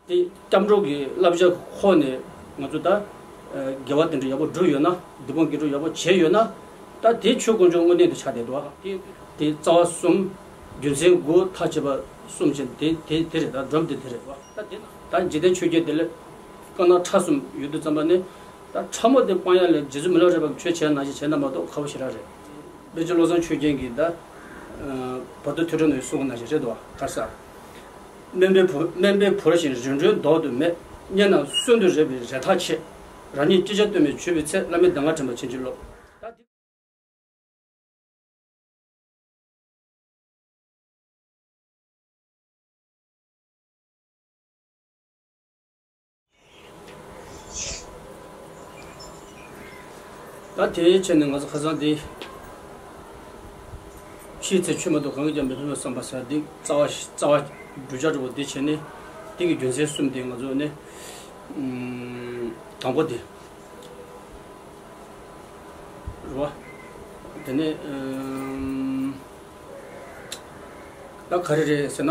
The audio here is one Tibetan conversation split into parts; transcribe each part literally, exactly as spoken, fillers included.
དེ་སྐྱབས་འགྲོ་གི་བསླབ་བྱ་ཁོ་ནས་ང་ཚོ་ད་དགེ་བ་དེ་འདྲ་ཡག་པོ་བསྒྲུབས་ཡོད་ན། སྡིག་སྤོང་དགེ་སྒྲུབ་ཡག་པོ་བྱས་ཡོད་ན། ད་དེ་ཆོས་དཀོན་མཆོག་དངོས་གནས་དུ་ཆགས་བསྡད་འདུག་དེ་དེ་རྩ་བ་གསུམ། རྒྱུ་མཚན་དགུ། མཐའ་དཔྱད་པ་གསུམ་བྱས། དེ་དེ་དེ་རེད། ད་སྒྲོམ་དེ་དེ་རེད་བ། ད་དེ་ད་འཇིག་རྟེན་ཆོས་བརྒྱད་དེ་ལས་དཀར་ནག་ཁྲ་གསུམ་ཡོད་དུས་ཙམ་པ་ནས། ད་ཁྲ་མོ་དེ་སྤང་ཡག་ལ་རྗེ་བཙུན་མི་ལ་རས་པ་གིས་ཆོས་བྱས་ནང་བཞིན་བྱས་ན་མ་གཏོགས་ཁག་པོ་ཞེ་དྲག་རེད། དཔེ་ཆ་བློ་བཟང་ཆོས་རྒྱན་གྱིས་ད་བར་དོ་ཐོས་གྲོལ་ནང་གསུངས་པ་ནང་བཞིན་རེད་དོ། ག་རེ་ཟེར། དམན་པའི་བུ་དམན་པའི་བུར་ཞིང་རིམ་གྲོའི་མདོག་ཏུ་མེད། སྙན་ནམ་གསོན་དུ་རེག་པའི་རེ་ཐག་ཆད། རང་ཉིད་ཅི་བྱ་གཏོལ་མེད་བྱུས་པའི་ཚེ། བླ་མའི་གདམས་ངག་དྲན་པར་བྱིན་གྱིས་རློབས། ད་དེའི་ཆེད་ནས་ང་ཚོ་ཁ་སང་འདི་ཕྱིའི་ཚེ་ཆོས་མ་གཏོགས་གང་གིས་ཀྱང་མི་ཕན་པར་བསམ་པ་ཟེར་འདི་རྩ་བ་རྩ་བ་བསྒྲུབ་བྱ་འདྲ་པོ་འདི་བྱས་ནས། འདི་གི་རྒྱུ་མཚན་གསུམ་དེ་ང་ཚོ་ནི་དང་པོ་དེ་རེད་བ། དེ་ནས་ད་ག་རེ་རེད་ཟེར་ན།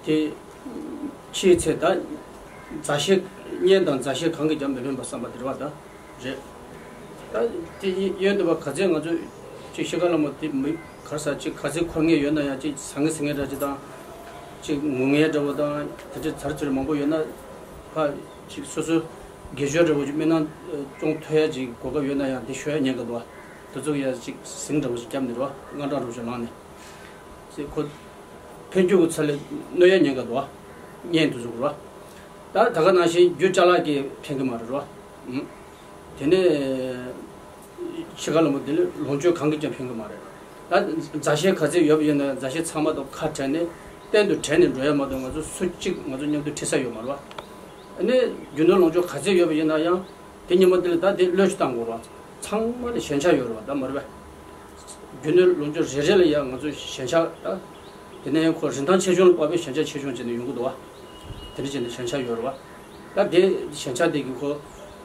དེ་ཕྱིའི་ཚེ་ད་མཛའ་བཤེས་གཉེན་དང་མཛའ་བཤེས་གང་གིས་ཀྱང་མི་ཕན་པར་བསམ་པ་དེ་རེད་བ། ད་རེད། ད་དེ་ཡིན་དུས་པ་ག་ཚད་ང་ཚོས་ཅིག་ཤི་ཁ་ལ་མོ་དེ་མི་ག་རེ་ཟ་ཅིག་ག་ཚད་འཁོར་ངེས་ཡོད་ན་ཡང་ཅིག་ཟ་ངེས་ཟ་ངེས་འདྲ་ཅིག་དང་། ཅིག་ངུ་ངེས་འདྲ་པོ་དང་དེ་འདྲ་ཚར་ཚུར་མང་པོ་ཡོད་ན། ཕ་ཅིག་སོ་སོ་དགེ་སྦྱོར་འདྲ་པོ་ཅིག་སྨན་སྣ་སྐྱོང་ཐུབ་ཡ་ཅིག་གོ་སྐབས་ཡོད་ན་ཡང་དེ་ཤོར་ཡ་ཉེན་ཁ་འདུག་བ། དེ་ཚོ་ཡ་ཅིག་ཟིང་འདྲ་པོ་ཅིག་བརྒྱབ་ནས་རེད་བ། དངངས་སྐྲག་འདྲ་པོ་ཅིག་ལངས་ནས། ཟེར་ཁོ་ཕན་རྒྱུ་གི་ཚད་ལས་གནོད་ཡ་ཉེན་ཁ་འདུག་བ། གཉེན་དེ་ཚོ་གི་རེད་བ། ད་ད་ག་ནང་བཞིན་རྒྱུ་ཅ་ལག་གིས་ཕན་གི་མ་རེད་རེད་བ། དེ་ནས་ཤི་ཁ་ལ་མོ་དེ་ནི་ལོངས་སྤྱོད་གང་གིས་ཀྱང་ཕན་གི་མ་རེད། ད་མཛའ་བཤེས་ག་ཚད་ཡོད་པ་ཡིན་ན་མཛའ་བཤེས་ཚང་མ་དང་ཁ་བྲལ་ནས་གཏན་དུ་བྲལ་ནས་འགྲོ་ཡ་མ་གཏོགས་ང་ཚོ་སུ་གཅིག་ང་ཚོ་མཉམ་དུ་ཁྲིད་ས་ཡོད་མ་རེད་བ། ཨ་ནི་རྒྱུ་ནོར་ལོངས་སྤྱོད་ག་ཚད་ཡོད་པ་ཡིན་ན་ཡང་དེ་ཉིན་མོ་དེ་ལ་ད་དེ་བློས་ཅིག་བཏང་དགོས་རེད་བ། ཚང་མ་ལ་ཞེན་ཆགས་ཡོད་རེད་བ། ད་མ་རེད་པས། རྒྱུ་ནོར་ལོངས་སྤྱོད་རེ་རེ་ལ་ཡང་ང་ཚོ་ཞེན་ཆགས་ད། དེ་ནས་ཁོ་རིན་ཐང་ཆེ་ཆུང་ལ་དཔག་པའི་ཞེན་ཆགས་ཆེ་ཆུང་བྱས་ནས་ཡོང་གི་འདུག་བ། དེ་འདྲ་བྱས་ནས་ཞེན་ཆགས་ཡོད་རེད་བ། ད་དེ་ཞེན་ཆགས་དེ་གིས་ཁོ་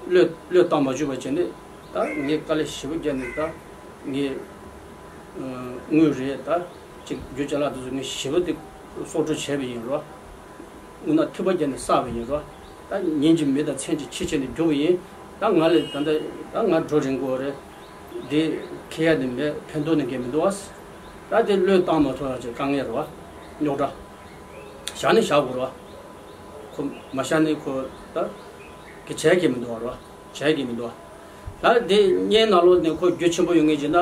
བློས་བློས་བཏང་མ་བཅུག་པ་བྱས་ནས། ད་ངས་དཀའ་ལས་ཞེ་པོ་བརྒྱབ་ནས་ད་ངས་དངུལ་རེད། ད་ཅིག་རྒྱུ་ཅ་ལག་དེ་ཚོ་ངས་ཞེ་པོ་དེ་གསོག་སྤྲོད་བྱས་པ་ཡིན་རེད་བ། དངུལ་ནག་ཐིགས་པ་བརྒྱབ་ནས་བསགས་པ་ཡིན་རེད་བ། ད་ཉིན་གྱི་མི་དང་མཚན་གྱི་ཁྱི་བྱས་ནས་རྒྱུག་པ་ཡིན། ད་ང་ལས་ད་ད་ད་ང་འགྲོ་རན་གི་རེད། འདི་ཁེ་ཡ་ནི་མེད། ཕན་ཐོགས་ནི་གས་མི་འདུག་བ། ད་དེ་བློས་བཏང་མ་ཐུབ་ཡ་ཅིག་དཀའ་ངལ་རེད་བ། རྙོག་དྲ། བཞག་ནི་བཞག་དགོས་རེད་བ། ཁོ་མ་བཞག་ནི་ཁོ་ད་གི་བྱས་གས་མི་འདུག་བ་རེད་བ། བྱས་གས་མི་འདུག་བ། ད་དེ་གཉེན་ནང་ལོགས་ནས་ཁོ་རྒྱུ་ཆེན་པོ་ཡོད་ངེས་ཀྱི་ན།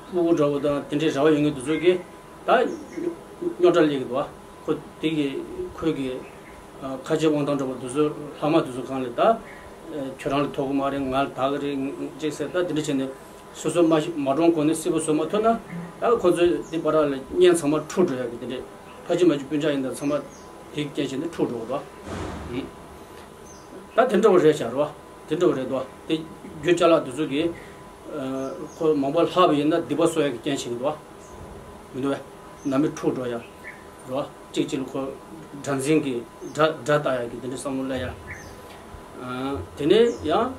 སྤུ་གུ་འདྲ་བོ་དང་དེ་འདྲའི་རེ་བ་ཡོད་ངེས་དེ་ཚོ་གིས་ད་རྙོག་དྲ་སླེབས་ཀྱི་འདུག་བ། ཁོ་དེ་གི་ཁོས་གི་ཨ་ཁ་རྗེ་དབང་ཐང་འདྲ་པོ་དེ་ཚོ་ལྷག་མ་དེ་ཚོ་གང་ལས་ད། ཨ་ཁྱོད་རང་ལ་ཐོབ་གི་མ་རེད། ང་ལ་ཐོབ་གི་རེད་ཅེས་ཟེར། ད་དེ་འདྲ་བྱས་ནས་སོ་སོ་མ་ཤི་མ་གྲོངས་གོང་ནས་སྲིད་པ་བཟོ་མ་ཐུབ་ན། ད་ཁོ་ཚོས་དེ་བར་ལ་གཉེན་ཚང་མ་འཁྲུག་འགྲོ་ཡ་གི་དེ་འདྲས། ཕ་གཅིག་མ་གཅིག་སྤུན་ཆ་ཡིན་ད་ཚང་མ་དེ་གི་རྐྱེན་བྱས་ནས་འཁྲུག་འགྲོ་གི་འདུག་བ། ད་དེ་འདྲ་བོ་རེད་ཤག་རེད་བ། དེ་འདྲ་བོ་རེད་དོ། དེ་རྒྱུ་ཅ་ལག་དེ་ཚོ་གིས་ཨ་ཁོ་མང་པོ་ལྷག་པ་ཡིན་ན་སྡིག་པ་གསོག་ཡ་གི་རྐྱེན་བྱེད་ཀྱི་འདུག་བ། མི་འདུག་བས། ནང་མི་འཁྲུག་འགྲོ་ཡ། རེད་བ། གཅིག་གཅིག་ལ་ཁོ་དགྲ་འཛིན་གྱི་དགྲ་དགྲ་ལྟ་ཡ་གི་དེ་འདྲ་བསམ་བློ་སླེབས་ཡ། ཨ་དེ་ནས་ཡང་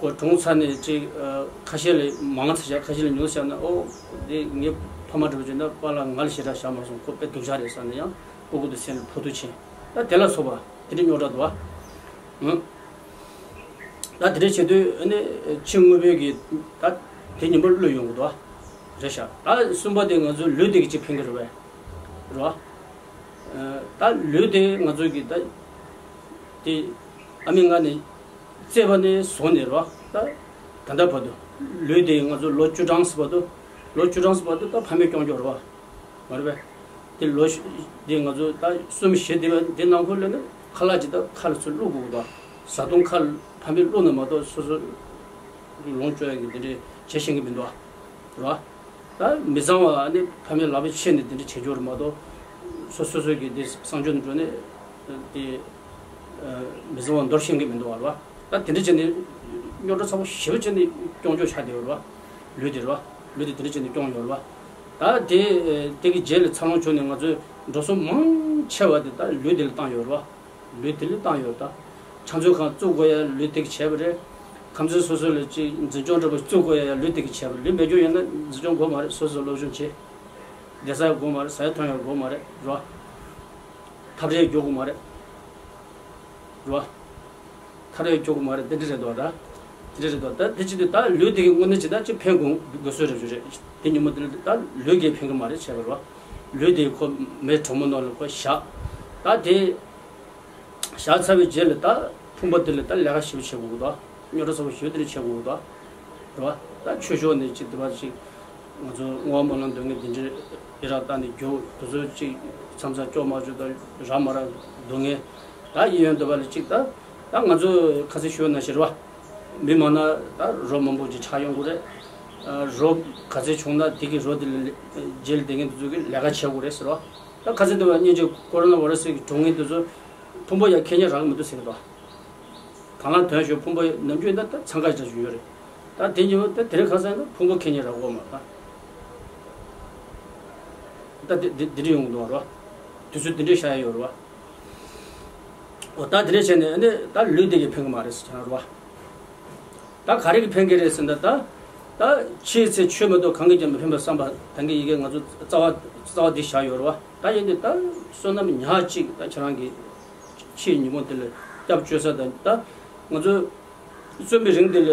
ཁོ་གྲོངས་ཚར་ནས་ཅིག་ཨ་ཁ་ཤས་ལ་མང་ཚར་ཤག་ཁ་ཤས་ལ་ཉུང་ཤག་ན། ཨོ་དེ་ངའི་ཕ་མ་འདྲ་པོ་བྱས་ན་པཱ་ལགས་ང་ལ་ཞེ་དྲག་བཞག་མ་སོང་། ཁོ་དཔེ་སྡུག་ཅག་རེད་བསམ་ནས་ཡང་སྤུ་གུ་དེ་སེམས་ལ་ཕོག་ཐུག་ཕྱིན། ད་དེ་ལ་སོགས་པ་དེ་འདྲ་རྙོག་དྲ་འདུག་བ། ཨང་། ད་དེ་འདྲ་བྱེད་དུས་ཨ་ནི་ཕྱི་དངོས་པོའི་གི་ད་དེ་ཉིན་མོ་བློས་ཡོང་གི་འདུག་བ། རེད་ཤག་ད་གསུམ་པ་དེ་ང་ཚོའི་ལུས་དེ་གི་ཅིག་ཕན་གི་རེད་བས། རེད་བ། ཨ་ད་ལུས་དེ་ང་ཚོའི་གི་ད་དེ་ཨ་མའི་མངལ་ནས་བཙས་པ་ནས་བཟུང་ནས་རེད་བ། ད་ད་ལྟ་བར་དུ་ལུས་དེ་ང་ཚོ་ལོ་བཅུ་གྲངས་སུ་བར་དུ། ལོ་བཅུ་གྲངས་སུ་བར་དུ་ད་ཕ་མས་སྐྱོང་རྒྱུ་རེད་བ། མ་རེད་པས། དེ་ལོ་ཤ་དེ་ང་ཚོ་ད་གསུམ་བཞི་དེ་བས་དེ་ནང་ཁུལ་ལ་ནི་ཁ་ལག་ཅིག་ད་ཁ་ལ་ཚུར་བླུག་དགོས་ཀྱི་འདུག་བཟའ་བཏུང་ཁ་ལ་ཕ་མས་བླུག་ན་མ་གཏོགས་སོ་སོ་ལོངས་སྤྱོད་ཡ་གི་དེ་འདྲས་བྱེད་ཤེས་ཀྱི་མི་འདུག་བ། རེད་བ། ད་མི་གཙང་བ་ནི་ཕ་མའི་ལག་པས་ཁྱེར་ནས་དེ་འདྲས་བྱེད་རྒྱུ་རེད་མ་གཏོགས། སོ་སོ་སོ་གི་དེ་གསང་སྤྱོད་དུ་འགྲོ་ནས་དེ། མི་གཙང་བ་འདོར་ཤེས་ཀྱི་མི་འདུག་བ་རེད་བ། ད་དེ་འདྲ་བྱས་ནས་རྙོག་དྲ་ཚ་པོ་ཞེ་པོ་བྱས་ནས་སྐྱོང་རྒྱུ་ཆགས་བསྡད་ཡོད་རེད་བ། ལུས་དེ་རེད་བ། ལུས་དེ་དེ་འདྲ་བྱས་ནས་སྐྱོང་ཡོད་རེད་བ། ད་དེ་དེ་གི་རྗེས་ལ་འཚར་ལོངས་བྱུང་ནས་ང་ཚོས་འགྲོ་སོང་མང་ཆེ་བ་དེ་ད་ལུས་དེ་ལ་བཏང་ཡོད་རེད་བ། ལུས་དེ་ལ་བཏང་ཡོད། ད་ཕྱག་མཛོད་ཁང་བཙུགས་དགོས་ཡ་ལུས་དེ་གིས་བྱས་པ་རེད། ཁང་ཚན་སོ་སོ་ལ་ཅིག་འཛིན་སྐྱོང་འདྲ་པོ་བཙུགས་དགོས་ཡ་ལུས་དེ་གིས་བྱས་པ་རེད། ལུས་མེད་རྒྱུ་ཡིན་ན་འཛིན་སྐྱོང་དགོས་མ་རེད། སོ་སོ་སློབ་སྦྱོང་བྱེད། བསྡད་ས་ཡང་དགོས་མ་རེད། ཟ་ཡ་འཐུང་ཡ་དགོས་མ་རེད། རེད་བ། ཐབས་རེ་རྒྱོབ་དགོས་མ་རེད། རེད་བ། ཐབས་རེ་རྒྱོབ་དགོས་མ་རེད། དེ་འདྲ་རེད་དོ། ད་དེ་འདྲ་རེད་དོ། ད་དེ་ཅི་འདུག་ད་ལུས་དེ་གི་དངོས་གནས་ཅི་ད་ཅི་ཕན་དགོས་དགོས་སྲོལ་རེད་རེད། དེ་ཉིན་མོ་དེ་ལ་ད་ལུས་ཀྱིས་ཕན་གི་མ་རེད་བྱས་པ་རེད་བ། ལུས་དེ་ཁོ་མེ་གྲོག་མོ་ནང་ལ་ཁོ་བཞག་ད་དེ་བཞག་ཚར་བའི་རྗེས་ལ་ད་ཕུང་པོ་དེ་ལ་ད་ལས་ཀ་ཞིབ་བྱེད་དགོས་གི་འདུག་སྨྱོ་འདྲ་ཚ་པོ་ཞེ་པོ་དེ་འདྲ་བྱེད་དགོས་གི་འདུག་རེད་བ། ད་ཆོས་ཕྱོགས་ནས་ཅིག་དེ་བ་ཅིག་ང་ཚོ་བསྔོ་བ་སྨོན་ལམ་འདོན་མཁན་དེ་འདྲའི་ཡི་རག་བཏང་ནས་རྒྱུགས་དེ་ཚོ་ཅིག་མཚམས་མཚམས་སྐྱོ་མ་བཅུག་ད་རག་མ་རག་འདུག་མཁན་ད་གཡས་གཡོན་དེ་བ་ལ་ཅིག་ད་ད་ང་ཚོ་ཁ་སང་ཞུས་ན་ཞེ་རེད་བ། མི་མང་ན་ད་རོ་མང་པོ་ཅིག་ཆགས་ཡོང་གི་རེད། རོ་ག་ཚད་བྱུང་ན་དེ་གི་རོ་དེ་ལ་རྗེས་ལ་བསྡད་མཁན་དེ་ཚོ་གི་ལས་ཀ་བྱེད་དགོས་རེད་ཟེར་བ། ད་ཁ་སང་དེ་བ་སྙིང་རྗེ་ཀོ་རོ་ན་བྷ་ར་སི་གི་གྲོངས་མཁན་དེ་ཚོ་ཕུང་པོ་ཡ་ཁེ་ཉེ་རག་གི་མི་འདུག་ཟེར་གི་འདུག་དང་བླངས་ཐོན་ཞོར་ཕུང་པོ་ནམ་རྒྱུན་ད་ད་འཚང་ཁ་ཅིག་ཡོད་རེད། ད་དེ་ཉིན་ད་དེ་རིང་ཁ་སང་ད་ཕུང་པོ་ཁེ་ཉེ་རག་གོ་མ་ད། ད་དེ་དེ་དེ་འདྲ་ཡོང་གི་འདུག་རོ། དུས་ཚོད་དེ་འདྲ་ཤར་ཡ་ཡོད་རེད་བ། འོ་ད་དེ་འདྲ་བྱས་ནས་ཨ་ནི་ད་ལུས་དེ་གི་ཕན་གི་མ་རེད་ཟེར་ཆ་རོ་བ། ད་ག་རེ་གི་ཕན་གི་རེད་ཟེར་ན་ད། ད་འཆི་ཚེ་ཆོས་མ་གཏོགས་གང་གིས་ཀྱང་མི་ཕན་པ་བསམ་པ་ད་གི་ཡི་གེ་ང་ཚོ་རྩ་བ་རྩ་བ་འདི་བཞག་ཡོད་རེད་བ། ད་ཡིན་དུས་ད་བསོད་ནམས་ཉག་གཅིག་ད་ཁྱེད་རང་གི་ཕྱིའི་ཉིན་མོ་དེ་ལ་སྐྱབས་བཅོལ་ས་དང་ད་ང་ཚོ་བརྩོན་པའི་རིང་དེ་ལ་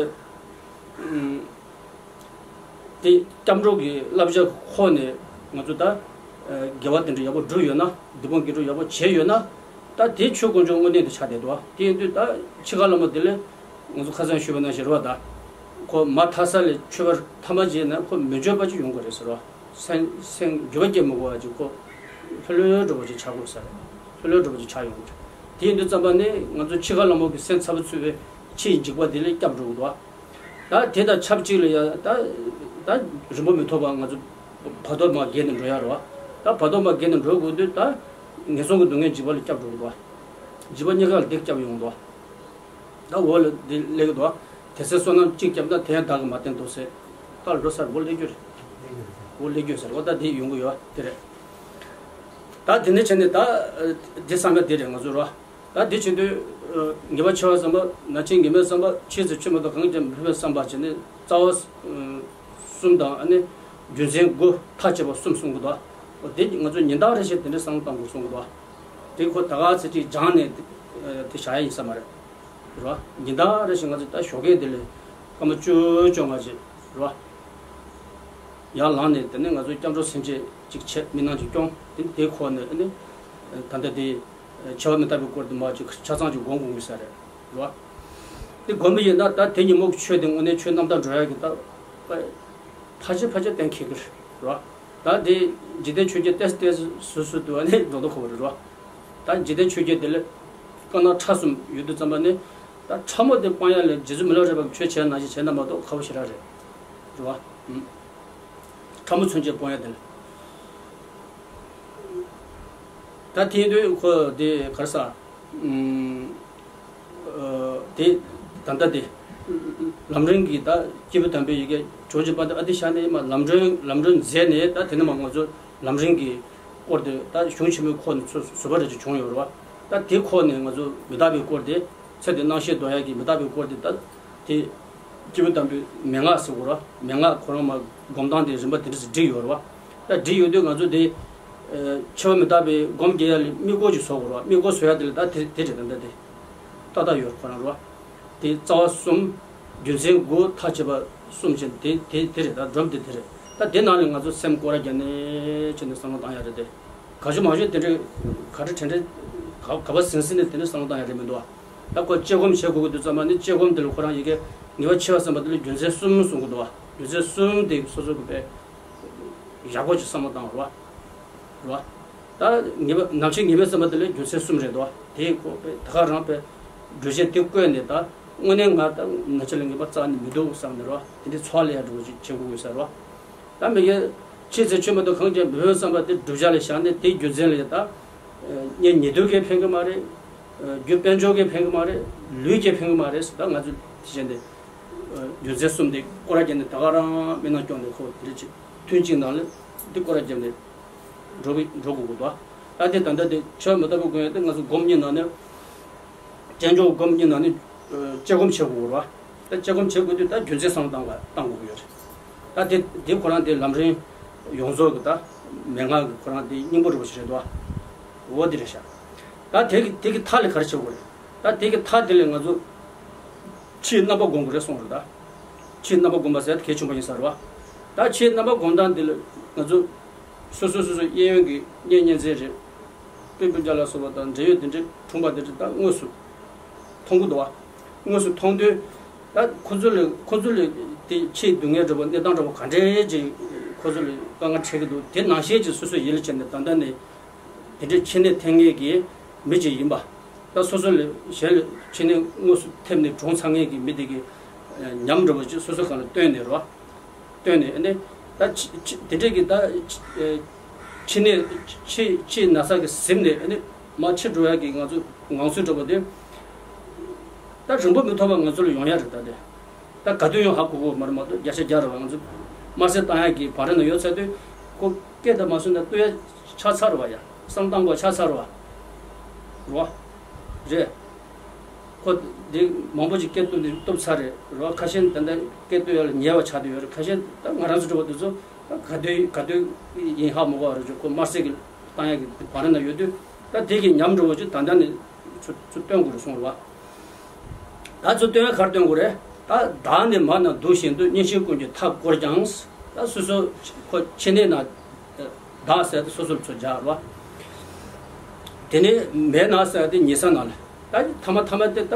དེ་སྐྱབས་འགྲོ་གི་བསླབ་བྱ་ཁོ་ནས་ང་ཚོ་ད་དགེ་བ་དེ་འདྲ་ཡག་པོ་བསྒྲུབས་ཡོད་ན། སྡིག་སྤོང་དགེ་སྒྲུབ་ཡག་པོ་བྱས་ཡོད་ན། ད་དེ་ཆོས་དཀོན་མཆོག་དངོས་གནས་དེ་ཆགས་བསྡད་འདུག་དེ་ཡིན་དུས་ད་འཆི་ཁ་ལ་མོ་དེ་ལས་ང་ཚོ་ཁ་སང་ཞུས་པ་ནང་བཞིན་རེད་བ། ད་ཁོ་མ་ཐར་ས་ལས་ཆོས་པར་ཐར་མ་བྱས་ན་ཁོ་མི་འགྱོད་པ་ཅིག་ཡོང་དགོས་རེད་ཟེར་བ། སེམས་སེམས་འགྱོད་པ་སྐྱེ་མི་དགོས་པ་ཅིག་ཁོ་ལྷོད་ལྷོད་འགྲོ་བ་ཅིག་ཆགས་དགོས་ས་རེད། ལྷོད་ལྷོད་འགྲོ་བ་ཅིག་ཆགས་ཡོང་གི་རེད། དེ་ཡིན་དུས་ཙམ་པ་ནས་ང་ཚོ་འཆི་ཁ་ལ་མོ་གི་སེམས་འཚབ་པ་ཚུད་པའི་ཕྱིའི་འཇིགས་པ་དེ་ལས་སྐྱབས་འགྲོ་གི་འདུག་ད་དེ་དང་ཆབས་ཅིག་ལ་ཡ་ད་ད་རིང་པོ་མི་ཐོགས་པ་ང་ཚོ་བར་དོ་མར་བརྒལ་ནས་འགྲོ་ཡ་རེད་བ། ད་བར་དོ་མར་བརྒལ་ནས་འགྲོ་དགོས་དུས་ད་ངན་སོང་གི་སྡུག་བསྔལ་འཇིགས་པ་ལ་སྐྱབས་འགྲོ་གི་འདུག་འཇིགས་པ་རྙེད་དཀའ་ལ་འདི་སྐྱབས་ཡོང་གི་འདུག་ད་འོག་ལ་འདི་སླེབས་ཀྱི་འདུག་དེ་ཚེ་བསོད་ནམས་གཅིག་བརྒྱབ་ན་དེ་ཡང་བདག་གིས་མ་བསྟེན་ཏོ་ཟེར། ད་འགྲོ་སར་འོ་སླེབས་རྒྱུ་རེད། འོ་སླེབས་རྒྱུ་ཟེར་འོ་ད་འདི་ཡོང་གི་ཡོད་དེ་རེད། ད་དེ་ནས་བྱས་ནས་ད་འདི་བསམ་པ་འདི་རེད་ང་ཚོ་རོ། ད་འདི་བྱེད་དུས་ངེས་པ་འཆི་བ་བསམ་པ་ན་འཆི་ངེས་མེད་བསམ་པ་འཆི་ཚེ་ཆོས་མ་གཏོགས་གང་ཡང་མི་ཕན་བསམ་པ་བྱས་ནས་རྩ་བ་གསུམ་དང་ཨ་ནི་རྒྱུ་མཚན་དགུ་ཐག་བཅད་པ་གསུམ་གསུང་གི་འདུག་འོ་དེ་ང་ཚོ་ཉིན་ལྟར་རེ་བཞིན་དེ་འདྲ་བསམ་བློ་གཏོང་དགོས་གསུང་གི་འདུག་དེ་ཁོ་ད་ག་ཚེ་གཅིག་སྦྱངས་ནས་དེ་བྱ་ཡ་ཡིན་ས་མ་རེད། རེད་བ། ཉིན་ལྟར་རེ་བཞིན་ང་ཚོ་ད་ཞོགས་ཀས་དེ་ལས་སྐར་མ་བཅུ་བཅོ་ལྔ་ཅིག་རེད་བ། ཡར་ལངས་ནས་དེ་ནས་ང་ཚོ་སྐྱབས་འགྲོ་སེམས་བསྐྱེད་ཅིག་བྱས་མི་ནང་ཅིག་སྐྱོང་དེ་དེ་ཁོ་ནས་ཨ་ནི། ད་ལྟ་དེ་འཆི་བ་མི་རྟག་པའི་སྐོར་དེ་མ་ཅིག་ཆ་ཚང་ཅིག་སྒོམ་དགོས་ཀྱི་ས་རེད་རེད་བ། དེ་སྒོམ་པ་ཡིན་ན་ད་དེ་ཉིན་མོ་གི་ཆོས་དེ་དངོས་གནས་ཆོས་རྣམ་དག་འགྲོ་ཡག་གི་ད། ཕལ་ཆེར་ཕལ་ཆེར་གཏན་འཁེལ་གི་རེད་བ། ད་དེ་འཇིག་རྟེན་ཆོས་བརྒྱད་ཏོག་ཙམ་ཏོག་ཙམ་སོ་སོ་དུ་བ་ནས་འགྲོ་འདུག་ཁོ་བ་རེད་བ། ད་འཇིག་རྟེན་ཆོས་བརྒྱད་དེ་ལས་དཀར་ནག་ཁྲ་གསུམ་ཡོད་དུས་ཙམ་པ་ནས། ད་ཁྲ་མོ་དེ་སྤང་ཡ་ལས་རྗེ་བཙུན་མི་ལ་རས་པ་གི་ཆོས་བྱས་ན་ཞིག་བྱས་ན་མ་གཏོགས་ཁག་པོ་ཞེ་དྲག་རེད། རེད་བ། ཨུམ། ཁྲ་མོ་ཚུན་ཆད་སྤོང་ཡ་དེ་ལ། ད་དེ་དུས་ཁོ་དེ་ག་རེ་ཟ། ཨུམ། ཨ། དེ་ད་ལྟ་དེ། ལམ་རིམ་གྱི་ད་སྐྱེས་བུ་དམ་པའི་ཡི་གེ་ཇོ་བོ་རྗེ་དཔལ་ལྡན་ཨ་ཏི་ཤ་ནས་མ་ལམ་རིམ་ལམ་རིམ་མཛད་ནས་ད་དེ་ནས་མ་ང་ཚོ་ལམ་རིམ་གྱི་སྐོར་དེ་ད་གཞུང་ཆེན་མོའི་ཁོག་ནས་ཚུར་བཟོད་པ་རེ་ཅིག་བྱུང་ཡོད་རེད་བ། ད་དེ་ཁོག་ནས་ང་ཚོ་མི་རྟག་པའི་སྐོར་དེ། ཚེ་འདི་སྣང་ཤས་འདོར་ཡག་གི་མི་རྟག་པའི་སྐོར་དེ་ད། དེ། སྐྱེས་བུ་དམ་པའི་མན་ངག་ཟེར་དགོས་ར། མན་ངག་ཁོ་རང་མ་སྒོམ་སྟངས་དེ་རིམ་པ་དེ་འདྲ་ཞིག་བསྒྲིགས་ཡོད་རེད་བ། ད་བསྒྲིགས་ཡོད་དུས་ང་ཚོ་དེ། ཨ། འཆི་བ་མི་རྟག་པའི་སྒོམ་རྒྱག་ཡ་ལ་དམིགས་སྐོར་ཅིག་བཟོ་དགོས་རེད་བ། དམིགས་སྐོར་བཟོ་ཡ་དེ་ལ་ད་དེ་དེ་རེད། ད་ད་དེ། ཏག་ཏག་ཡོད་རེད་ཁོ་རང་རེད་བ། དེ་རྩ་བ་གསུམ། རྒྱུ་མཚན་དགུ། ཐག་བཅད་པ་གསུམ་བྱས་དེ་དེ་དེ་རེད། ད་སྒྲོམ་དེ་དེ་རེད། ད་དེ་ནང་ལ་ང་ཚོ་སེམས་སྐོར་ར་རྒྱག་ནས་བྱས་ནས་བསམ་བློ་བཏང་ཡ་རེད་དེ། ག་ཞུ་མ་ཞུ་དེ་འདྲའི་ག་འདྲ་དྲན་དྲན་ག་ག་པ་ཟིན་ཟིན་ནས་དེ་འདྲ་བསམ་བློ་བཏང་ཡ་རེད་མི་འདུག་བ། ད་ཁོ་དཔྱད་སྒོམ་བྱེད་དགོས་ཀྱི་འདུག་ཙམ་པ་ནི་དཔྱད་སྒོམ་དེ་ལ་ཁོ་རང་ཡི་གེ་ངེས་པ་ཆེ་བ་བསམ་པ་དེ་ལ་རྒྱུ་མཚན་གསུམ་གསུང་གི་འདུག་བ། རྒྱུ་མཚན་གསུམ་དེ་སོ་སོ་གི་དཔེ་ཡག་པོ་ཅིག་བསམ་བློ་བཏང་བ་རེད་བ། རེད་བ། ད་ངེས་པ་ནམ་འཆི་ངེས་མེད་བསམ་པ་དེ་ལ་རྒྱུ་མཚན་གསུམ་རེད་འདུག་བ། དེ་ཁོ་དཔེ་ད་ག་རང་དཔེ་སྒྲུབ་བྱེད་དེ་བཀོད་ནས་ད་དངོས་གནས་ང་ད་ནམ་འཆི་ལ་ངེས་པ་རྩ་ནས་མི་འདུག་བསམ་ནས་རེད་བ། དེ་འདྲའི་ཚོར་བ་ལེན་ཡ་འདྲ་བོ་ཅིག་བྱེད་དགོས་ཀྱི་ས་རེད་བ། ད་མི་གེ། འཆི་ཚེ་ཆོས་མ་གཏོགས་གང་ཡང་མི་ཕན་བསམ་པ་དེ་བསྒྲུབ་བྱ་ལ་བཞག་ནས་དེའི་རྒྱུ་མཚན་ལ་ཡ་ད། ཨ། གཉེན་ཉེ་དུ་གིས་ཕན་གི་མ་རེད། ཨ། རྒྱུ་དཔལ་འབྱོར་གིས་ཕན་གི་མ་རེད། ལུས་ཀྱིས་ཕན་གི་མ་རེད་ཟེར། ད་ང་ཚོས་དེ་བྱས་ནས། ཨ། རྒྱུ་མཚན་གསུམ་དེ་སྐོར་ར་བརྒྱབ་ནས་ད་ག་རང་མི་ནང་སྐྱོང་ནས་ཁོ་དེ་འདྲ་ཅིག་ཐུན་གཅིག་ནང་ལ་འདི་སྐོར་ར་བརྒྱབ་ནས་འགྲོ་གི་འགྲོ་དགོས་ཀྱི་འདུག་ད་དེ་ད་ལྟ་དེ་འཆི་བ་མི་རྟག་པའི་སྒོམ་ཡ་དེ་ང་ཚོ་སྒོམ་གཉིས་ནང་ནས། དཔལ་འབྱོར་སྒོམ་གཉིས་ནང་ནས། ཨ། དཔྱད་སྒོམ་བྱེད་དགོས་རེད་བ། ད་དཔྱད་སྒོམ་བྱེད་དགོས་དུས་ད་རྒྱུ་མཚན་བསམ་བློ་བཏང་དགོས་བཏང་དགོས་ཀྱི་ཡོད་རེད། ད་དེ་དེ་ཁོ་རང་དེ་ལམ་རིམ་ཡོངས་རྫོགས་ཀྱི་ད་མན་ངག་གི་ཁོ་རང་དེ་སྙིང་པོ་རེད་པ་ཞིག་རེད་དོ། འོ་དེ་རེད་ཤག་ད་དེ་གི་དེ་གི་མཐའ་ལ་ག་རེ་བྱེད་དགོས་རེད། ད་དེ་གི་མཐའ་དེ་ལ་ང་ཚོ་ཕྱིའི་རྣམ་པ་སྒོམ་དགོས་རེད་གསུངས་རེད་ད། ཕྱིའི་རྣམ་པ་སྒོམ་པ་ཟེར་ཡ་དེ་གལ་ཆེན་པོ་ཡིན་ས་རེད་བ། ད་ཕྱིའི་རྣམ་པ་སྒོམ་སྟངས་དེ་ལ་ང་ཚོ་སོ་སོ་སོ་སོ་གཡས་གཡོན་གྱི་གཉེན་ཉེ་ཚན་རེད། སྤུན་སྤུན་ཀྱག་ལ་སོགས་པ་དང་འབྲེལ་ཡོད་དེ་འདྲའི་གྲོང་པ་དེ་འདྲ་ད་དངོས་སུ་མཐོང་གི་འདུག་བ། དངོས་སུ་མཐོང་དུས་ད་ཁོ་ཚོ་ལ་ཁོ་ཚོ་ལ་དེ་ཕྱིའི་སྡུག་བསྔལ་འདྲ་པོ་གནས་སྟངས་འདྲ་པོ་ག་འདྲས་ཅིག་ཁོ་ཚོ་ལ་དཀའ་ངལ་འཕྲད་ཀྱི་འདུག་དེ་ནང་བཞིན་ཅིག་སོ་སོས་ཡིད་ལ་བྱས་ནས་ད་ལྟ་ནས་དེ་འདྲའི་ཕྱི་ནད་ཐེབས་མཁན་གྱི་མི་ཅིག་ཡིན་པ། ད་སོ་སོ་ལས་གཞན་ལ་ཕྱི་ནད་དངོས་སུ་ཐེབས་ནས་གྲོངས་ཚར་མཁན་གྱི་མི་དེ་གི་ཉམས་འདྲ་པོ་ཅིག་སོ་སོ་སྒང་ལ་བཏོན་ནས་རོ། བཏོན་ནས་ཨ་ནི་ད་ཕྱི་ཕྱི་དེ་འདྲས་ཀྱི་ད་ཕྱི་ནད་ཕྱི་ཕྱི་ན་ཚ་གི་ཟིན་ནས་ཨ་ནི་མར་ཕྱི་འགྲོ་ཡག་གི་ང་ཚོ་ངང་ཚུལ་འདྲ་པོ་དེ་ད་རིང་པོ་མི་ཐོགས་པ་ང་ཚོ་ལ་ཡོང་ཡག་རེད་ད་དེ། ད་ག་དུས་ཡོང་ཧ་གོ་གོ་མ་རེད་མ་གཏོགས་བརྒྱ་ཆ་བརྒྱ་རེད་བ། ང་ཚོ་དམར་ཟས་བཏང་ཡག་གི་བར་ན་ཡོད་ཚར་དུས་ཁོ་སྐད་དང་མ་སོན་ན་ལྟོས་ཡག་ཆགས་ཚར་བ་ཡ། བསམ་བཏང་དགོས་ཆགས་ཚར་བ་རོ། རེད། ཁོ་འདི་མང་པོ་ཅིག་སྐད་བཏུབ་ནས་བཏུབ་ཚར་རེད་རོ། ཁ་ཤས་ད་ལྟ་སྐད་བཏུབ་ཡག་ལ་ཉེ་བ་ཆགས་བསྡད་ཡོད་རེད། ཁ་ཤས་ད་ང་རང་ཚོ་འདྲ་པོ་དེ་ཚོ་ད་ག་དུས་ག་དུས་ཡིན་ཧ་མ་གོ་བ་རེད། ཁོ་དམར་ཟས་ཀྱི་བཏང་ཡག་གི་བར་ན་ཡོད་དུས་ད་དེ་གི་ཉམས་འདྲ་པོ་ཅིག་ད་ལྟ་ནས་ཚུར་ཚུར་སྟོན་དགོས་རེད་གསུངས་རེད་བ། ད་ཚུར་སྟོན་ཡག་ག་རེ་སྟོན་དགོས་རེད། ད་བདག་ནི་མ་ན་འདུག་བཞིན་དུ། གཉེན་བཤེས་ཀུན་གྱིས་མཐའ་བསྐོར་ཀྱང་། ད་སོ་སོ་ཁོ་ཕྱི་ནད་ན་བདག་ཟེར་ཏེ་སོ་སོར་ཚུར་སྦྱར་བ། དེ་ནས་མེད་ན་ཟེར་ཏེ་ཉེ་ས་ན་ལ། ད་ཐ་མ་ཐ་མ་དེ་ད་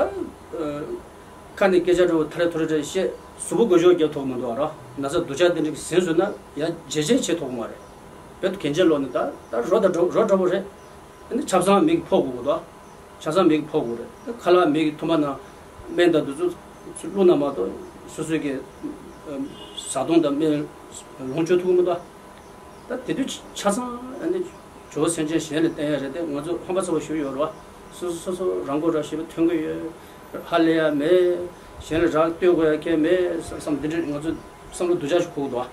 ཁ་ནས་སྐད་ཆ་འདྲ་པོ་ཐ་རེ་ཐོ་རེ་རེ་བཤད་གཟུགས་པོ་མགོ་ཅོག་རྒྱབ་ཐུབ་མི་འདུག་ར། ན་ཚ་སྡུག་ཅག་དེ་འདྲ་གི་ཟིན་སོང་ན་ཡང་བརྗེད་བྱེད་བྱེད་ཐུབ་མ་རེད། བོད་དུ་གན་རྐྱལ་ལོག་ནས་ད་ད་རོ་ད་འགྲོ་རོ་འདྲ་པོ་རེད། ཨ་ནི་ཆབ་གསང་མིག་ཕོག་དགོས་ཀྱི་འདུག་ཆབ་གསང་མིག་ཕོག་དགོས་རེད། ཁ་ལག་མིག་ཐུམ་པ་ནང་སྨན་དང་དེ་ཚོ་ཚུར་བླུགས་ན་མ་གཏོགས་སོ་སོའི་གི་བཟའ་བཏུང་དང་སྨན་ལོངས་སྤྱོད་ཐུབ་ཀྱི་མི་འདུག་ད་དེ་དུས་ཆ་ཚང་ཨ་ནི་ཇོ་བོ་སེམས་ཅན་གཞན་ལ་བསྟན་ཡ་རེད་དེ། ང་ཚོ་ཧམ་པ་ཚ་བོ་ཞིག་ཡོད་རེད་བ། སོ་སོ་སོ་སོ་རང་མགོ་རང་ཞི་བ་ཐོན་གི་ཡོད། ཧ་ལས་ཡ་མེད། གཞན་ལ་རག་ལྟོས་དགོས་ཡ་གལ་མེད་བསམ་བསམ་འདི་འདྲ་ང་ཚོ་བསམ་བློ་སྡུག་ཅག་ཞིག་འཁོར་གི་འདུག་བ།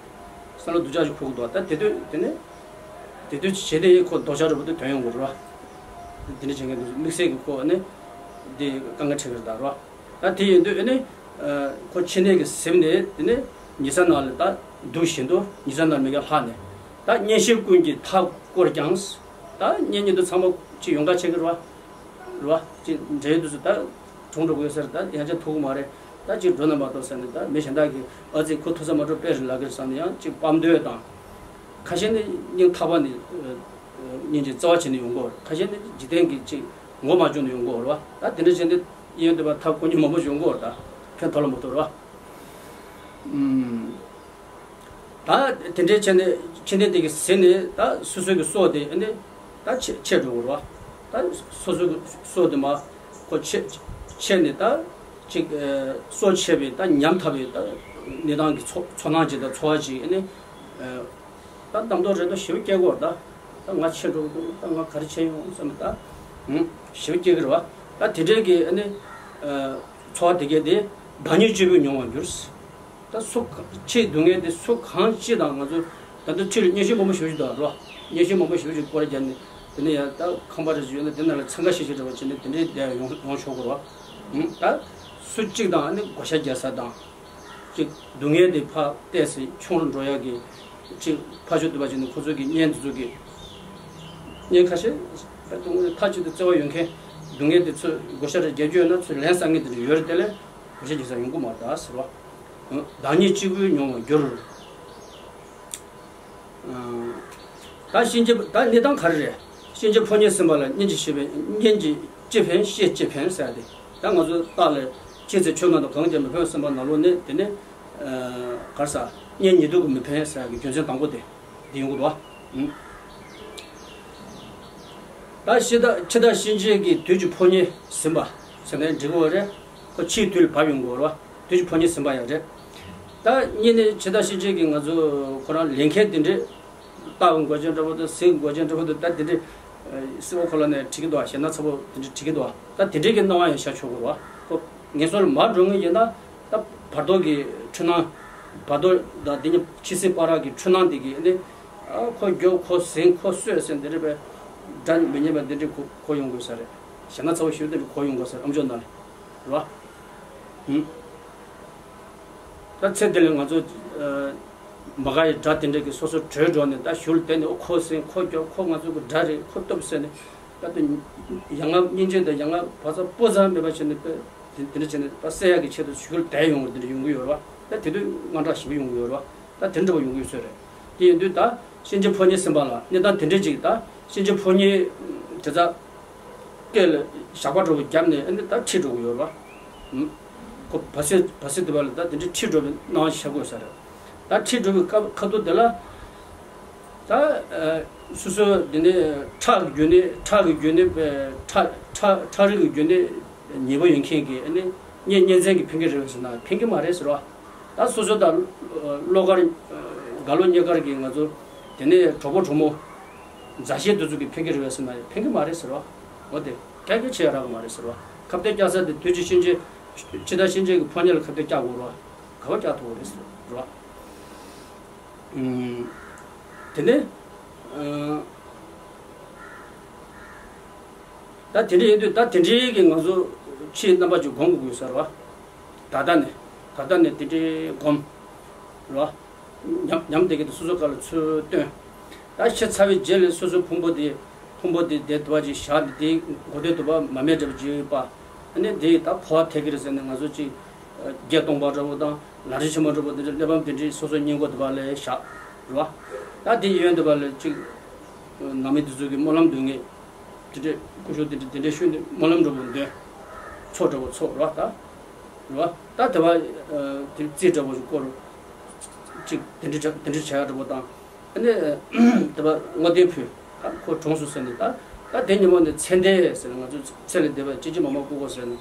བསམ་བློ་སྡུག་ཅག་ཞིག་འཁོར་གི་འདུག་ད་དེ་དུས་དེ་ནས་དེ་དུས་བྱེད་དེ་ཡི་ཁོ་ལྡོག་ཆ་རུ་བུ་དུ་དོན་ཡོང་དགོས་རེད་བ། དེ་འདྲ་བྱེད་མཁན་དུ་དམིགས་བསལ་གྱི་ཁོ་ནི་དེ་དཀའ་ངལ་འཕྲད་ཀྱི་རེད་ད་རེད་བ། ད་དེ་ཡིན་དུས་ཨ་ནི་ཁོ་ཕྱི་ནད་ཀྱིས་ཟིན་ནས་དེ་ནས་ཉེ་ས་ན་ལ་ད་འདུག་བཞིན་དུ་ཉེ་ས་ན་མི་ག་ལྷག་ནས་ད་གཉེན་བཤེས་ཀུན་གྱིས་མཐའ་བསྐོར་ཀྱང་། ད་གཉེན་ཉེ་དུ་ཚང་མ་ཅིག་ཡོང་ག་བྱེད་ཀྱི་རེད་བ། རེད་བ། ཅིག་འབྲེལ་དུས་སུ་ད་གྲོངས་འགྲོ་དགོས་ཟེར། ད་ཡང་ཅིག་ཐུག་གི་མ་རེད། ད་ཅིག་འགྲོ་ན་མ་གཏོགས་ཟེར་ནས་ད་མི་གཞན་དག་གིས་ཨ་ཙི་ཁོ་ཐུག་ས་མ་འགྲོ་དཔེ་རེད་ལབ་ཀྱི་རེད་བསམ་ནས་ཡང་ཅིག་དཔའ་འདོད་དང་། ཁ་ཤས་ནི་སྙིང་ཐག་པ་ནས་སྙིང་རྗེ་རྩ་བ་བྱས་ནས་ཡོང་གི་ཡོད་རེད། ཁ་ཤས་ནི་འཇིག་རྟེན་གྱི་ཅིག་ངོ་མ་བཅུག་ནས་ཡོང་གི་ཡོད་རེད་བ། ད་དེ་འདྲ་བྱས་ནས་གཡས་གཡོན་སྡོད་པ་ཐབས་དཀོན་གཉེར་མང་པོ་ཞིག་ཡོང་གི་ཡོད་རེད། ད་ཕན་ཐོགས་ལ་མ་ཐོགས་རེད་བ། ཨུམ། ད་དེ་འདྲའི་བྱས་ནས་ཕྱི་ནད་དེ་གིས་ཟིན་ནས་ད་སོ་སོ་གི་སྲོག་དེ་ཨ་ནི་ད་ཆད་ཆད་འགྲོ་གི་རེད་བ། ད་སོ་སོ་གི་སྲོག་དེ་མར་ཁོ་ཆད་ཆད་ནས་ད་ཅིག་ཨ་སྲོག་ཆད་པའི་ད་ཉམ་ཐག་པའི་ད་གནས་སྟངས་ཀྱི་ཚོ་ཚོར་སྣང་ཅིག་དང་ཚོར་བ་ཅིག་ཨ་ནི་ཨ་ད་གདམ་དོ་རེ་དོ་ཞེ་པོ་སྐྱེ་གི་རེད་ད། ད་ང་ཆད་འགྲོ་གི་འདུག་ད་ང་ག་རེ་བྱས་ཡོང་བསམ་ད་ཨུམ་ཞེ་པོ་སྐྱེ་གི་རེད་བ། ད་དེ་འདྲའི་གི་ཨ་ནི་ཨ་ཚོར་བ་དེ་གས་དེ་བདག་ཉིད་གཅིག་པུས་མྱོང་བར་འགྱུར། ད་སུ་ག་ཕྱིའི་སྡུག་བསྔལ་དེ་སུ་གང་ཅི་དང་ང་ཚོ་ད་ལྟ་ཕྱི་ལ་གཉེན་བཤེས་མང་པོ་ཞེ་པོ་ཅིག་འདུག་རོ། གཉེན་བཤེས་མང་པོ་ཞེ་པོ་ཅིག་སྐོར་ར་བརྒྱབ་ནས་དེ་ནས་ཡང་ད་ཁང་པ་རེ་ཞིག་ཡོད་ན་དེ་ནང་ལ་འཚང་ཁ་ཤིག་ཤིག་འདྲ་བ་བྱས་ནས་དེ་འདྲའི་བསྡད་ཡོང་ཡོང་ཆོག་གི་རོ། ཨུམ་ད་སུ་གཅིག་དང་ཨ་ནི་བགོ་བཤའ་རྒྱག་ས་དང་། ཅིག་སྡུག་བསྔལ་དེ་ཕར་བལྟས་ཚེ་ཆུང་རུ་འགྲོ་ཡག་གི་ཅིག་ཕར་ཕྱོགས་འདུག་པ་བྱས་ནས་ཁོ་ཚོ་གི་གཉེན་དེ་ཚོ་གི་གཉེན་ཁ་ཤས་ད་དུང་མཐའ་གཅིག་ཏུ་བརྩེ་བ་ཡོད་མཁན་སྡུག་བསྔལ་དེ་ཚོ་བགོ་བཤའ་རེ་རྒྱག་རྒྱུ་ཡོད་ན་ཚུར་ལན་གསང་མཁན་དེ་འདྲ་ཡོད་རེད། དེ་ལས་བགོ་བཤའ་རྒྱག་ས་ཡོང་གི་མ་རེད་ད་ཟེར་བ། བདག་ཉིད་གཅིག་པུས་མྱོང་བར་འགྱུར། ད་གཤིན་རྗེ་ད་གནས་སྟངས་ག་རེ་རེད། གཤིན་རྗེ་ཕོ་ཉས་ཟིན་པ་ལ་གཉེན་གྱིས་བཤད་པའི་གཉེན་གྱིས་ཅི་ཕན་བཤད་ཅི་ཕན་ཟེར་ཏེ། ད་ང་ཚོ་རྟགས་ལ་ཅི་ཚེ་ཆོས་ངན་དང་གང་བྱས་མི་ཕན་བསམ་པ་ནང་ལོགས་ནས་དེ་ནས་ག་རེ་ཟ་གཉེན་ཉེ་དུ་གི་མི་ཕན་ཟེར་གི་རྒྱུ་མཚན་དང་པོ་དེ་འདི་ཡོང་གི་འདུག་བ། ད་ཤི་ད་འཆི་བདག་གཤིན་རྗེ་གི་དུས་ཀྱི་ཕོ་ཉས་ཟིན་པ་ཟེར་ནས་འགྲིག་གི་ཡོད་རེད། ཁོ་འཆིའི་དུས་ལ་བབས་ཡོང་གི་ཡོད་རེད་བ། དུས་ཀྱི་ཕོ་ཉས་ཟིན་པ་ཡང་རེད། ད་གཉིས་ནས་འཆི་བདག་གཤིན་རྗེ་གི་ང་ཚོ་ཁོ་རང་ལེན་མཁན་དེ་འདྲས། རྟ་བོ་མགོ་ཅན་འདྲ་པོ་དང་གཟིག་མགོ་ཅན་འདྲ་པོ་དང་ད་དེ་འདྲའི་སྲིད་པ་ཁོ་ལ་ནས་བྲིས་ཀྱི་འདུག་ཞེ་ན་ཚ་པོ་དེ་འདྲ་བྲིས་ཀྱི་འདུག་ད་དེ་འདྲའི་གི་སྣང་བ་ཡང་བཞག་ཆོག་གི་རེད་བ། ཁོ་ངན་སོང་ལ་མར་འགྲོ་ངེས་ཡིན་ན་ད་བར་དོ་གི་འཁྲུལ་སྣང་། བར་དོ་དང་དེ་ཉིད་འཆི་སྲིད་བར་གྱི་འཁྲུལ་སྣང་དེ་གི་ནི་ཨ་ཁོ་མགྱོགས་ཁོ་ཟིང་ཁོ་གསོད་ཟེར་འདི་འདྲ་པའི་དགྲ་མི་སྙན་པ་འདི་འདྲ་གོ་གོ་ཡོང་དགོས་ས་རེད། ཞེ་ན་ཚ་པོ་ཞེ་པོ་འདི་འདྲ་གོ་ཡོང་དགོས་ས་རེད། ཨམ་ཅོག་ནང་ལ་རེད་བ། ཧུམ། ད་ཚེ་འདི་ལ་ང་ཚོ་ཨ་མ་དགའ་བའི་དགྲ་དེ་འདྲ་གི་སོ་སོ་བྲོས་འགྲོ་ནས་ད་ཞུལ་དེ་ནས་ཨོ་ཁོ་ཟིན་ཁོ་མགྱོགས་ཁོ་ང་ཚོ་གི་དགྲ་རེད་ཁོ་སྟོབས་ཟེར་ནས་ ད་དེ་ཡ་ང་སྙིང་རྗེ་དང་ཡ་ང་བག་ཚ་སྤུ་ཚ་མེད་པ་བྱས་ནས་དཔེ་དེ་འདི་འདྲ་བྱས་ནས་ད་བསད་ཡག་གི་ཆེད་དུ་ཞུ་གུར་བསྡད་ཡོང་གི་འདི་འདྲ་ཡོང་གི་ཡོད་རེད་བ། ད་དེ་དུས་དངངས་སྐྲག་ཞེ་པོ་ཡོང་གི་ཡོད་རེད་བ། ད་དེ་འདྲ་བ་ཡོང་གི་ཡོད་ས་རེད། དེ་ཡིན་དུས་ད་གཤིན་རྗེ་ཕོ་ཉའི་སེམས་པ་ལ་གནས་སྟངས་དེ་འདྲ་ཅིག་ད་གཤིན་རྗེ་ཕོ་ཉའི་དེ་ཚ་སྐེ་ལ་ཞགས་པ་འདྲ་བོ་བརྒྱབ་ནས་ཨ་ནི་ད་ཁྲིད་འགྲོ་གི་ཡོད་རེད་བ། ཧུམ། ཁོ་བ་སེ་བ་སེ་དེ་བ་ལ་ད་དེ་འདྲ་ཁྲིད་འགྲོ་བའི་སྣང་བ་ཤར་དགོས་ས་རེད། ད་ཁྲིད་འགྲོ་བའི་ཁ་ཁ་ཐུག་དེ་ལ། ད་ཨ་སོ་སོ་འདི་ནས་ཁྲག་གི་རྒྱུ་ནི་ཁྲག་གི་རྒྱུ་ནི་ཁྲག་ཁྲག་ཁྲག་རིགས་ཀྱི་རྒྱུ་ནི་ཉེས་པ་ཡོད་མཁན་གྱི་ཨ་ནི་གཉེན་གཉེན་ཚན་གྱིས་ཕན་གྱི་རེད་ཟེར་ན་ཕན་གྱི་མ་རེད་ཟེར་བ། ད་སོ་སོ་དང་བློ་དཀར་དགའ་ལོ་མཉེས་དཀར་གྱི་ང་ཚོ་དེ་ནས་གྲོགས་པོ་གྲོགས་མོ་མཛའ་བཤེས་དེ་ཚོ་གིས་ཕན་གྱི་རེད་ཟེར་ན་ཕན་གྱི་མ་རེད་ཟེར་བ། འོ་དེ་ཀྱག་ཀྱག་བྱེད་ཡ་རག་གི་མ་རེད་ཟེར་བ། ཁ་གཏད་བཀྱག་ས་དེ་དུས་ཀྱི་གཤིན་རྗེ་འཆི་བདག་གཤིན་རྗེ་གི་ཕོ་ཉ་ལ་ཁ་གཏད་བཀྱག་དགོས་རེད་བ། ག་བ་བཀྱག་ཐུབ་ཀྱི་རེད་ཟེར་བ། དེ་ནས་ད་དེ་འདྲ་ཡིན་དུས་ད་དེ་འདྲའི་གི་ང་ཚོ་ཕྱིའི་རྣམ་པ་ཅིག་སྒོམ་དགོས་ས་རེད་བ། ད་ལྟ་ནས་ད་ལྟ་ནས་དེ་འདྲའི་སྒོམ་རེད་བ། ཉམས་ཉམས་བསྡད་ཀྱི་འདུག་སོ་སོ་ག་ལ་ཚུར་སྟོན། ད་ཤི་ཚར་བའི་རྗེས་ལ་སོ་སོའི་ཕུང་པོ་དེ་ཕུང་པོ་དེ་དེ་དུ་བ་ཅིག་བཞག་ནས་དེའི་མགོ་ཐོད་དུ་བ་མ་རྨས་འདྲ་བ་ཅིག་ཡོད་པ། ཨ་ནི་དེ་ད་ཕོ་བ་ཐེག་གི་རེད་ཟེར་ནས་ང་ཚོ་ཅིག་བརྒྱད་སྟོང་པ་འདྲ་བོ་དང་ལམ་རིམ་ཆེན་མོ་འདྲ་བོ་དེ་འདྲ་གླེགས་བམ་དེ་འདྲའི་སོ་སོའི་སྙིང་མགོ་དུ་བ་ལ་བཞག་རེད་བ། ད་དེ་གཡོན་དུ་བ་ལ་ཅིག་ནང་མི་དེ་ཚོ་གི་སྨོན་ལམ་འདོན་ངེས། དེ་འདྲའི་སྐུ་ཞབས་དེ་འདྲ་དེ་འདྲའི་ཤོད་འདི་སྨོན་ལམ་འདྲ་བོ་འདོན། ཚོགས་འདྲ་བོ་ཚོགས་རོགས་ད། རོགས་ད་དེ་བ་དེ་རྩིས་འདྲ་བོ་སྐོར་ཅིག་དེ་འདྲའི་དེ་འདྲའི་བྱ་ཡག་འདྲ་བོ་དང་། ཨ་ནི་དེ་བ་བསྔོ་རྟེན་ཕུལ། ད་ཁོ་གྲོངས་སོང་ཟེར་ནས་ད་ད་དེ་ཉིན་མོ་ནས་མཚན་ལྡན་ཟེར་ནས་ང་ཚོ་ཚེ་ལས་འདས་པ་ཅི་ཅི་མ་མ་སྐུ་གོ་ཟེར་ནས་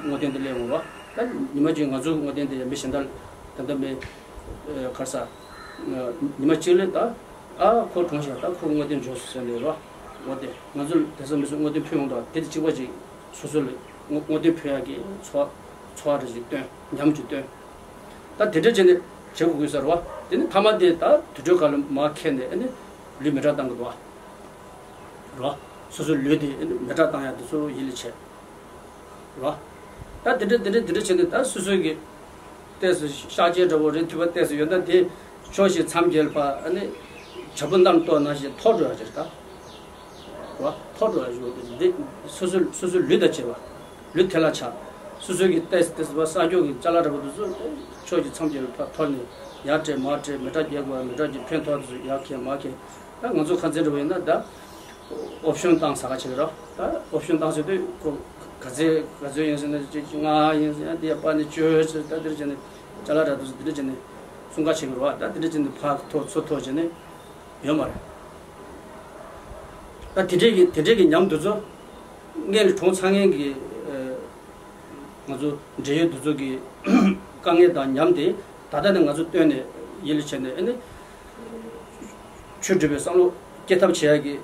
བསྔོ་རྟེན་དེ་སླེབས་འོང་རོགས། ད་ཉི་མ་གཅིག་ང་ཚོ་བསྔོ་རྟེན་དེ་ཡང་མི་གཞན་དག་ད་ལྟ་མི་གར་ས་ཉི་མ་གཅིག་ལས་ད། ཨ་ཁོ་གྲོངས་ཤག་ད་ཁོ་བསྔོ་རྟེན་འབྱོར་སོང་ཟེར་ནས་རོ། འོ་དེ་ང་ཚོ་དེ་ཚོ་མི་ཚོ་བསྔོ་རྟེན་ཕུལ་ཡོང་དང་དེ་དེ་གཅིག་པ་ཅིག་སོ་སོ་ལ་བསྔོ་བསྔོ་རྟེན་ཕུལ་ཡག་གི་ཚོར་ཚོར་བ་རེ་ཞིག་བཏོན། ཉམས་ཅིག་བཏོན། ད་དེ་འདྲ་བྱས་ནས་བྱེད་དགོས་དགོས་ས་རེད་བ། དེ་ནི་ཐ་མ་དེ་ད་དུར་ཁྲོད་ཁ་ལ་མར་ཁྱེར་ནས་ཨ་ནི་ལུས་མེ་སྲེག་བཏང་གི་འདུག་བ། རོ། སོ་སོའི་ལུས་དེ་ཨ་ནི་མེ་སྲེག་བཏང་ཡག་དེ་ཚོ་ཡིད་ལ་བྱས། རོ། ད་དེ་འདྲ་དེ་འདྲ་དེ་འདྲ་བྱས་ནས་ད་སོ་སོའི་གི་ཏོག་ཙམ་གཤག་བཅོས་འདྲ་བོ་རེ་ཐུབ་པ་ཏོག་ཙམ་ཡོད་ན་དེ་ཕྱོགས་བཞི་མཚམས་བརྒྱད་ལ་ཕར་ཨ་ནི་བྱ་སྤུ་བསྣམས་ཏོག་ནང་བཞིན་འཐོར་འགྲོ་ཡག་ཅིག་རེད་ད། རོ། འཐོར་འགྲོ་ཡག་ཅིག་འདི་སོ་སོ་སོ་སོའི་ལུས་དང་བཅས་པ། ལུས་ཐལ་ལ་ཆགས། སོ་སོའི་གི་ཏོག་ཙམ་ཏོག་ཙམ་ཕར་གཤག་བཅོས་ཀྱི་ཅ་ལག་འདྲ་བོ་དེ་ཚོ་ཕྱོགས་བཞི་མཚམས་བརྒྱད་ལ་ཕར་འཐོར་ནས་ཡར་བསྲེག་མར་བསྲེག་མེ་སྲེག་རྒྱག་དགོས་མེ་སྲེག་གི་ཕན་ཐོགས་དེ་ཚོ་ཡར་འཁྱེར་མར་འཁྱེར། ད་ང་ཚོ་ཁ་ཚན་འདྲ་བོ་ཡིན་ན་ད། ཨོབ་ཤོན་བཏང་ཟེར་ག་བྱེད་ཀྱི་རོ། ད་ཨོབ་ཤོན་བཏང་ཟེར་དུས་ཁོ་ག་ཚད་ག་ཚོད་ཡིན་ཟེར་ན་ཅིག་ལྔ་ཡིན་ཟེར་ཡང་དེ་ཡང་པ་ནི་བཅོས་ཟེར་ད་དེ་འདྲ་བྱས་ནས་ཅ་ལག་འདྲ་འདུག་ཟེར་དེ་འདྲ་བྱས་ནས་གསུང་ག་བྱེད་ཀྱི་རོ། ད་དེ་འདྲ་བྱས་ནས་ཕར་འཐོར་ཚུར་འཐོར་བྱས་ནས་ཡོད་མ་རེད། ད་དེ་འདྲས་ཀྱི་དེ་འདྲས་ཀྱི་ཉམས་འདི་ཚོ་སྔོན་ལ་གྲོངས་ཚར་མཁན་གྱི་ང་ཚོ་འབྲེལ་ཡོད་འདི་ཚོ་གི་དཀའ་ངལ་དང་ཉམས་དེ་ད་ལྟ་ནས་ང་ཚོ་བཏོན་ནས་ཡིད་ལ་བྱས་ནས་ཨ་ནི། ཆོས་སྒྲུབ་པའི་བསམ་བློ་སྐྱེ་ཐབས་བྱེད་ཡག་གི་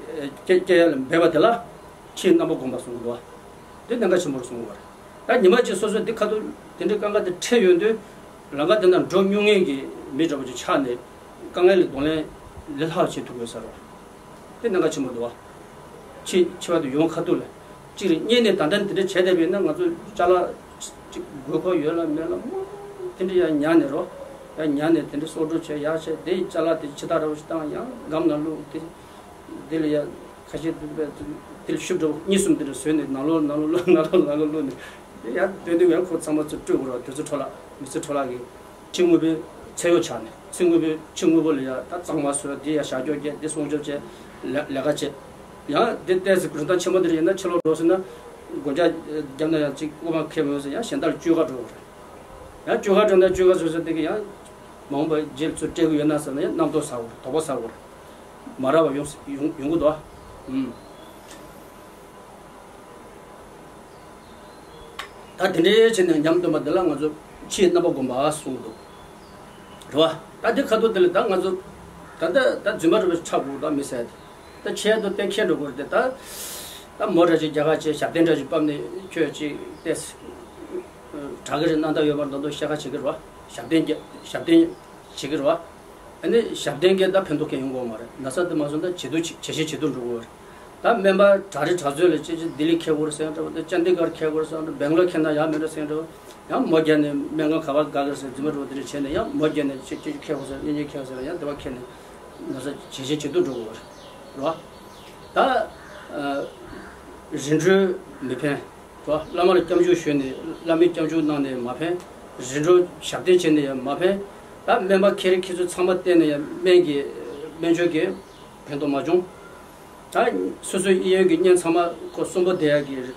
སྐྱེ་སྐྱེ་ཡག་ལ་འབད་པ་དེ་ལ་ཕྱིའི་རྣམ་པ་སྒོམ་པ་གསུང་གི་འདུག་བ། འདི་གནད་འགག་ཆེན་པོར་གསུང་གི་བ་རེད། ད་ཉི་མ་གཅིག་སོ་སོ་འདི་ཁ་ཐུག་དེ་འདྲའི་དཀའ་ངལ་དེ་འཕྲད་ཡོང་དུས་ལམ་ཁ་དེ་ན་འགྲོ་མྱོང་མཁན་གྱི་མི་འདྲ་པོ་ཅིག་ཆགས་ནས་དཀའ་ངལ་ལ་གདོང་ལེན་ལས་སླ་བ་བྱེད་ཐུབ་དགོས་ས་རེད། དེ་གནད་འགག་ཆེན་པོ་འདུག་བ། ཕྱི་ཕྱི་བ་དུ་ཡོང་ཁ་ཐུག་ལ་གཅིག་རེད། གཉིས་ནས་ད་ལྟ་འདི་འདྲ་བྱས་བསྡད་པ་ཡིན་ན་ང་ཚོ་ཅ་ལག་ཅིག་དགོས་མཁོ་ཡོད་ལ་མེད་ལ་མ་དེ་འདྲ་ཡང་ཉར་ནས་རོ། ཡང་ཉར་ནས་དེ་འདྲ་གསོག་སྒྲུབ་བྱས་ཡག་བྱས་དེ་ཅ་ལག་དེ་ཕྱི་ཐག་ར་བ་ཞིག་བཏང་ཡང་སྒམ་ནང་བླུགས་དེ་དེ་ལ་ཡང་ཁ་ཤས་དེ་དེ་ལ་ཤུབས་འདྲ་བོ་གཉིས་གསུམ་དེ་འདྲ་བཟོས་ནས་ནང་ལོགས་ནང་ལོགས་ནང་ལོགས་ནང་ལོགས་བླུགས་ནས་དེ་ཡང་སྟོན་དུས་ཡང་ཁོ་ཚང་མ་ཚུར་སྤྲོད་དགོས་ར། དེ་ཚོ་འཕྲོ་བརླག་མི་ཚེ་འཕྲོ་བརླག་གི་ཕྱི་དངོས་པོའི་ཚེ་གཡོག་ཆགས་ནས་ཕྱི་དངོས་པོ་ཕྱི་དངོས་པོ་ལ་ཡ་ད་གཙང་མ་བཟོས་འདི་ཡ་བཞག་སྐྱོར་བྱས་འདི་སྲུང་སྐྱོབ་བྱས་ལས་ལས་ཀ་བྱས། ཡང་འདི་ཏོག་ཙམ་རིན་ཐང་ཆེན་པོ་འདི་རེད། ཡིན་ན་ཕྱི་ལོགས་འགྲོ་སོང་ན་སྒོ་ལྕགས་བརྒྱབ་ན་ཡང་ཅིག་དབུ་མ་ཁེབས་མི་ཡོང་ཟེར་ཡང་གཞན་དག་ལ་བཅོས་ཁ་འགྲོ་དགོས་རེད། ཡང་བཅོས་ཁ་འགྲོ་ན་བཅོས་ཁ་བཟོ་ས་དེ་གི་ཡང་མ་འོངས་པ་རྗེས་ལ་ཚུར་སྤྲད་གི་ཡོད་ན་ཟེར་ན་ཡང་རྣམ་རྟོག་ཟ་དགོས་རེད། དོགས་པ་ཟ་དགོས་རེད། མ་རག་པ་ཡོང་ཡོང་ཡོང་གི་འདུག་ཨ། ཨུམ། ད་དེ་འདྲའི་བྱས་ནས་ཉམས་སྟོན་པ་འདི་ལ་ང་ཚོ་ཕྱིའི་རྣམ་པ་སྒོམ་པ་གསུངས་འདུག་རེད་བ། ད་འདི་ཁ་ཐུག་དེ་ལ་ད་ང་ཚོ་ད་ལྟ་ད་རྫུན་མ་རེད་པ་ཆགས་དགོས་ད་མི་ཟེར་ཏེ། ད་ཆེད་དུ་གཏན་འཁེལ་འགྲོ་དགོས་རེད་དེ། ད་ད་མོ་འདྲ་ཞིག་རྒྱག་ག་བྱས་ཞབས་བརྟན་འདྲ་ཞིག་ཕབ་ནས་ཁྱོད་ཅིག་ཏེ་དྲག་གི་རེད། རྣམ་དག་ཡོད་པར་མདོར་མདོར་བཤད་ཁ་བྱེད་ཀྱི་རེད་བ། ཞབས་བརྟན་རྒྱ་ཞབས་བརྟན་བྱེད་ཀྱི་རེད་བ། ཨ་ནི་ཞབས་བརྟན་གྱིས་ད་ཕན་ཐོགས་གང་ཡོང་གི་ཡོད་མ་རེད། ན་ཚ་དེ་མ་སོང་ད་ཇེ་སྡུག་ཇེ་ཞན་ཇེ་སྡུག་འགྲོ་གི་ཡོད་རེད། ད་སྨན་པ་དྲག་རེད་དྲག་ཚོད་ལ་ཅི་ཅི་ལྡི་ལི་ཁྱེར་དགོས་རེད་ཟེར་འདྲ་བ། ད་ཅན་དི་གར་ཁྱེར་དགོས་རེད་ཟེར་འདྲ་བ། སྦེང་ལོར་ཁྱེར་ན་ཡག་མེད་འགྲོ་ཟེར་འདྲ་བ། ཡང་མོ་བརྒྱབ་ནས་སྨན་ཁང་ག་པར་དགའ་གི་རེད་ཟེར་རྫུན་མ་འདྲ་བོ་དེ་འདྲ་བྱས་ནས་ཡང་མོ་བརྒྱབ་ནས་ཅི་ཅི་ཁྱེར་དགོས་ཟེར་གཉེན་ཉེ་ཁྱེར་ཟེར་ཡང་དེ་བ་ཁྱེར་ནས་ན་ཚ་ཇེ་ཞན་ཇེ་སྡུག་འགྲོ་གི་ཡོད་རེད་བ། ད་ཨ་ རིམ་གྲོ་མི་ཕན། བླ་མ་ལ་སྐྱབས་འཇུག་ཞུས་ནས་བླ་མའི་སྐྱབས་འཇུག་གནང་ནས་མ་ཕན། རིམ་གྲོ་ཞབས་བརྟན་བྱས་ནས་ཡང་མ་ཕན། ད་སྨན་པ་མཁན་རིགས་ཁྱེད་ཚོ་ཚང་མ་བསྟེན་ནས་ཡང་སྨན་གྱི་སྨན་བཅོས་ཀྱི་ཕན་ཐོགས་མ་བྱུང་། ད་སོ་སོའི་གཡས་གཡོན་གྱི་གཉེན་ཚང་མ་ཁོ་གསོན་པོ་བསྡད་ཡག་གི་རེ་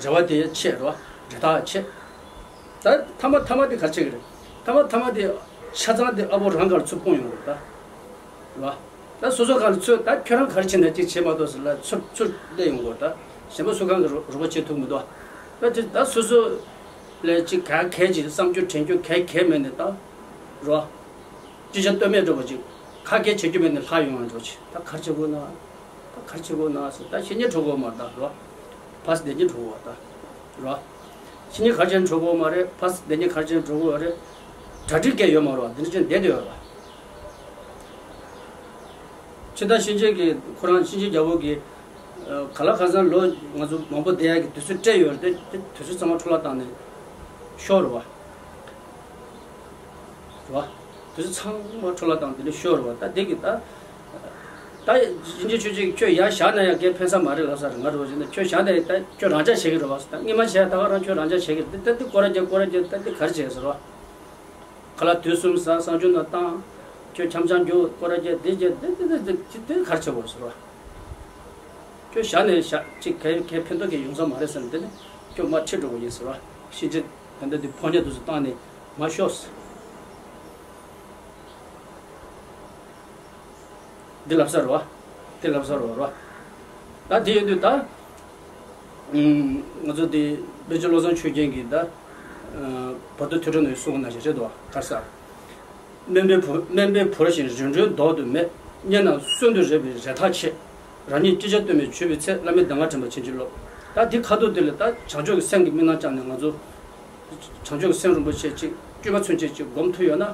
རེ་བ་དེ་ཆད་རོ། འབྲེལ་ཐག་ཆད། ད་ཐ་མ་ཐ་མ་དེ་ག་རེ་བྱེད་ཀྱི་རེད། ཐ་མ་ཐ་མ་དེ་ཆ་ཚང་དེ་ཨ་ཕོ་རང་གར་ཚུར་སྤུངས་ཡོང་གི་རེད་ད། རེད་བ། ད་སོ་སོ་ག་ལ་ཚུར་ད་ཁྱོད་རང་ག་རེ་བྱེད་ན་ཅིག་བྱེད་མ་གཏོགས་ཟེར་ལ་ཚུར་ཚུར་སླེབས་ཡོང་གི་རེད་ད། གཞན་པ་སུ་གང་གི་རོགས་པ་བྱེད་ཐུབ་མི་འདུག་ད་དེ་ད་སོ་སོ་ལས་ཅིག་ག་གལ་ཅིག་བསམ་རྒྱུ་དྲན་རྒྱུ་གལ་གལ་མེད་ནས་ད། རེད་བ། ཅི་བྱ་གཏོལ་མེད་འགྲོ་བ་ཅིག་ཁ་སྐད་བྱེད་རྒྱུ་མེད་ནས་ལྷག་ཡོང་བ་འགྲོ་ཅིག་ད་ག་རེ་བྱེད་དགོས་ན། ད་ག་རེ་བྱེད་དགོས་ན་ཟེར་ད་ཤི་ཉེན་འགྲོ་གི་ཡོད་མ་རེད་ད་རོ། ཕ་སི་བདེ་ཉེན་འགྲོ་གི་ཡོད་ད། རོ། ཤི་ཉེན་ག་རེ་བྱས་ནས་འགྲོ་གི་ཡོད་མ་རེད། ཕ་སི་བདེ་ཉེན་ག་རེ་བྱས་ནས་འགྲོ་གི་ཡོད་རེད། གྲ་སྒྲིག་གས་ཡོད་མ་རེད་བ། འདི་འདྲ་བྱས་ནས་བསྡད་དེ་ཡོད་རེད་བ། ཕྱི་ཟླ་ཕྱིན་ཆད་ཀྱི་ཁོ་རང་ཕྱིན་ཆད་རྒྱལ་པོ་གི་ག་ལ་ག་ས་ལོ་ང་ཚོ་མང་པོ་བསྡད་ཡག་གི་དུས་ཚོད་སྤྲད་ཡོད་རེད་དེ་དུས་ཚོད་ཚང་མ་འཕྲོ་བརླག་བཏང་ནས་ཤོར་རེད་བ། རེད་བ། དེ་ཚོ་ཚང་མ་འཕྲོ་བརླག་བཏང་དེ་འདྲ་ཤོར་བ་ད་འདི་གི་ད། ད་ཡིན་གཅིག་ཆོས་གཅིག་ཁྱོད་ཡར་བཞག་ན་ཡང་སྐད་ཕན་ས་མ་རེད་ལབ་ས་རེད། ང་རོ་བཞིན་ད་ཁྱོད་བཞག་ན་ཡང་ད་ཁྱོད་རང་འཇགས་བྱེད་ཀྱི་རེད་བ། ད་སྔོན་མ་བྱས་ད་ག་རང་ཁྱོད་རང་འཇགས་བྱེད་ཀྱི་རེད། ད་འདི་སྐོར་ར་རྒྱག་སྐོར་ར་རྒྱག་ད་འདི་ག་རེ་བྱེད་ཟེར་བ། ག་ལ་དུས་གསུམ་ཟ་གསང་སྤྱོད་ན་བཏང་། ཁྱོད་འཆམ་འཆམ་རྒྱུ་སྐོར་ར་རྒྱག་འདི་རྒྱག་འདི་འདི་འདི་འདི་འདི་ག་རེ་བྱེད་དགོས་ཟེར་བ། ཁྱོད་བཞག་ནས་བཞག་ཅིག་གལ་གལ་ཕན་ཐོགས་ཀྱི་ཡོང་ས་མ་རེད་ཟེར་ནས་དེ་ནི་ཁྱོད་མར་ཁྲིད་འགྲོ་དགོས་ཡིན་ཟེར་བ། ཕྱིན་ཆད་ད་ལྟ་འདི་ཕོ་ཉ་དུས་སུ་བཏང་ནས་མར་ཤོག་ཟེར། འདི་ལབ་ས་རེད་བ། འདི་ལབ་ས་རེད་བ། ད་དེ་ཡིན་དུས་ད། ང་ཚོ་འདི་དཔལ་ཆེན་བློ་བཟང་ཆོས་རྒྱན་གྱིས་ད། བར་དོ་ཐོས་གྲོལ་ནང་གསུངས་པ་ནང་བཞིན་རེད་དོ་ག་ས། དམན་པའི་བུ་དམན་པའི་བུར་ཞིང་རིམ་གྲོའི་མདོག་ཏུ་མེད། གཉེན་རྣམས་གསོན་དུ་རེ་བའི་རེ་ཐག་ཆད། རང་ཉིད་ཅི་བྱ་གཏོལ་མེད་གྱུར་པའི་ཚེ། བླ་མའི་གདམས་ངག་དྲན་པ་ཕྱིན་ཅི་ལོག་ད་འདི་ཁ་ཐུག་འདི་ལ་ད་བྱང་ཆུབ་ཀྱི་སེམས་ཀྱི་མིག་ནང་བཅངས་ནས་ང་ཚོ། བྱང་ཆུབ་ཀྱི་སེམས་རིན་པོ་ཆེ་གཅིག་དཀྱུས་མ་ཚུན་ཆད་གཅིག་སྒོམ་ཐུབ་ཡོད་ན།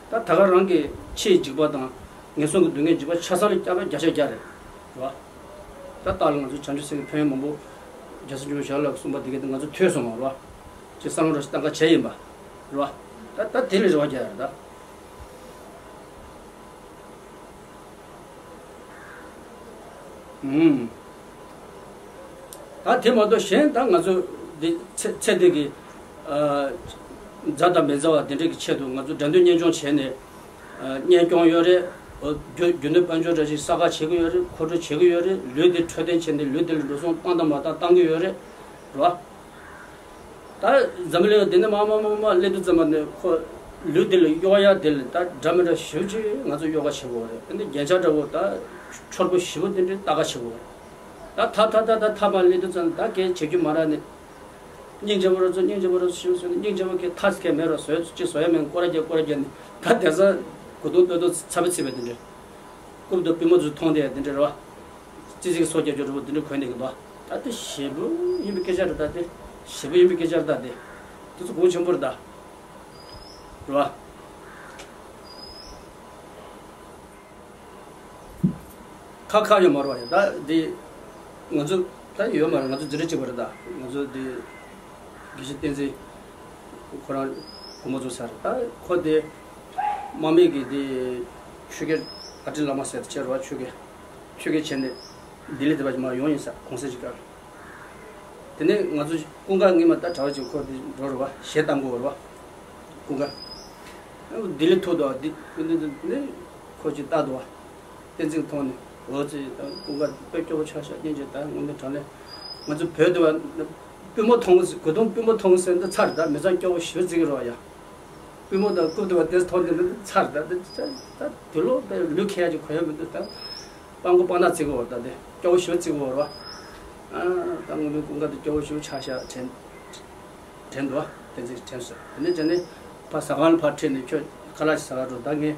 ད་ད་ག་རང་གི་ཕྱིའི་འཇིགས་པ་དང་། ངན་སོང་གི་སྡུག་བསྔལ་འཇིགས་པ་ཆ་ཚང་ལས་བསྐྱབ་པ་བརྒྱ་ཆ་བརྒྱ་རེད། རེད་བ། ད་ལྟ་ལ་ང་ཚོ་བྱང་ཆུབ་སེམས་ཀྱི་ཕན་ཡོན་མང་པོ། རྒྱལ་སྲས་ཆེན་པོ་ཞལ་ལ་གསུངས་པ་འདི་ག་ད་ང་ཚོ་ཐོས་སོང་བ་རེད་བ། ཅིག་བསམ་བློ་ར་ཞིག་བཏང་ག་བྱས་ཡིན་པ། རེད་བ། ད་ད་དེ་ལས་རེ་བ་རྒྱག་ཡ་རེད་ད། ཨུམ། ད་དེ་མ་གཏོགས་གཞན་ད་ང་ཚོ་འདི་ཚེ་ཚེ་འདི་གི་ཨ་མཛའ་དང་མི་མཛའ་བ་དེ་འདྲ་གི་ཆེད་དུ་ང་ཚོ་དགྲ་འདུལ་གཉེན་སྐྱོང་བྱས་ནས་ཨ་གཉེན་སྐྱོང་ཡོད་རེད། རྒྱུ་རྒྱུ་ནོར་དཔལ་འབྱོར་འདྲ་ཞིག་གསར་བཀག་བྱེད་ཀྱི་ཡོད་རེད། མཁོ་སྤྲོད་བྱེད་ཀྱི་ཡོད་རེད། ལུས་འདི་འཕྲོད་བསྟེན་བྱས་ནས་ལུས་འདི་ལ་འགྲོ་སོང་བཏང་དང་མ་བཏང་བཏང་གི་ཡོད་རེད། རེད་བ། ད་འཛམ་བུ་གླིང་འདི་ནས་མར་མར་མར་མར་སླེབས་དུས་ཙམ་པ་ནས་ཁོ་ལུས་འདི་ལ་གཡོག་ཡ་འདི་ལ་ད་འདྲ་མི་འདྲ་ཞེ་པོ་ཅིག་ང་ཚོ་གཡོ་ག་བྱེད་དགོས་རེད། འདི་རྒྱན་ཆ་འདྲ་བོ་ད་འཆོར་པོ་ཞེ་པོ་འདི་འདྲའི་ལྟ་ག་བྱེད་དགོས་རེད། ད་ད་ད་ད་ད་ཐ་མ་སླེབས་དུས་ཙམ་ད་གས་བྱེད་རྒྱུ་མ་རག་ནས། སྙིང་རྗེ་པོ་ར་ཚོ་སྙིང་རྗེ་པོ་ར་ཚོ་ཞེ་པོ་ཟེར་ནས་སྙིང་རྗེ་པོ་གས་ཐག་གས་མེད་ར་བཟོས་ཅི་བཟོ་ཡ་མེད་སྐོར་ར་རྒྱག་སྐོར་ར་རྒྱག་ནས་ད་དེ་ས་གུ་དུང་ལྟོས་ལྟོས་ཚ་བའི་ཚིག་པའི་འདི་འདྲ། རྐུབ་དང་པུས་མོ་ཚོ་མཐོང་དེ་འདི་འདྲ་རེད་བ། ཙི་ཙིག་སོ་རྒྱབ་རྒྱུ་རེད་བ། འདི་འདྲ་གོན་ནས་གི་འདུག་ད་དེ་ཞེ་པོ་ཡིན་པའི་སྐད་ཆ་རེད། ད་དེ་ཞེ་པོ་ཡིན་པའི་སྐད་ཆ་རེད། ད་དེ་དེ་ཚོ་གོང་ཆེན་པོ་རེད་ད། རེད་བ། ཁ་ཁ་ཡོད་མ་རེད་བ། ཡ་ད་དེ་ང་ཚོ་ད་ཡོད་མ་རེད། ང་ཚོ་འཛིན་གྲྭ་གཅིག་པ་རེད་ད། ང་ཚོ་དེ་དགེ་བཤེས་བསྟན་འཛིན་ཁོ་རང་གོང་མ་ཚོ་ས་རེད། ད་ཁོ་དེ་དམག་མི་གི་དེ་ཆོས་རྒྱལ་ཨ་ཏི་བླ་མ་ཟེར་ཆེ་རེད་བ། ཆོས་རྒྱལ་ཆོས་རྒྱལ་བྱས་ནས་ལྡི་ལི་དེ་བ་ཅིག་མར་ཡོང་ཡིན་ས་གུང་སེང་ཅིག་སྐབས། དེ་ནས་ང་ཚོ་ཀུན་དགའ་ངས་མ་ད་གྲྭ་བ་ཅིག་ཁོ་དེ་འགྲོ་རེད་བ། གཞས་གཏང་གོ་རེད་བ། ཀུན་དགའ། ལྡི་ལི་ཐུག་འདུག་བ། འདི་ནས་ཁོ་ཅིག་ལྟ་འདུག་བ། བསྟན་འཛིན་མཐོང་ནས་འོ་ཙི་ད་ཀུན་དགའ་དཔེ་སྐྱོ་བོ་ཆགས་ཤག་སྙིང་རྗེ། ད་དངོས་གནས་དྲང་གནས་ང་ཚོ་བོད་དུ་བ་པུས་མོ་མཐོང་གི་གོས་ཐུང་པུས་མོ་མཐོང་གི་ཟེར་འདི་ཚར། ད་མི་ཚང་སྐྱོ་བོ་ཞེ་པོ་བརྩི་གི་རེད་བ་ཡ། པུས་མོ་དང་རྐུབ་དུ་བ་དེ་མཐོང་དེ་ནི་ཚར། ད་ད་ད་དུས་ལོག་པའི་ལུས་ཁེ་ཡ་ཅིག་གོ་ཡ་མི་འདུག་ད་སྤང་གོ་སྤང་ན་བརྩི་གི་བ། ད་དེ་སྐྱོ་བོ་ཞེ་པོ་བརྩི་གི་བ་རེད་བ། ཨ་ད་དངོས་གནས་ཀུན་དགའ་དེ་སྐྱོ་བོ་ཞེ་པོ་ཆགས་ཤག་དྲན། དྲན་འདུག་བ། བསྟན་འཛིན་དྲན་སོང་། དེ་ནས་དེ་ནས་ཕ་ཟ་ཁང་ལ་ཕར་ཁྲིད་ནས་ཁྱོད་ཁ་ལག་ཞིག་ཟ་ག་འགྲོ། ད་ངས་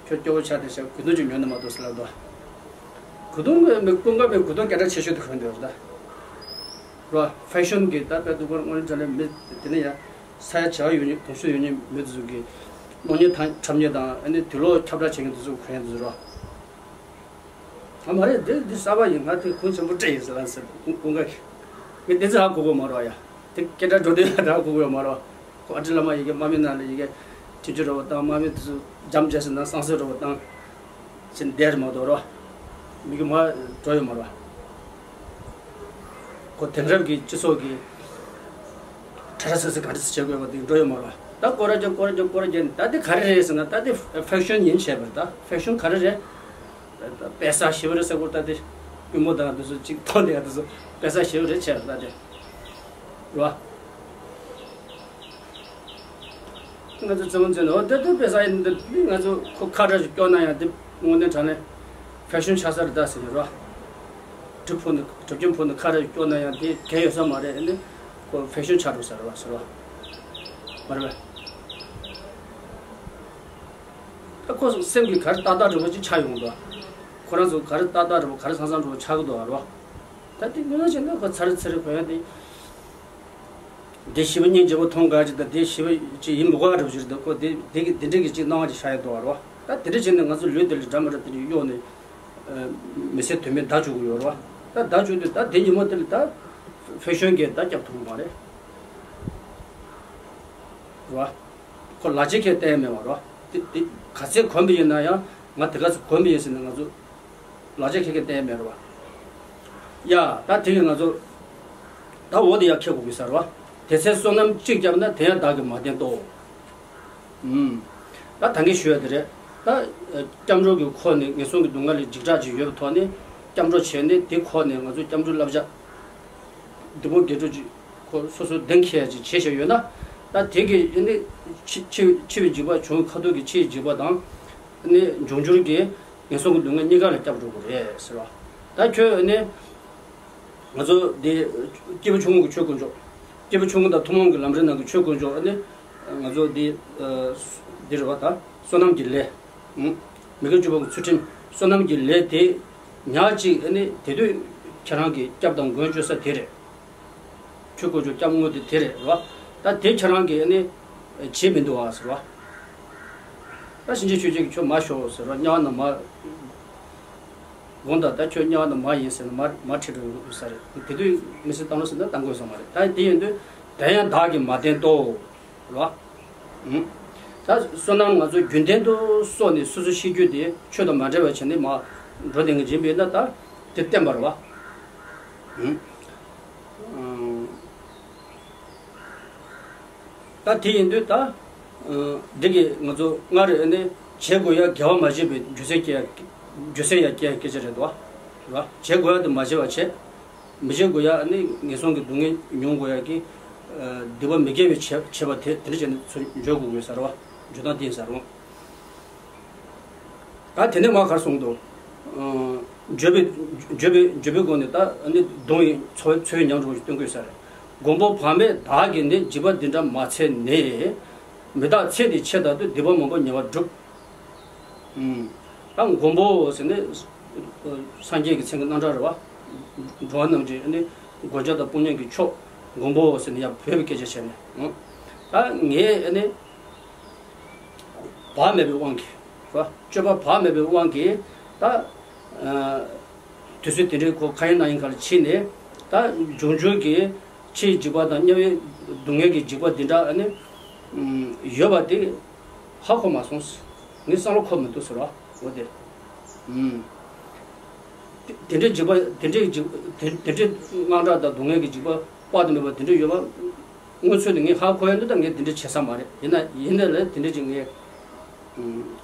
ཁྱོད་སྐྱོ་བོ་ཆགས་བསྡད་ཤག་གོས་ཐུང་ཅིག་ཉོས་ན་མ་གཏོགས་ཟེར་ལབ་འདུག་གོས་ཐུང་མི་ཀུན་དགའ་མི་གོས་ཐུང་སྐད་གྲགས་ཆེ་ཤོས་དེ་གོན་འདུག་ད། རོ་ཕེ་ཤོན་གྱི་ད་དཔེ་འདུག་གོ། དངོས་གནས་དྲང་གནས་མི་དེ་ནས་ཡ་ས་ཡ་བྱ་བ་ཡོད་མཁན་གོམས་ཤུགས་ཡོད་མཁན་མི་དེ་ཚོ་གི་གློག་བརྙན་ཐང་འཁྲབ་མཁན་དང་ཨ་ནི་དུས་ལོག་ཁྱབ་བསྒྲགས་བྱེད་མཁན་དེ་ཚོ་གོན་ཡ་དེ་ཚོ་རོ། ཨ་མ་རེད། འདི་འདི་གསར་པ་ཡིན། ང་དེ་གོང་ཆེན་པོ་སྤྲད་ཡིན་ཟེར་ལ་ཟེར། ཀུན་དགའ་གིས་ངས་དེ་ཚོ་ཧ་གོ་གོ་མ་རེད་ཡ། དེ་སྐད་གྲགས་འགྲོ་དུས་ལ་དེ་ཧ་གོ་གོ་ཡོད་མ་རེད། ཁོ་ཨ་ཏི་བླ་མ་ཡི་གེ་དམག་མི་ནང་ལ་ཡི་གེ་ཁྲིམས་གཅོད་འདྲ་བོ་བཏང་། དམག་མི་དེ་ཚོ་འཇམ་བྱས་ཟེར་ན་བསང་གསོལ་འདྲ་བོ་བཏང་ཟེར་བསྡད་རེད་མ་གཏོགས་རོ། མི་གི་མ་འགྲོ་ཡོད་མ་རེད། ཁོ་དེང་རབས་ཀྱི་སྤྱི་ཚོགས་ཀྱི་ཁྲ་ཁྲ་སིལ་སིལ་ག་འདྲ་སེ་བྱེད་དགོས་པ་དེ་འགྲོ་ཡོད་མ་རེད་བ། ད་སྐོར་ར་རྒྱབ་སྐོར་ར་རྒྱབ་སྐོར་ར་རྒྱབ་ནས་ད་དེ་ག་རེ་རེད་ཟེར་ན། ད་དེ་ཕེ་ཤོན་ཡིན་བྱས་པ་རེད། ད་ཕེ་ཤོན་ག་རེ་རེད། ད་ད་པེ་ས་ཞེ་པོ་རེད་ཟེར་སྐོར། ད་དེ་པུས་མོ་དང་དེ་ཚོ་གཅིག་མཐོང་དེ་ཡ་དེ་ཚོ་པེ་ས་ཞེ་པོ་རེད་བྱས་པ་ད་དེ་རེད་བ། ང་ཚོ་བཙན་པོ་བཙན་པོ་འོ་དེ་དེ་པེ་ས་ཡིན། འདི་ང་ཚོ་ཁོ་ཁ་བྲལ་ཞིག་སྐྱོར་ན་ཡང་དེ་དངོས་གནས་དྲང་གནས་ཕེ་ཤོན་ཆགས་ས་རེད་ད་ཟེར་ཡོད་རེད་བ། གྲིབ་ཕུག་ནས་གྲིབ་ཀྱིན་ཕུག་ནས་ཁ་བྲལ་ཞིག་སྐྱོར་ན་ཡང་དེ་གལ་ཡོད་ས་མ་རེད། ཨ་ནི་ཁོ་ཕེ་ཤོན་ཆགས་འགྲོ་ས་རེད་བ་ཟེར་བ་མ་རེད་བས། ད་ཁོ་སེམས་ཀྱི་ག་རེ་ཏག་ཏག་འདྲ་པོ་ཅིག་ཆགས་ཡོང་འདུག་ཁོ་རང་ཚོ་ག་རེ་ཏག་ཏག་འདྲ་པོ་ག་རེ་སང་སང་འདྲ་པོ་ཆགས་ཀྱི་འདུག་བ་རེད་བ། ད་དེ་དངོས་གནས་བྱས་ན་ཁོ་ཚར་རེ་ཚར་རེ་གོ་ཡ་དེ། དེ་ཞི་བ་སྙིང་རྗེ་པོ་མཐོང་དགའ་ཅིག་དང་། དེ་ཞི་བ་ཅིག་ཡིན་མི་དགོས་པ་འདྲ་པོ་ཅིག་རེད་འདུག་ཁོ་དེ་དེ་གི་དེ་འདྲ་གི་ཅིག་སྣང་བ་ཅིག་ཤར་ཡ་འདུག་བ་རེད་བ། ད་དེ་འདྲ་བྱས་ནས་ང་ཚོ་ལུས་དེ་ལ་འདྲ་མི་འདྲ་དེ་འདྲ་གཡོགས་ནས་མི་ཚེ་དོན་མེད་བདག་བཅུག་གི་ཡོད་རེད་བ། ད་བདག་བཅུག་དུས་ད་དེ་ཉིན་མོ་དེ་ལ་ད་ཕེ་ཤོན་གྱིས་ད་སྐྱོབ་ཐུབ་ཀྱི་མ་རེད་བ། ཁོ་ལག་ཆས་ཁྱེར་བསྡད་མེད་བ་རེད་བ། དེ་དེ་ག་ཚད་གོན་པ་ཡིན་ན་ཡང་། ང་དེ་ག་ཚོད་གོན་པ་ཡིན་ཟེར་ནས་ང་ཚོ་ལག་ཆས་ཁྱེར་མཁན་གཏན་མེད་རེད་བ། ཡ། ད་དེ་གི་ང་ཚོ་ད་འོ་དེ་ཡར་འཁྱེར་དགོས་ཀྱི་ས་རེད་བ། དེ་ཚེ་བསོད་ནམས་གཅིག་བརྒྱབ་ན། དེ་ཡང་བདག་གིས་མ་བསྟེན་ཏོ། ཨུམ། ད་ད་གིན་ཞུ་ཡ་དེ་རེད། ད་སྐྱབས་འགྲོ་གི་ཁོག་ནས་ངན་སོང་གི་སྡུག་བསྔལ་ལས་འཇིགས་སྐྲག་ཅིག་ཡོད་པའི་ཐོག་ནས་སྐྱབས་འགྲོ་བྱས་ནས། དེ་ཁོག་ནས་ང་ཚོ་སྐྱབས་འགྲོའི་བསླབ་བྱ་བདུད་མོ་དགེ་ཕྲུག་ཅིག་ཁོ་སོ་སོའི་གདེང་འཁེལ་ཡ་ཅིག་བྱས་བཞག་ཡོད་ན། ད་དེ་གི་ཨ་ནི་འཆི་འཆི་འཆི་བའི་འཇིགས་པ། བྱུང་ཁ་ཐུག་གི་འཆི་བའི་འཇིགས་པ་དང་། ཨ་ནི་འབྱུང་འགྱུར་གྱི་ངན་སོང་གི་སྡུག་བསྔལ་གཉིས་ཀ་ལ་སྐྱབས་འགྲོ་དགོས་རེད་ཟེར་བ། ད་ཁྱོད་ཨ་ནི་ང་ཚོ་འདི་སྐྱེས་བུ་ཆུང་ངུ་གི་ཆོས་དཀོན་མཆོག་སྐྱེས་བུ་ཆུང་ངུ་དང་ཐུན་མོང་གི་ལམ་རིམ་ནང་གི་ཆོས་དཀོན་མཆོག་ཨ་ནི་ང་ཚོ་འདི་འདི་རེད་བ། ད་བསོད་ནམས་ཀྱི་ལས། མི་དགེ་བཅུ་སྤོང་གི་ཚུལ་ཁྲིམས། བསོད་ནམས་ཀྱི་ལས་དེ་ཉག་གཅིག་ཨ་ནི་དེ་དུས་ཁྱེད་རང་གི་སྐྱབས་དང་མགོན་བཅོལ་ས་དེ་རེད། ཆོས་དཀོན་མཆོག་སྐྱབས་དངོས་དེ་དེ་རེད་བ། ད་དེ་ཁྱེད་རང་གིས་ཨ་ནི་བྱེད་མི་འདུག་བ་ཟེར་བ། ད་གཤིན་རྗེ་ཆོས་རྒྱལ་གྱིས་ཁྱོད་མར་ཤོག་ཟེར་བ། དམྱལ་བ་ནང་མར། དགོངས་དག་ད་ཁྱོད་དམྱལ་བ་ནང་མར་ཡིན་ཟེར་ན་མར་མར་ཁྲིད་འགྲོ་ཡོང་ས་རེད། དེ་དུས་མི་ཚེ་བཏང་རོགས་ཟེར་ན་བཏང་དགོས་ས་མ་རེད། ད་དེ་ཡིན་དུས་དེ་ཡང་བདག་གིས་མ་བསྟེན་ཏོ། རེད་བ། ད་བསོད་ནམས་ང་ཚོ་རྒྱུན་ལྡན་དུ་གསོག་ནས་སོ་སོ་ཤི་རྒྱུ་དེ་ཆོས་དང་མ་འབྲེལ་བ་བྱས་ནས་མར་འགྲོ་བསྡད་མཁན་ཅིག་ཡིན་པ་ཡིན་ན། ད་དེ་བསྟན་པ་རེད་བ། ད་དེ་ཡིན་དུས་ད་འདི་གི་ང་ཚོ་སྔར་ནས་བྱེད་དགོས་ཡ་དགེ་བ་མ་བྱས་པའི་རྒྱུ་མཚན་སྐྱེ་ཡ། རྒྱུ་མཚན་ཡ་སྐྱེ་ཡ་སྐད་ཆ་རེད་དོ། རེད་བ། བྱེད་དགོས་ཡ་དེ་མ་བྱས་པ་བྱས། མི་བྱེད་དགོས་ཡ་ནི་ངན་སོང་གི་སྡུག་བསྔལ་མྱོང་དགོས་ཡ་གི་སྡིག་པ་མི་དགེ་བའི་བྱས་བྱས་པ་དེ་དེ་འདྲ་བྱས་ནས་ཚུར་འཇོག་དགོས་དགོས་ས་རེད་བ། འཇོག་སྟངས་དེ་ཡིན་ས་རེད་བ། ད་དེ་ནས་མར་ག་རེ་གསུངས་འདུག་བརྗོད་པའི་བརྗོད་པའི་བརྗོད་པའི་སྒོ་ནས་ད་ནི་གདུང་བའི་འཚོ་འཚོ་བའི་ཉམས་འགྲོ་ཞིག་སྟོན་དགོས་ས་རེད། མགོན་པོ་བག་མེད་བདག་གིས་ནི། འཇིགས་པ་འདི་འདྲ་མ་འཚལ་ནས། མི་རྟག་ཚེ་འདིའི་ཆེད་དུ་སྡིག་པ་མང་པོ་ཉེ་བར་བསྒྲུབས། ད་མགོན་པོ་ཟེར་ནས་སངས་རྒྱས་ཀྱི་མཚན་གྱི་རྣམ་གྲངས་རེད་བ། འགྲོ་བ་རྣམས་ཀྱི་ནི་མགོན་སྐྱབས་དང་དཔུང་གཉེན་གྱི་མཆོག་མགོན་པོ་ཟེར་ནས་ཡར་བོས་པའི་སྐད་ཆ་བྱས་ནས། ད་ངས་ནི་བག་མེད་པའི་དབང་གིས་རེད་བ། སྤྱོད་པ་བག་མེད་པའི་དབང་གིས་ད་དུས་ཚོད་དེ་འདྲའི་ཁོ་ཁ་ཡིན་ན་ཡིན་ག་ལ་ཕྱིན་ནས། ད་འབྱུང་འགྱུར་གྱི་འཆི་འཇིགས་པ་དང་དམྱལ་བའི་སྡུག་བསྔལ་གྱི་འཇིགས་པ་འདི་འདྲ་ནི་ཡོད་པ་དེ་ཧ་གོ་མ་སོང་། ངའི་བསམ་བློ་འཁོར་མི་འདུག་ཟེར་བ། འོ་དེ། དེ་འདྲའི་འཇིགས་པ་དེ་འདྲའི་འཇིགས་དེ་དེ་འདྲའི་དངངས་སྐྲག་དང་སྡུག་བསྔལ་གྱི་འཇིགས་པ་དཔག་ཏུ་མེད་པ་དེ་འདྲ་ཡོད་པ། སྔོན་ཚུད་ནས་ངས་ཧ་གོ་ཡ་འདུག་ད་ངས་དེ་འདྲ་བྱེད་ས་མ་རེད། ཡིན་ན་ཡིན་ན་ལས་དེ་འདྲ་ཅིག་ངས་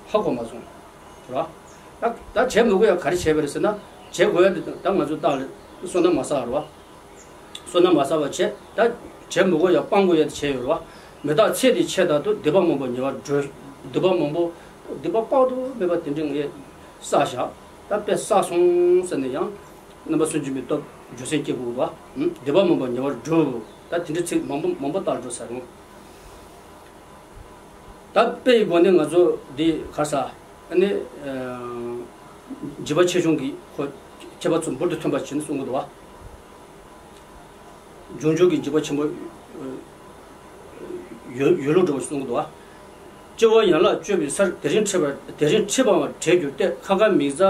ཧ་གོ་མ་སོང་། རེད་བ། ད་ད་བྱེད་མི་དགོས་ཡ་ག་རེ་བྱས་པ་རེད་ཟེར་ན། བྱེད་དགོས་ཡ་འདི་ད་ང་ཚོ་ཏཱ་ལའི་བསོད་ནམས་མ་བསགས་རེད་བ། བསོད་ནམས་མ་བསགས་པ་བྱས། ད་བྱེད་མི་དགོས་ཡ་སྤང་དགོས་ཡ་དེ་བྱས་ཡོད་རེད་བ། མི་རྟག་ཚེ་འདིའི་ཆེད་དུ་སྡིག་པ་མང་པོ་ཉེ་བར་བསྒྲུབས། སྡིག་པ་མང་པོ་སྡིག་པ་དཔག་ཏུ་མེད་པ་དེ་འདྲ་ངས་བསགས་བཞག་ད་དཔེ་བསགས་སོང་ཟེར་ནས་ཡང་རྣམ་པར་སུན་འབྱིན་པའི་སྟོབས་རྒྱུ་མཚན་སྐྱེ་དགོས་རེད་བ། སྡིག་པ་མང་པོ་ཉེ་བར་བསྒྲུབས། ད་དེ་འདྲ་ཚིག་མང་པོ་མང་པོ་བཏགས་འགྲོ་ས་རེད། ད་དཔེ་ཡི་སྒོ་ནས་ང་ཚོ་འདི་ག་ས་ཨ་ནི་འཇིགས་པ་ཆེ་ཆུང་གི་ཁོ་ཁྱད་པར་ཚོ་འབུར་དུ་ཐོན་པ་བྱས་ནས་གསུང་གི་འདུག་བ། འབྱུང་འགྱུར་གྱི་འཇིགས་པ་ཆེན་པོ་ཡོད་ཡོད་ལུགས་འདྲ་བོ་གསུང་གི་འདུག་བ། སྐྱེ་བོ་ཡན་ལག་གཅོད་པའི་སར། དེ་རིང་ཁྲིད་པ་དེ་རིང་ཁྲིད་པའང་བྲལ་གྱུར་ཏེ། ཁ་ཁ་མིག་རྩ་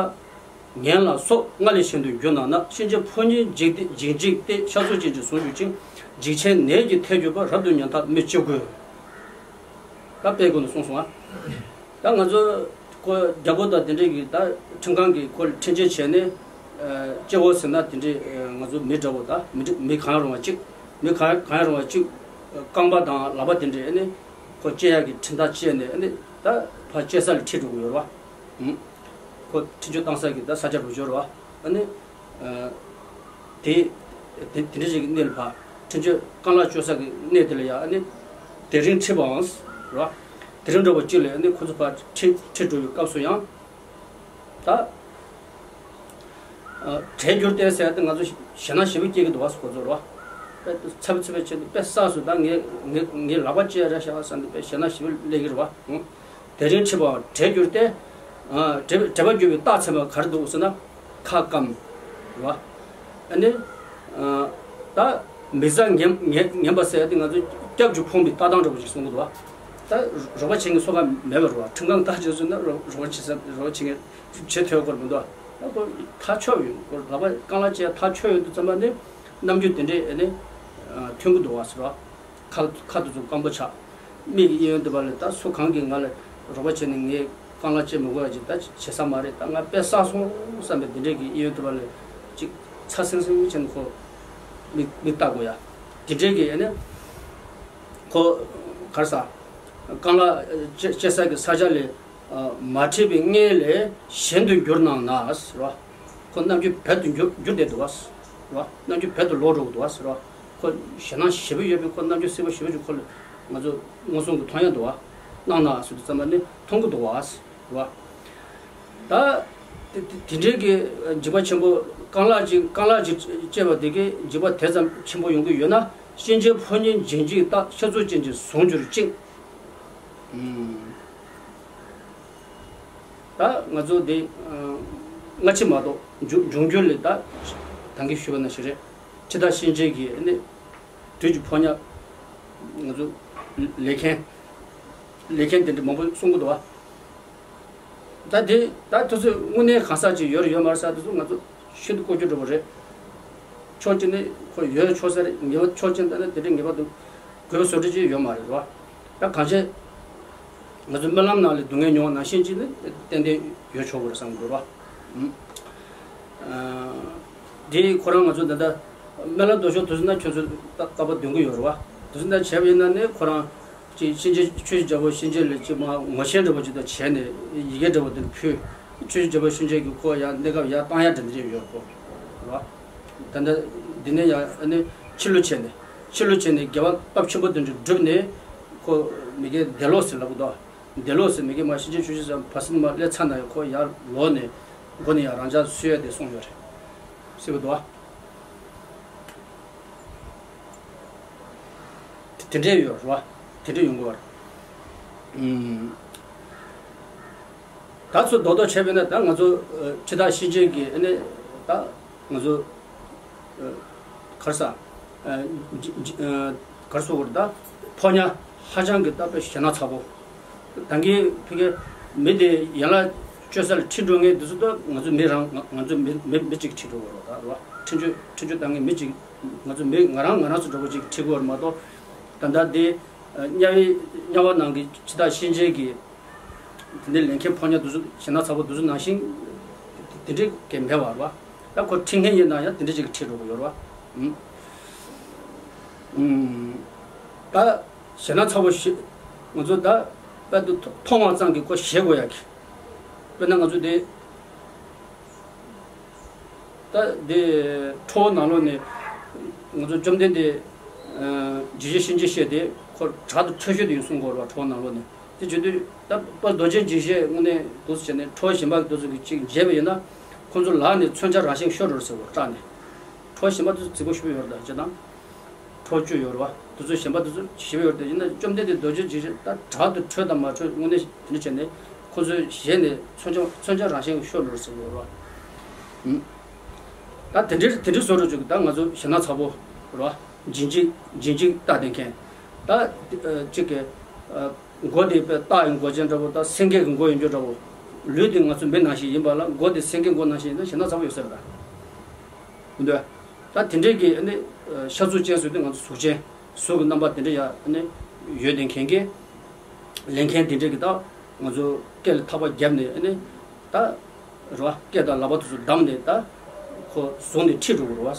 ངན་ལ་སོགས། སྔར་ལས་གཞན་དུ་འགྱུར་སྣང་ན། གཤིན་རྗེ་ཕོ་ཉའི་འཇིགས་ཏེ་འཇིགས་འཇིགས་ཏེ། ཤ་ཚུགས་ཅན་གྱིས་བཟུང་གྱུར་ཅིང་། འཇིགས་ཆེན་ནད་ཀྱིས་ཐེབས་གྱུར་པ། རབ་ཏུ་ཉམ་ཐག་མི་ཅི་དགོས། ད་དཔེ་ཀུན་ཏུ་གསུངས་སོང་ང་། ད་ང་ཚོ་ཁོ་རྒྱལ་པོ་དང་དེ་འདྲས་ཀྱི་ད་ཁྲིམས་ཁང་གི་ཁོ་འཁྲིད་བྱེད་བྱས་ནས་ སྐྱེ་བོ་ཟེར་ན་དེ་འདྲའི་ང་ཚོ་མི་འདྲ་བོ་ད་མི་འདྲ་མི་གང་རུང་བ་གཅིག་མི་གང་གང་རུང་བ་གཅིག་རྐང་པ་དང་ལག་པ་དེ་འདྲའི་ཨ་ནི་ཁོ་སྐྱེ་ཡག་གི་འཕྲིན་ཐག་བཅད་ནས་ཨ་ནི་ད་ཕར་སྐྱེ་ས་ལ་ཁྲིད་འགྲོ་གི་ཡོད་རེད་བ། ཁོ་འཕྲིན་བཅོལ་བཏང་ས་གི་ད་ས་ཆ་རུ་འབྱོར་བ་ཨ་ནི། དེ་དེ་དེ་འདྲ་ཞིག་གི་གནས་ལ་ཕར་འཕྲིན་བཅོལ་རྐང་ལག་བཅོལ་ས་གི་གནས་དེ་ལ་ཡང་ཨ་ནི་དེ་རིང་ཁྲིད་པའང་རེད་བ། དེ་རིང་འགྲོ་བ་གཅིག་ལ་ཨ་ནི་ཁོ་ཚོ་ཕར་ཁྲིད་ཁྲིད་འགྲོ་བའི་སྐབས་སུ་ཡང་ད། གྲལ་བསྒྱུར་ཏེ་ཟེར་ཏེ་ང་ཚོ་ཞེད་སྣང་ཞེ་པོ་སྐྱེ་གི་འདུག་བ་ཁོ་ཚོ་རེད་བ། དཔེ་ཚབ་ཚབ་བྱས་ཏེ་དཔེ་བསགས་སུ་ད་ངས་ངས་ངས་ལག་པ་བཅད་ར་བཞག་བསམ་སྟེ་དཔེ་ཞེད་སྣང་ཞེ་པོ་སླེབས་ཀྱི་རེད་བ། དེ་རིང་ཁྲིད་པ་གྲལ་བསྒྱུར་ཏེ། བྲེལ་བྲེལ་བ་བསྒྱུར་བའི་རྟགས་མཚན་པ་ག་རེ་འདུག་ཟེར་ན། ཁ་སྐམ། རེད་བ། ཨ་ནི། ད་མི་བཟའ་ངན་ངན་ངན་པ་ཟེར་ཏེ་ང་ཚོ་སྐྱབས་འཇུག་ཕོངས་པའི་ལྟ་སྟངས་འདྲ་པོ་ཞིག་གསུང་གི་འདུག་བ། ད་རོགས་པ་བྱེད་མཁན་སོ་ག་མེད་པ་རེད་བ། ཁྲིམས་ཁང་ལྟ་བྱེད་ཟེར་ན་རོགས་རོགས་པ་བྱེད་ས་རོགས་པ་བྱེད་མཁན་བྱེད་ཐུབ་ཡག་སྐོར་མི་འདུག་ད་ཁོ་ཐག་ཆོད་ཡོད་སྐོར་ལག་པ་རྐང་ལག་བཅས་ཐག་ཆོད་ཡོད་དུས་ཙམ་པ་ནི་རྣམ་འགྱུར་དེ་འདྲས་ཨ་ནི་ཐོན་གི་འདུག་བ་ཟེར་བ། ཁ་ཁ་དེ་ཚོ་སྐམ་པོ་ཆགས། མིག་གི་གཡས་གཡོན་དེ་བ་ལ་ད་སུ་གང་གིས་ང་ལ་རོགས་པ་བྱས་ནས་ངའི་རྐང་ལག་བཅད་མི་དགོས་ཡ་ཅིག་ད་བྱེད་ས་མ་རེད། ད་ང་དཔེ་བསགས་སོང་བསམ་པའི་དེ་འདྲས་ཀྱི་གཡས་གཡོན་དེ་བ་ལ་ཅིག་ཚ་སིང་སིང་བྱས་ནས་ཁོ་མིག་མིག་ལྟ་དགོས་ཡ། དེ་འདྲས་ཀྱི་ཨ་ནི་ཁོ་གར་ས་རྐང་ལག་བཅད་བཅད་ས་གི་ས་ཆ་ལས། མ་ཁྲིད་པའི་སྔོན་ལས་གཞན་དུ་འགྱུར་སྣང་ན་ཟེར་བ། ཁོ་རྣམ་འགྱུར་བོད་དུ་འགྱུར་འགྱུར་བསྡད་འདུག་བ། རྣམ་འགྱུར་བོད་དུ་ལོག་འགྲོ་གི་འདུག་བ་ཟེར་བ། ཁོ་ཞེད་སྣང་ཞེ་པོ་ཡོད་པའི་ཁོ་རྣམ་འགྱུར་སེར་པོ་ཞེ་པོ་ཅིག་ཁོ་ལ་ང་ཚོ་མངོན་སུམ་གྱིས་མཐོང་ཡ་འདུག་བ། སྣང་ན་ཟེར་དུས་ཙམ་པ་ནི་མཐོང་གི་འདུག་བ་ཟེར་བ། ད་དེ་དེ་དེ་འདྲའི་གི་འཇིགས་པ་ཆེན་པོ་རྐང་ལག་ཅིག་རྐང་ལག་ཅིག་བཅད་པ་དེ་གི་འཇིགས་པ་དེ་ཙམ་ཆེན་པོ་ཡོང་གི་ཡོད་ན་གཤིན་རྗེའི་ཕོ་ཉའི་འཇིགས་འཇིགས་རྟགས་ཤ་ཚུགས་ཅན་གྱི་གཟུང་གྱུར་ཅིང་། ད་ང་ཚོ་འདི་སྔ་ཕྱི་མ་གཏོགས་འབྱུང་འབྱུང་འགྱུར་ལས་ད་ད་གིན་ཞུས་པ་ནང་བཞིན་རེད། འཆི་བདག་གཤིན་རྗེ་གི་ནི་དུས་ཀྱི་ཕོ་ཉ་ང་ཚོ་ལས་མཁན་ལས་མཁན་དེ་འདྲ་མང་པོ་གསུང་གི་འདུག་བ། ད་དེ་ད་དུས་ཚོད་དངོས་གནས་གང་ཟག་ཅིག་ཡོད་རེད་ཡོད་མ་རེད་ཟེར་དུས་ཚོད་ང་ཚོ་ཤིན་ཏུ་ལྐོག་གྱུར་འདྲ་པོ་རེད། ཕྱོགས་གཅིག་ནས་ཁོ་ཡོད་ཆོག་ས་རེད། ངེས་པ་ཕྱོགས་གཅིག་ལྟ་ན་དེ་འདྲའི་ངེས་པ་འདུག་དགོས་པ་བཟོ་འདྲ་ཅིག་ཡོད་མ་རེད་རོ། ད་གང་བྱས། ང་ཚོ་སྨོན་ལམ་ནང་ལ་སྡུག་བསྔལ་མྱོང་བ་ནང་བཞིན་ཅིག་ནི་ཏན་ཏན་ཡོད་ཆོག་གི་རེད་བསམ་གི་འདུག་རོ། དེ་ཁོ་རང་ང་ཚོ་ད་ལྟ་སྨོན་ལམ་རྡོ་ཤོག་དུས་ཚོད་ན་ཁྱོད་ཚོ་ད་ད་པ་འདོན་གི་ཡོད་རེད་བ། དུས་ཚོད་ན་བྱས་པ་ཡིན་ན་ནི་ཁོ་རང་ཅིག་གཤིན་རྗེ་ཆོས་ཀྱི་རྒྱལ་པོ་གཤིན་རྗེ་ལ་ཅིག་མ་ངོ་ཤེས་འདྲ་པོ་ཅིག་དང་བྱས་ནས་ཡི་གེ་འདྲ་པོ་དེ་ཕུལ། ཆོས་ཀྱི་རྒྱལ་པོ་གཤིན་རྗེ་གིས་ཁོ་ཡང་གནས་སྐབས་ཡར་བཏང་ཡ་འདྲ་འདྲ་ཡོད་རེད་བ། ད་ལྟ་འདི་ནས་ཡང་ཨ་ནི་ཕྱི་ལོགས་བྱས་ནས་ཕྱི་ལོགས་བྱས་ནས་དགེ་བ་སྟོབས་ཆེན་པོ་དེ་འདྲ་བསྒྲུབས་ནས་ཁོ་མི་དགེ་འདས་ལོག་ཟེར་ལབ་གི་འདུག་འདས་ལོག་ཟེར་མི་དགེ་མ་གཤིན་རྗེ་ཆོས་སྐྱོང་ཟེར་བ་སྲིན་མ་སླེབས་ཚར་ན་ཡང་ཁོ་ཡར་ལོག་ནས་མགོ་ནས་ཡར་རང་ཅག་གསོད་ཡ་དེ་གསུངས་ཡོད་རེད། ཟེར་བ་འདུག་བ། དེ་འདྲས་ཡོད་རེད་བ། དེ་འདྲས་ཡོང་གི་བ་རེད། ཨུམ། ད་ཚོ་རྡོག་རྡོག་བྱས་པས་ན་ད་ང་ཚོ་ཨ་འཆི་བདག་གཤིན་རྗེ་གི་ཨ་ནི་ད་ང་ཚོ་ཨ་གར་ས་ཨ་འཇི་འཇི་ཨ་གར་སོ་བར་ད་ཕོ་ཉ་ཧ་ཅང་གི་ད་དཔེ་ཞེད་སྣང་ཚ་པོ། ད་གིན་ཕ་གི་མི་དེ་ཡན་ལག་བཅོལ་ས་ལ་ཁྲིད་འགྲོ་མཁན་དེ་ཚོ་ད་ང་ཚོ་མི་རང་ང་ང་ཚོ་མི་མི་མི་གཅིག་ཁྲིད་འགྲོ་བར་ད་རེད་བ། ཁྲིད་འཇུ་ཁྲིད་འཇུ་ད་གིན་མི་གཅིག་ང་ཚོ་མི་ང་རང་ང་རང་ཚོ་འགྲོ་བ་གཅིག་ཁྲིད་དགོས་བར་མ་གཏོགས་ད་ད་དེ་དམྱལ་བའི་དམྱལ་བ་ནང་གི་འཆི་བདག་གཤིན་རྗེ་གི་དེ་འདྲའི་ལས་མཁན་ཕོ་ཉ་དེ་ཚོ་ཞེད་སྣང་ཚ་པོ་དེ་ཚོ་ནང་བཞིན་དེ་འདྲའི་གི་མེད་བ་རེད་བ། ད་ཁོ་ཁྲིད་མཁན་ཡིན་ན་ཡང་དེ་འདྲའི་ཅིག་ཁྲིད་འགྲོ་གི་ཡོད་རེད་བ། ཨུམ། ཨུམ། ད་ཞེད་སྣང་ཚ་པོ་ཞིག་ང་ཚོ་ད་དཔལ་དུ་མཐོང་བ་ཙམ་གྱིས་ཁོ་ཞེད་དགོས་ཡ་གི། དཔེར་ན་ང་ཚོ་དེ་ད་དེ་ཁྲོ་བོ་ནང་ལོགས་ནས་ང་ཚོ་བཅོམ་ལྡན་འདས་ཨ་འཇིགས་བྱེད་གཤིན་རྗེ་གཤེད་དེ་ཁོ་དྲག་ཏུ་ཁྲོས་ཤོས་དེ་ཡིན་གསུང་གི་ཡོད་རེད་བ། ཁྲོ་བོ་ནང་ལོགས་ནས་དེ་བྱེད་དུས་ད་དཔལ་རྡོ་རྗེ་འཇིགས་བྱེད་དངོས་གནས་འདུག་སེ་བྱས་ནས་ཁྲོ་བོ་གཞན་པ་གི་འདུག་སེ་གི་ཅིག་མཇལ་བ་ཡིན་ན་ཁོ་ཚོ་ལག་ནས་མཚོན་ཆ་རང་བཞིན་ཤོར་འགྲོ་ཟེར་བ་སྐྲག་ནས། ཁྲོ་བོ་གཞན་པ་དེ་ཚོ་རྫིག་པོ་ཞེ་པོ་ཡོད་རེད་ད་བྱས་ཙང་། ཁྲོ་བཅུ་ཡོད་རེད་བ། དེ་ཚོ་གཞན་པ་དེ་ཚོ་ཞེ་པོ་ཡོད་རེད་ད། ཡིན་ན་བཅོམ་ལྡན་འདས་རྡོ་རྗེ་འཇིགས་བྱེད་ད་དྲག་ཏུ་ཁྲོས་དང་མ་ཁྲོས་དངོས་གནས་དེ་འདྲ་བྱས་ནས་ཁོ་ཚོའི་ཞལ་ནས་མཚོན་ཆ་མཚོན་ཆ་རང་བཞིན་ཤོར་འགྲོ་ཟེར་གི་ཡོད་རེད་བ། ད་དེ་འདྲའི་དེ་འདྲའི་བཟོ་འགྲོ་བཅུག་གི་ད་ང་ཚོ་ཞེད་སྣང་ཚ་པོ་རེད་བ། འཇིགས་འཇིགས་འཇིགས་འཇིགས་རྟགས་ལྡན་མཁན། ད་གཅིག་གི་མགོ་དེ་དཔེ་སྟག་གི་མགོ་ཅན་འདྲ་པོ་དང་སེང་གེ་གི་མགོ་ཡིན་རྒྱུ་འདྲ་པོ། ལུས་དེ་ང་ཚོ་མི་ནང་བཞིན་ཡིན་པ་ལ་མགོ་དེ་སེང་གེ་མགོ་ནང་བཞིན་ཡིན་ན་ཞེད་སྣང་ཚ་པོ་ཡོད་ས་རེད་ད། འདོད། ད་དེ་འདྲས་ཀྱི་ནི་ཤ་ཚུགས་ཅན་ཟེར་དུས་ང་ཚོ་གཟུགས་ཅན་གཟུགས་ཀྱི་རྣམ་པ་དེ་འདྲ་ཡ་ནི་ཡོད་དེ་མཁན་གྱི་ལས་མཁན་དེ་འདྲས་ཀྱི་ད་ང་ཚོ་སྐེ་ལ་ཐག་པ་བརྒྱབ་ནས་ནི་ད་རེད་བ། སྐེ་དང་ལག་པ་དེ་ཚོ་བསྡམས་ནས་ད་ ཁོ་ཟུངས་ནས་འཁྲུད་འགྲོ་གི་རེད་བ།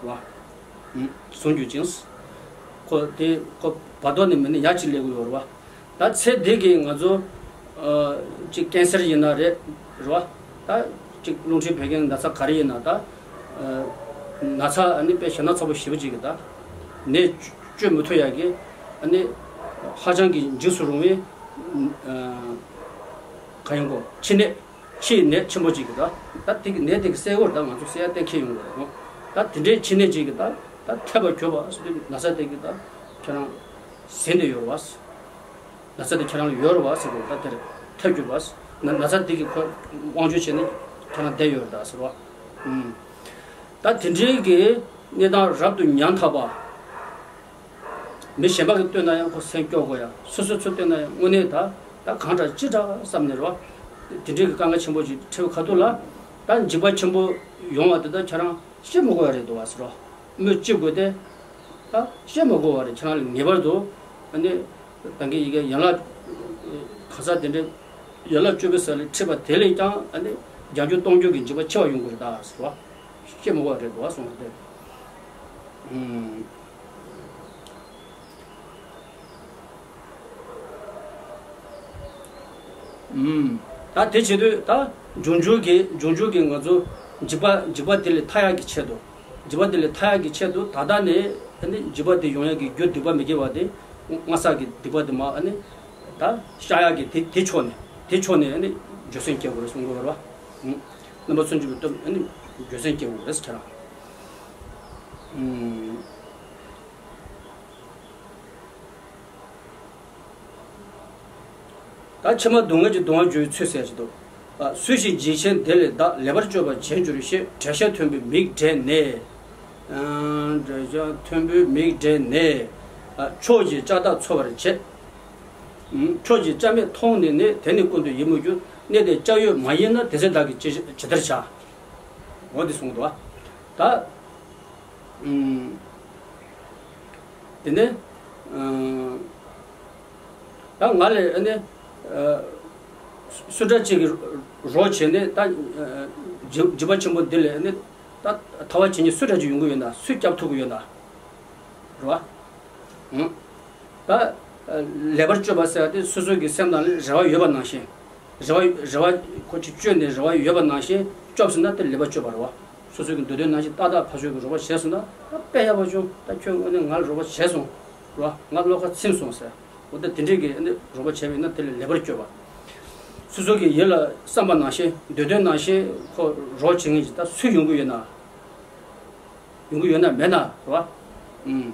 བ། ཨུམ། ཟུངས་རྒྱུ་ཅིང་། ཁོ་དེ་ཁོ་བར་དོ་ནས་མི་ནི་ཡར་ཅིག་སླེབས་གི་ཡོད་རེད་བ། ད་ཚེ་འདི་གི་ང་ཚོ་ཨ་ཅིག་ཀན་སར་ཡིན་ན་རེད། རེད་བ། ད་ཅིག་རླུང་མཁྲིས་བད་ཀན་ན་ཚ་ག་རེ་ཡིན་ན་ད་ཨ་ན་ཚ་ཨ་ནི་དཔེ་ཞེད་སྣང་ཚ་པོ་ཞེ་པོ་ཅིག་གི་ད་ནད་བཅོས་མི་ཐུབ་ཡག་གི་ཨ་ནི་ཧ་ཅང་གི་འཇིགས་སུ་རུང་བའི་ཨ་ག་ཡིན་གོ་ཕྱི་ནད། ཕྱིའི་ནད་ཆེན་པོ་ཅིག་གི་ད། ད་དེ་གི་ནད་དེ་གི་སེལ་བར་ད་ང་ཚོ་སེལ་ཡ་གཏན་འཁེལ་ཡོང་གི་རེད། ད་དེ་འདྲའི་ཕྱི་ནད་ཅིག་གི་ད་ད་ཐེབས་པ་གྱོབ་པ་ཟེར་དུས་ན་ཚ་དེ་གི་ད་ཁྱེད་རང་ཟིན་བསྡད་ཡོད་རེད་བ། ན་ཚ་དེ་ཁྱེད་རང་ལ་ཡོད་རེད་བ་ཟེར་གོ་ད་དེར་ཐེབས་གྱུར་བ། ན་ན་ཚ་དེ་གི་ཁོ་དབང་སྒྱུར་བྱས་ནས་ཁྱེད་རང་བསྡད་ཡོད་རེད་ད་ཟེར་བ། ཨུམ། ད་དེ་འདྲའི་གི་གནས་སྟངས་རབ་ཏུ་ཉམས་ཐག་པ། མི་གཞན་པ་གིས་བལྟས་ན་ཡང་ཁོ་སེམས་སྐྱོ་དགོས་ཡ། སོ་སོས་ཚུར་བལྟས་ན་ཡང་དངོས་གནས་ད་ད་གང་འདྲ་ཅི་འདྲ་བསམ་ནས་རོ། དེ་འདྲའི་གི་དཀའ་ངལ་ཆེན་པོ་ཅིག་འཕྲད་པའི་ཁ་ཐུག་ལ་ད་འཇིགས་པ་ཆེན་པོ་ཡོང་བ་དེ་ད་ཁྱེད་རང་བཤད་མི་དགོས་པ་རེད་འདུག་བ་ཟེར་རོ། སྨོས་ཅི་དགོས་ཏེ། ད་བཤད་མི་དགོས་པ་རེད། ཁྱེད་རང་ལ་ངེས་པར་དུ་ཨ་ནི་ད་གིན་ཡི་གེ་ཡན་ལག་གང་ཟག་དེ་འདྲའི་ཡན་ལག་བཅུ་པའི་ས་ལས་འཁྲིད་པ་དེ་ལས་ཀྱང་ཨ་ནི་བརྒྱ་འགྱུར་སྟོང་འགྱུར་གྱི་འཇིགས་པ་ཆེ་བ་ཡོང་གི་རེད་ད་ཟེར་བ། བཤད་མི་དགོས་པ་རེད་འདུག་བ་གསུངས་པ་དེ། ཨུམ། ཨུམ། ད་དེ་བྱེད་དུས་ད་འབྱུང་འགྱུར་གྱི་འབྱུང་འགྱུར་གྱི་ང་ཚོ་འཇིགས་པ་འཇིགས་པ་དེ་ལས་ཐར་ཡག་གི་ཆེད་དུ། འཇིགས་པ་དེ་ལས་ཐར་ཡག་གི་ཆེད་དུ་ད་ལྟ་ནས་ཨ་ནི་འཇིགས་པ་དེ་ཡོང་ཡག་གི་རྒྱུ་སྡིག་པ་མི་དགེ་བ་དེ་སྔ་ས་གི་སྡིག་པ་དེ་མ་ཨ་ནི་ད་བཤགས་ཡག་གི་དེ་དེ་ཕྱོགས་ནས་དེ་ཕྱོགས་ནས་ཨ་ནི་འགྱོད་སེམས་སྐྱེ་དགོས་རེད་གསུང་གི་ཡོད་རེད་བ། ཨུམ། རྣམ་པ་སུན་འབྱིན་པའི་སྟོབས་ཨ་ནི་འགྱོད་སེམས་སྐྱེ་དགོས་རེད་ཟེར་ཁྱེད་རང་། ཨུམ། ད་ཕྱི་མ་སྡུག་བསྔལ་གྱི་གདུང་བ་འཇོམས་པའི་ཚུལ་ཟེར་གྱི་འདུག་ཨ། སུ་ཞིག་འཇིགས་ཆེན་དེ་ལས་བདག །ལེགས་པར་སྤྱོད་པར་བྱེད་འགྱུར་ཞེས། འགྲེལ་བཤད་མཐོན་པོའི་མིག་བགྲད་ནས། ཨ། འགྲེལ་བཤད་མཐོན་པོའི་མིག་བགྲད་ནས། ཨ། ཕྱོགས་ཀྱི་ལྕགས་ཐག་འཚོལ་བར་བྱེད། ཨུམ། ཕྱོགས་ཀྱི་ལྕགས་མེ་མཐོང་ནས་ནི། དེ་ནི་ཀུན་ཏུ་ཡིད་མུག་འགྱུར། གནས་དེར་ལྕགས་ཡོད་མ་ཡིན་ན། དེ་ཚེ་བདག་གིས་ཇི་ཇི་ལྟར་བྱ། འོ་འདི་གསུངས་འདུག་ད། ཨུམ། དེ་ནས་ཨ། ད་ང་ལས་ཨ་ནི་ཨ། སུ་འདྲ་ཅིག་གིས་རོགས་བྱས་ནས་ད་ཨ། འཇིགས་འཇིགས་པ་ཆེན་པོ་འདི་ལས་ཨ་ནི་ད་ཐར་བ་བྱེད་མཁན་སུ་འདྲ་ཅིག་ཡོང་གི་ཡོད་ན། སུས་སྐྱོབ་ཐུབ་ཀྱི་ཡོད་ན། རེད་བ། ཨང་། ད་ལེགས་པར་སྤྱོད་པ་ཟེར་བ་དེ་སོ་སོ་གི་སེམས་ནང་ལ་རེ་བ་ཡོད་པ་ནང་བཞིན། རེ་བ་རེ་བ་ཁོ་ཅིག་བཅོལ་ནས་རེ་བ་ཡོད་པ་ནང་བཞིན་སྐྱོབ་ཟིན་ན་དེ་ལེགས་པར་སྤྱོད་པ་རེད་བ། སོ་སོ་གི་འདོད་དོན་ནང་བཞིན་ཏག་ཏག་ཕར་ཕྱོགས་ཀྱི་རོགས་པ་བྱས་སོང་ན། ད་དཔེ་ཡག་པོ་བྱུང་། ད་ཁྱོད་དངོས་གནས་ང་ལ་རོགས་པ་བྱས་སོང་། རེད་བ། ང་བློ་ཁ་ཚིམ་སོང་ཟེར། འོ་ད་དེ་འདྲས་ཀྱི་ཨ་ནི་རོགས་པ་བྱས་པ་ཡིན་ན་དེ་ལས་ལེགས་པར་སྤྱོད་པ། སོ་སོ་གི་ཡིད་ལ་བསམ་པ་ནང་བཞིན་འདོད་དོན་ནང་བཞིན་ཁོ་རོགས་བྱེད་མཁན་ཅིག་ད་སུ་ཡོང་གི་ཡོད་ན། ཡོང་གི་ཡོད་ན་མེད་ན་རེད་བ། ཨུམ།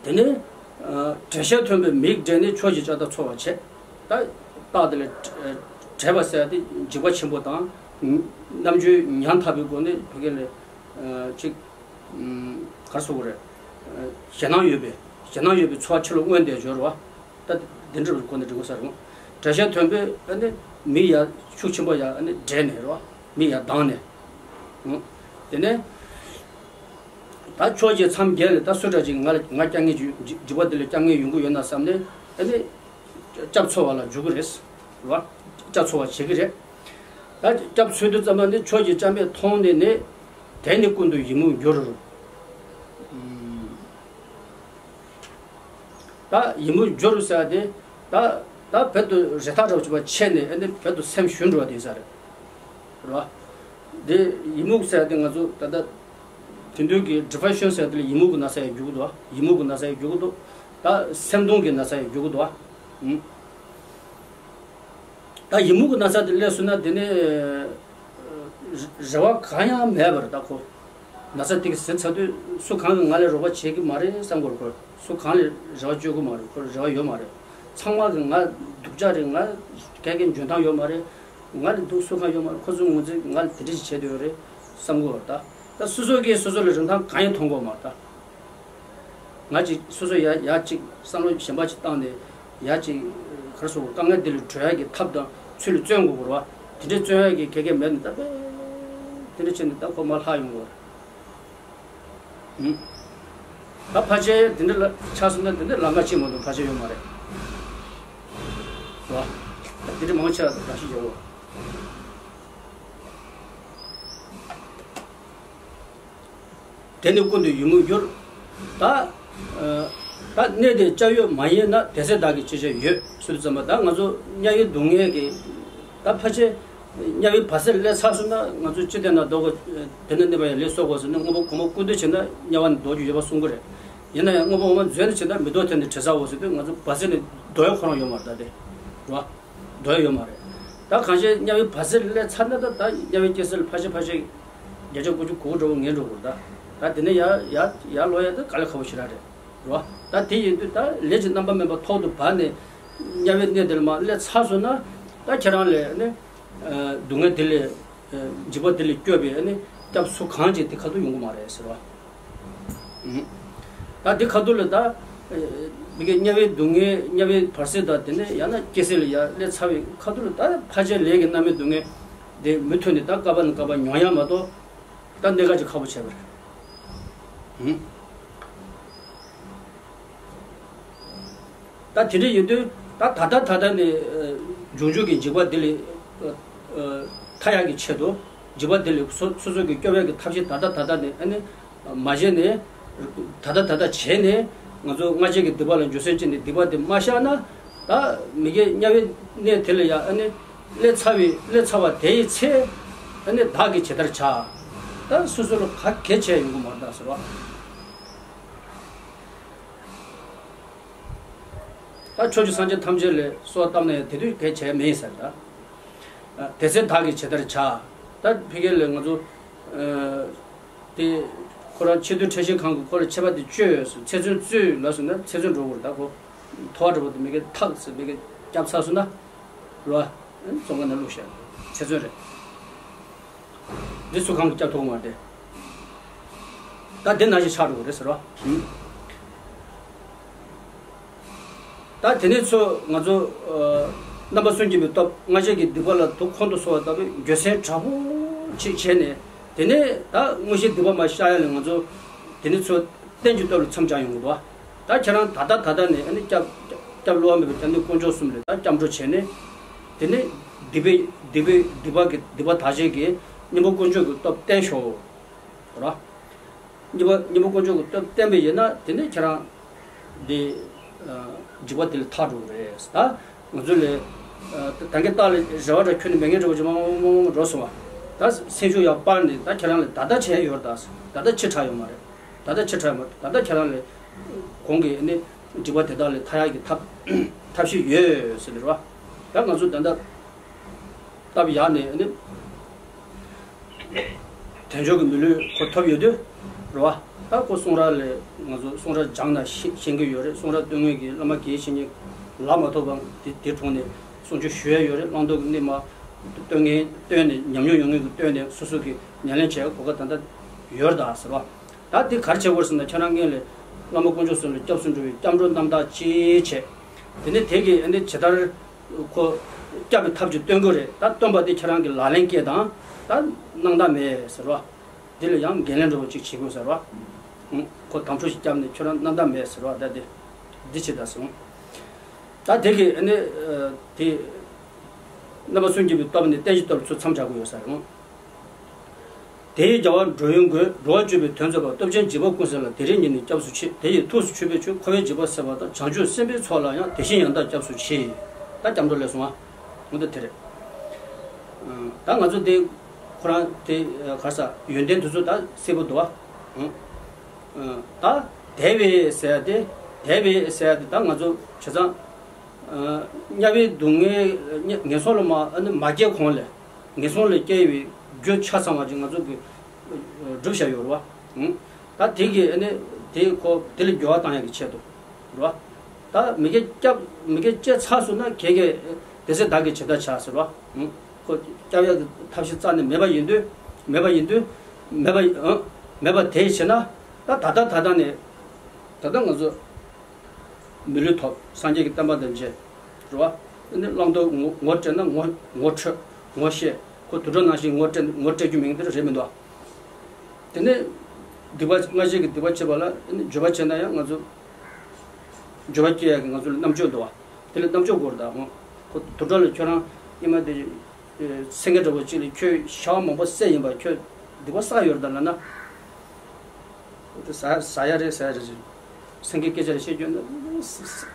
དེ་ནས་ཨ། འགྲེལ་བཤད་མཐོན་པོའི་མིག་བགྲད་ནས། ཕྱོགས་ཀྱི་ལྕགས་ཐག་འཚོལ་བར་བྱེད། ད་རྟགས་དེ་ལ་བྲེལ་བ་ཟེར་ཡ་དེ་འཇིགས་པ་ཆེན་པོ་དང་། རྣམ་འགྱུར་ཉམ་ཐག་པའི་སྒོ་ནས་བོད་སྐད་ལ་ཨ། ཅིག་ཨུམ། ག་རེ་ཟེར་དགོས་རེད། ཨ། ཞེད་སྣང་ཡོད་པའི་ཞེད་སྣང་ཡོད་པའི་ཚོར་བ་ཕྱི་ལ་མངོན་བསྡད་ཡོད་རེད་བ། ད་འདི་འདྲ་བའི་སྒོ་ནས་འགྲིག་གི་ས་རེད། འགྲེལ་བཤད་མཐོན་པོས་ཨ་ནི་མིག་ཡར་ཤུགས་ཆེན་པོ་ཡར་ཨ་ནི་བགྲད་ནས་རེད་བ། མིག་ཡར་གདངས་ནས། ཨང་། དེ་ནས་ད་ཕྱོགས་ཀྱི་མཚམས་བརྒྱད་ལས་ད་སུ་འདྲ་ཅིག་ང་ལ་ང་སྐྱབས་མཁན་ཅིག་འཇིགས་པ་འདི་ལས་སྐྱབས་མཁན་ཡོང་གི་ཡོད་ན་བསམ་ནས་ཨ་ནི་སྐྱབས་འཚོལ་བ་ལ་འཇུག་གི་རེད། རེད་བ། སྐྱབས་འཚོལ་བ་བྱེད་ཀྱི་རེད། ད་སྐྱབས་འཚོལ་དུས་ཙམ་པ་ནི། ཕྱོགས་ཀྱི་ལྕགས་མེ་མཐོང་ནས་ནི། དེ་ནི་ཀུན་ཏུ་ཡིད་མུག་འགྱུར། ཨུམ། ད་ཡིད་མུག་འགྱུར་ཟེར་བ་དེ། ད་ད་བོད་དུ་རེ་ཐག་རིང་པོ་ཅིག་ཕྱིན་ནས་ཨ་ནི་བོད་དུ་སེམས་ཞུམ་འགྲོ་བ་དེ་ས་རེད། རེད་བ། དེ་ཡིད་མུག་ཟེར་བ་དེ་ང་ཚོ་ད་ལྟ་དེང་དུས་ཀྱི་ཌི་པི་རེ་ཤན་ཟེར་བ་དེ་ལ་ཡིད་མུག་གི་ན་ཚ་ཡང་འགྱུར་གི་འདུག་ཡིད་མུག་གི་ན་ཚ་ཡང་འགྱུར་གི་འདུག་ད་སེམས་གདུང་གི་ན་ཚ་ཡང་འགྱུར་གི་འདུག་ཨུམ། ད་ཡིད་མུག་གི་ན་ཚ་དེ་སླེབས་སོང་ན་དེ་ནི་རེ་བ་གང་ཡང་མེད་པར་ད་ཁོ། ན་ཚ་དེ་གི་ཟིན་ཚར་དུས་སུ་གང་གིས་ང་ལ་རོགས་པ་བྱེད་ཀྱི་མ་རེད་བསམ་གྱི་ཡོད་རེད། ཁོ་སུ་གང་ལ་རེ་བ་བཅོལ་གྱི་མ་རེད། ཁོ་ལ་རེ་བ་ཡོད་མ་རེད། ཚང་མ་གིས་ང་སྡུག་ཅག་རེད། ང་ག་གེ་འཇོན་ཐང་ཡོད་མ་རེད། ང་ལ་སྡུག་སུ་གང་ཡོད་མ་རེད། ཁོ་ཚོས་ངོས་འཛིན་ང་ལ་དེ་འདྲ་ཞིག་བྱས་བསྡད་ཡོད་རེད་བསམ་གྱི་ཡོད་རེད། ད་ད་སོ་སོ་གིས་སོ་སོ་ལ་རིན་ཐང་གང་ཡང་མཐོང་གི་ཡོད་མ་རེད་ད། ང་ཅིག་སོ་སོ་ཡ་ཡ་ཅིག་བསམ་བློ་གཞན་པ་ཅིག་བཏང་ནས་ཡ་ཅིག་ག་རེ་ཟེར་དགོས། དཀའ་ངལ་འདི་ལས་གྲོལ་ཡག་གི་ཐབས་དང་ཚུལ་ལ་བརྩོན་དགོས་པ་རེད་བ། དེ་འདྲའི་བརྩོན་ཡག་གི་ག་གེ་མེད་ནས་ད་དཔེ་དེ་འདྲ་བྱས་ནས་ད་ཁོ་མར་ལྷག་ཡོང་གི་རེད། ཨུམ། ད་ཕལ་ཆེར་དེ་འདྲ་ལ་ཆགས་སོང་ན་དེ་འདྲ་ལམ་ཁ་ཅིག་མ་གཏོགས་ཕལ་ཆེར་ཡོད་མ་རེད། རེད་བ། ད་དེ་འདྲ་མང་ཆེ་བ་ར་ཤི་ཡོད་བ། དེ་ནི་ཀུན་ཏུ་ཡོད་མུས་འགྱུར། ད་ཨ་ད་གནས་དེར་སྐྱབས་ཡུལ་མ་ཡིན་ན། དེ་ཚེ་བདག་གིས་ཅི་བྱ་ཡོད། ཟེར་དུས་ཙམ་པ། ད་ང་ཚོ་དམྱལ་བའི་སྡུག་བསྔལ་གྱི་ད་ཕལ་ཆེར་དམྱལ་བའི་བར་གསེང་སླེབས་ཚར་སོང་ན། ང་ཚོ་ཅི་སྟེང་ན་ལྡོག་གོ། དེ་ན་གནས་པ་ཡང་ལེགས་སོ་གོ་ཟེར་ནས། དངོས་པོ་གོང་མ་ཀུན་བཏུས་བྱས་ན་དམྱལ་བ་ནས་ལྡོག་རྒྱུ་ཡོད་པ་གསུང་གི་རེད། ཡིན་ན་ཡང་དངོས་པོ་འོག་མ་འཛོལ་ནས་བྱས་ན་མི་ལྡོག་དེ་ནས་བྲལ་ཚར་བ་ཟེར་དུས། ང་ཚོ་བར་གསེང་ནས་ལྡོག་ཡ་ཁོ་རང་ཡོད་མ་རེད། ད་དེ་རེད་བ། ལྡོག་ཡ་ཡོད་མ་རེད། ད་གང་ཤེས་དམྱལ་བའི་བར་གསེང་སླེབས་ཚར་ན། ད་ད་དམྱལ་བའི་སྐྱེ་སྲིད་ལ་ཕལ་ཆེར་ཕལ་ཆེར་བརྒྱ་ཆ་དགུ་བཅུ་གོ་དགུ་འདྲ་བོ་ངེས་འགྲོ་གི་རེད། ད་ད་དེ་ནས་ཡར་ཡར་ཡར་ལོག་ཡ་ད་དཀའ་ལས་ཁག་པོ་ཞེ་དྲག་རེད། རེད་བ། ད་དེ་ཡིན་དུས་ད་ལས་ཀྱི་རྣམ་པ་སྨིན་པ་ཐོག་ཏུ་བབས་ནས་དམྱལ་བའི་གནས་དེ་ལ་མར་སླེབས་ཚར་སོང་ན། ད་ཁྱེད་རང་ལ་ནི་ཨ་སྡུག་བསྔལ་དེ་ལས་ཨ་འཇིགས་པ་དེ་ལས་སྐྱོབ་པའི་ཨ་ནི་སྐྱབས་སུ་གང་ཅིག་དེ་ཁ་ཐུག་ཡོང་གི་མ་རེད་ཟེར་བ། ཨུམ། ད་དེ་ཁ་ཐུག་ལ་ད་ཨ་མི་དགེ་དམྱལ་བའི་སྡུག་བསྔལ། དམྱལ་བའི་བར་གསེང་དང་། དེ་ནས་ཡང་ན་སྐྱེ་སྲིད་ལ་ཡར་སླེབས་ཚར་བའི་ཁ་ཐུག་ལ། ད་ཕལ་ཆེར་ལས་ཀྱི་རྣམ་སྨིན་སྡུག་བསྔལ་དེ་མུ་མཐུད་ནས་ད་བསྐལ་པ་ནས་བསྐལ་པ་མྱོང་ཡ་མ་གཏོགས། ད་གནད་འགག་ཅིག་ཁག་པོ་བྱས་པ་རེད། ཨུམ། ད་དེ་འདྲ་ཡིན་དུས་ད་ད་ལྟ་ད་ལྟ་ནས་ཨ་འབྱུང་འགྱུར་གྱི་འཇིགས་པ་འདི་ལས་ཨ་ཨ་ཐར་ཡག་གི་ཆེད་དུ། འཇིགས་པ་འདི་ལས་སོ་སོ་སོ་གི་སྐྱོབ་ཡག་གི་ཐབས་ཤེས་ད་ལྟ་ད་ལྟ་ནས་ཨ་ནི་མ་བྱས་ནས། ད་ལྟ་ད་ལྟ་བྱས་ནས་ང་ཚོ་སྔ་རྗེས་ཀྱི་སྡིག་པ་ལ་འགྱོད་སེམས་སྐྱེས་ནས་སྡིག་པ་དེ་མ་བཤགས་ན། ད་མི་དགེ་དམྱལ་བའི་གནས་དེ་ལ་ཡང་ཨ་ནི་སླེབས་ཚར་བའི། སླེབས་ཚར་བ་དེའི་ཚེ་ཨ་ནི་བདག་གིས་ཇི་ལྟར་བྱ། ད་སོ་སོ་ལ་ག་གེ་བྱས་ཡོང་གི་མ་རེད་ད་ཟེར་བ། ད་ཕྱོགས་བཅུའི་སངས་རྒྱས་ཐམས་ཅད་ལ་གསོལ་བ་བཏབ་ན་ཡང་དེ་དུས་གལ་ཆེ་མེད་ཟེར། ད་དེ་ཚེ་བདག་གིས་ཇི་ལྟར་བྱ། ད་ཕ་གི་ལ་ང་ཚོ་ཨ་དེ་ཁོ་རང་ཆེས་མཐོའི་ཁྲིམས་ཞིབ་ཁང་གིས་ཁོ་ལ་ཆད་པ་དེ་གཅོད་ཡོད་ཟེར། ཚེ་བཙོན་བཙུགས་ལབ་སོང་ན་ཚེ་བཙོན་འགྲོ་དགོས་རེད། ད་ཁོ་ཐོ་བ་འདྲ་པོ་དེ་མི་དགེ་ཐག་ཟེར། མི་དགེ་བསྐྱབས་ཚར་སོང་ན། རེད་བ། བཙོན་ཁང་ནང་བླུགས་བཞག་ཚེ་བཙོན་རེད། འདི་སུ་གང་གིས་བསྐྱབ་ཐུབ་མ་རེད། ད་འདི་ནང་བཞིན་ཆགས་འགྲོ་གི་རེད་ཟེར་བ། ད་དེ་ནས་ཚུར་ང་ཚོ་ཨ་རྣམ་པ་གསུམ་གྱིས་པའི་སྟོབས། སྔ་རྗེས་ཀྱི་སྡིག་པ་ལ་དུག་ཁོང་དུ་གསོ་བ་ལྟ་བུའི་འགྱོད་སེམས་དྲག་པོ་ཅིག་བྱས་ནས། དེ་ནས་ད་དངོས་གཞིའི་སྡིག་པ་མར་བཤགས་ཡ་ལ་ང་ཚོ་དེ་ནས་ཚུར་རྟེན་གྱི་སྟོབས་ལ་མཚམས་སྦྱར་ཡོང་གི་འདུག་ད་ཁྱེད་རང་ད་ལྟ་ད་ལྟ་ནས་ཨ་ནི་སྐྱབས་སྐྱབས་བསླུ་བ་མེད་པའི་སྐྱབས་གནས་དཀོན་མཆོག་གསུམ་ལ་ད་སྐྱབས་འགྲོ་བྱས་ནས། དེ་ནས་སྡིག་པའི་སྡིག་པའི་སྡིག་པ་གི་སྡིག་པ་དག་བྱེད་ཀྱི་གཉེན་པོ་དཀོན་མཆོག་གི་སྟོབས་བསྟེན་ཤོག་ར། གཉེན་པོ་གཉེན་པོ་དཀོན་མཆོག་གི་སྟོབས་བསྟེན་པ་ཡིན་ན། དེ་ནས་ཁྱེད་རང་འདི་ཨ་འཇིགས་པ་དེ་ལས་ཐར་འགྲོ་གི་རེད། ད་ང་ཚོ་ལ་ཨ་ད་གིན་བདག་ལ་རེ་བ་འདྲ་ཁྱོན་ནས་མེད་མཁན་འདྲ་པོ་ཅིག་མང་མང་མང་མང་འགྲོ་སོང་བ། ད་སེམས་ཤུགས་ཡར་སྤར་ནས། ད་ཁྱེད་རང་ལ་ད་ལྟ་བྱས་ཡོད་རེད། ད་ད་ལྟ་ཕྱི་དྲགས་ཡོད་མ་རེད། ད་ལྟ་ཕྱི་དྲགས་ཡོད་མ་རེད། ད་ལྟ་ཁྱེད་རང་ལ་གོང་གི་ནི་འཇིགས་པ་དེ་དག་ལས་ཐར་ཡག་གི་ཐབས་ཐབས་ཤེས་ཡོད་ཟེར་ནས་རེད་བ། ད་ང་ཚོ་ད་ལྟ་སྟབས་ཡག་ནས་ནི་དལ་འབྱོར་གྱི་མི་ལུས་ཁོ་ཐོབ་ཡོད་དུས་རེད་བ། ད་ཁོ་གསུང་རབ་ལས་ང་ཚོ་གསུང་རབ་སྦྱངས་ན་ཤེས་ཤེས་ཀྱི་ཡོད་རེད། གསུང་རབ་སྟོན་མཁན་གྱི་བླ་མ་དགེ་བའི་བཤེས་གཉེན་ལབ་མ་ཐུབ་པའང་དེ་དེ་དྲུང་ནས་གསུང་ཆོས་ཞུ་ཡ་ཡོད་རེད། བླང་དོར་གྱི་གནས་མ་སྟོན་མཁན་སྟོན་ནས། ཉམས་མྱོང་ཡོད་མཁན་གྱིས་སྟོན་ནས་སོ་སོ་གིས་ཉམས་ལེན་བྱེད་ཡ་གོ་སྐབས་ད་ལྟ་ཡོད་རེད་ད་ཟེར་བ། ད་དེ་ག་རེ་བྱེད་དགོས་ཟེར་ན། ཁྱེད་རང་སྔོན་ལ་བླ་མ་དཀོན་མཆོག་གསུམ་ལ་སྐྱབས་སུ་འགྲོ་བའི་སྐྱབས་འགྲོ་རྣམ་དག་ཅིག་བྱས། དེ་ནས་དེ་གིས་ཨ་ནི་ཇི་ལྟར་ཁོ་སྐྱབས་པའི་ཐབས་ཅིག་སྟོན་གྱི་རེད། ད་སྟོན་པ་དེ་ཁྱེད་རང་གིས་ལག་ལེན་བཀལ་དང་། ད་སྣང་དག་མེད་ཟེར་བ། འདི་ལ་ཡང་འགན་ལེན་འདྲ་པོ་ཅིག་བྱེད་དགོས་ཟེར་བ། ཁོ་དམ་ཕྲུག་ཅིག་བསྐྱབས་ནས་ཁྱོད་རང་རྣམ་དག་མེད་ཟེར་བ། ད་དེ་འདི་བྱེད་ད་ཟེར། ད་དེ་གིས་ཨ་ནི་ཨ་དེ་རྣམ་པ་གསུམ་གྱིས་པའི་སྟོབས་ནས་རྟེན་གྱི་སྟོབས་ལ་ཚུར་མཚམས་སྦྱར་དགོས་ཡོད་ས་རེད། དེ་ཡི་རྒྱལ་བ་འགྲོ་བའི་མགོན། འགྲོ་བ་གཅོད་པའི་དོན་མཛད་པ། སྟོབས་ཆེན་འཇིགས་པ་ཀུན་སེལ་ལ། དེ་རིང་ཉིད་ནས་སྐྱབས་སུ་མཆི། དེ་ཡི་ཐུགས་སུ་ཆུད་པས་ཆོག །འཁོར་བའི་འཇིགས་པ་སེལ་བ་དང་། བྱང་ཆུབ་སེམས་དཔའི་ཚོགས་ལ་ཡང་། དེ་བཞིན་ཡང་དག་སྐྱབས་སུ་མཆི། ད་སྐྱབས་འགྲོ་ལས་གསུངས་པ། འོ་ད་དེ་རེད། ད་ང་ཚོ་དེ་ཁོ་རང་དེ་ག་རེ་ཟ། ཡོན་ཏན་དེ་ཚོ་ད་གསལ་པོ་འདུག་བ། ད་དེ་བས་ཟེར་ཡ་དེ། དེ་བས་ཟེར་ཡ་དེ་ད་ང་ཚོ་བྱས་ཙང་དམྱལ་བའི་སྡུག་བསྔལ་ངན་སོང་ལ་མ་ཨ་ནི་མ་སྐྱེས་གོང་ལ། ངན་སོང་ལ་སྐྱེ་བའི་རྒྱུ་ཆ་ཚང་བ་ཅིག་ང་ཚོ་གིས་བསྒྲུབས་བཞག་ཡོད་རེད་བ། ད་དེ་གིས་ཨ་ནི་དེ་ཁོ་དེ་ལ་འགྱུར་བ་བཏང་ཡག་གི་ཆེད་དུ་རེད་བ། ད་མི་དགེ་སྐྱབས་མི་དགེ་སྐྱེས་ཚར་སོང་ན་ཁྱེད་ཀྱིས་དེ་ཚེ་བདག་གིས་ཇི་ལྟར་བྱ་ཟེར་བ། ཁོ་སྐྱབས་ཡག་གི་ཐབས་ཤེས་རྩ་ནས་མེད་པ་ཡིན་དུས། མེད་པ་ཡིན་དུས། མེད་པ་ཡིན་མེད་པ་དེ་བྱས་ན། ད་ད་ལྟ་ད་ལྟ་ནས་ད་ལྟ་ང་ཚོ་མི་ལུས་ཐོབ། སངས་རྒྱས་ཀྱི་བསྟན་པ་དང་མཇལ། རེད་བ། ཨ་ནི་བླང་དོར་ངོ་ངོ་སྤྲད་ན་ངོ་ངོ་འཕྲོད། ངོ་ཤེས། ཁོ་དུད་འགྲོ་ནང་བཞིན་ངོ་སྤྲད་ངོ་སྤྲད་རྒྱུ་མིན་འདིར་རེད་མི་འདུག་དེ་ནས་སྡིག་པ་སྔ་ཕྱི་གི་སྡིག་པ་བྱེད་པ་ལ་ཨ་ནི་འགྱོད་པ་བྱས་ན་ཡང་ང་ཚོ་འགྱོད་པ་སྐྱེ་ཡག་གི་ང་ཚོ་ལ་རྣམ་དཔྱོད་འདུག་བ། དེ་ལ་རྣམ་དཔྱོད་དགོས་རེད་ད། ཁོ་དུད་འགྲོ་ལ་ཁྱོད་རང་ཨེ་མ་དེ་སེང་གེ་འདྲ་པོ་གཅིག་ལ་ཁྱོད་ཞག་མང་པོ་བསད་ཡིན་པ། ཁྱོད་སྡིག་པ་བསགས་ཡོད་རེད་ད་ལབ་ན། དེ་ཟ་ཟ་ཡ་རེད་ཟ་ཡ་རེད་ཟེར། སེང་གེ་སྐད་ཆ་རེ་བཤད་རྒྱུ་ན་ང་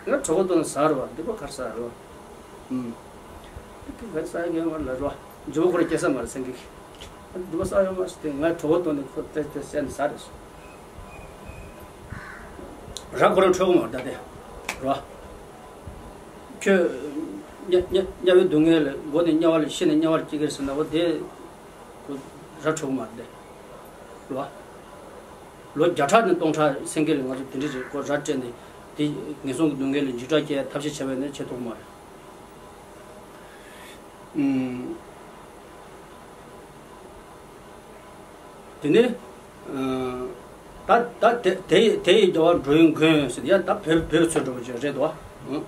གྲོད་ཁོག་ལྟོགས་ན་ཟ་རེད་བ། འདི་པ་གར་ཟ་རེད་བ། ཨུམ། དེ་གར་ཟ་ཡ་གི་མ་ལ་རེད་བ། འཇུ་བོ་ཁོ་ར་སྐྱེ་ས་མ་རེད་སེང་གེ། འདི་པ་ཟ་ཡོད་མ་རེད་དེ། ང་གྲོད་ཁོག་ལྟོགས་ནས་ཁོ་དེ་དེ་བཤད་ནས་ཟ་རེད་སོ། ར་ཁོ་རང་འཕྲོད་གོ་མ་རེད་ད་དེ། རེད་བ། ཁྱོད་དམྱལ་དམྱལ་དམྱལ་བའི་སྡུག་བསྔལ་ལས་འགོ་ནས་དམྱལ་བ་ལ་ཤི་ནས་དམྱལ་བ་ལ་སྐྱེ་གི་རེད་ཟེར་ན་འོ་དེ། ཁོ་ར་འཕྲོད་མ་རེད། རེད་བ། ལོ་བརྒྱ་ཕྲག་ནས་སྟོང་ཕྲག་སེང་གེ་ལ་ང་ཚོ་དེ་འདྲ་རེད། ཁོ་ར་སྤྲད་ནས་དེ་ངན་སོང་གི་སྡུག་བསྔལ་ལས་འཇིགས་སྐྲག་སྐྱེ་ཐབས་ཤེས་བྱས་པ་ཡིན་ན་བྱེད་ཐུབ་མ་རེད། ཨུམ། དེ་ནས་ད་ད་དེ་དེ་ཡི་དེ་ཡི་རྒྱལ་བ་འགྲོ་བའི་མགོན་ཟེར་ཡ་ད་བོད་བོད་ཚོད་འགྲོ་བ་ཅིག་རེད་དོ། ཨུ།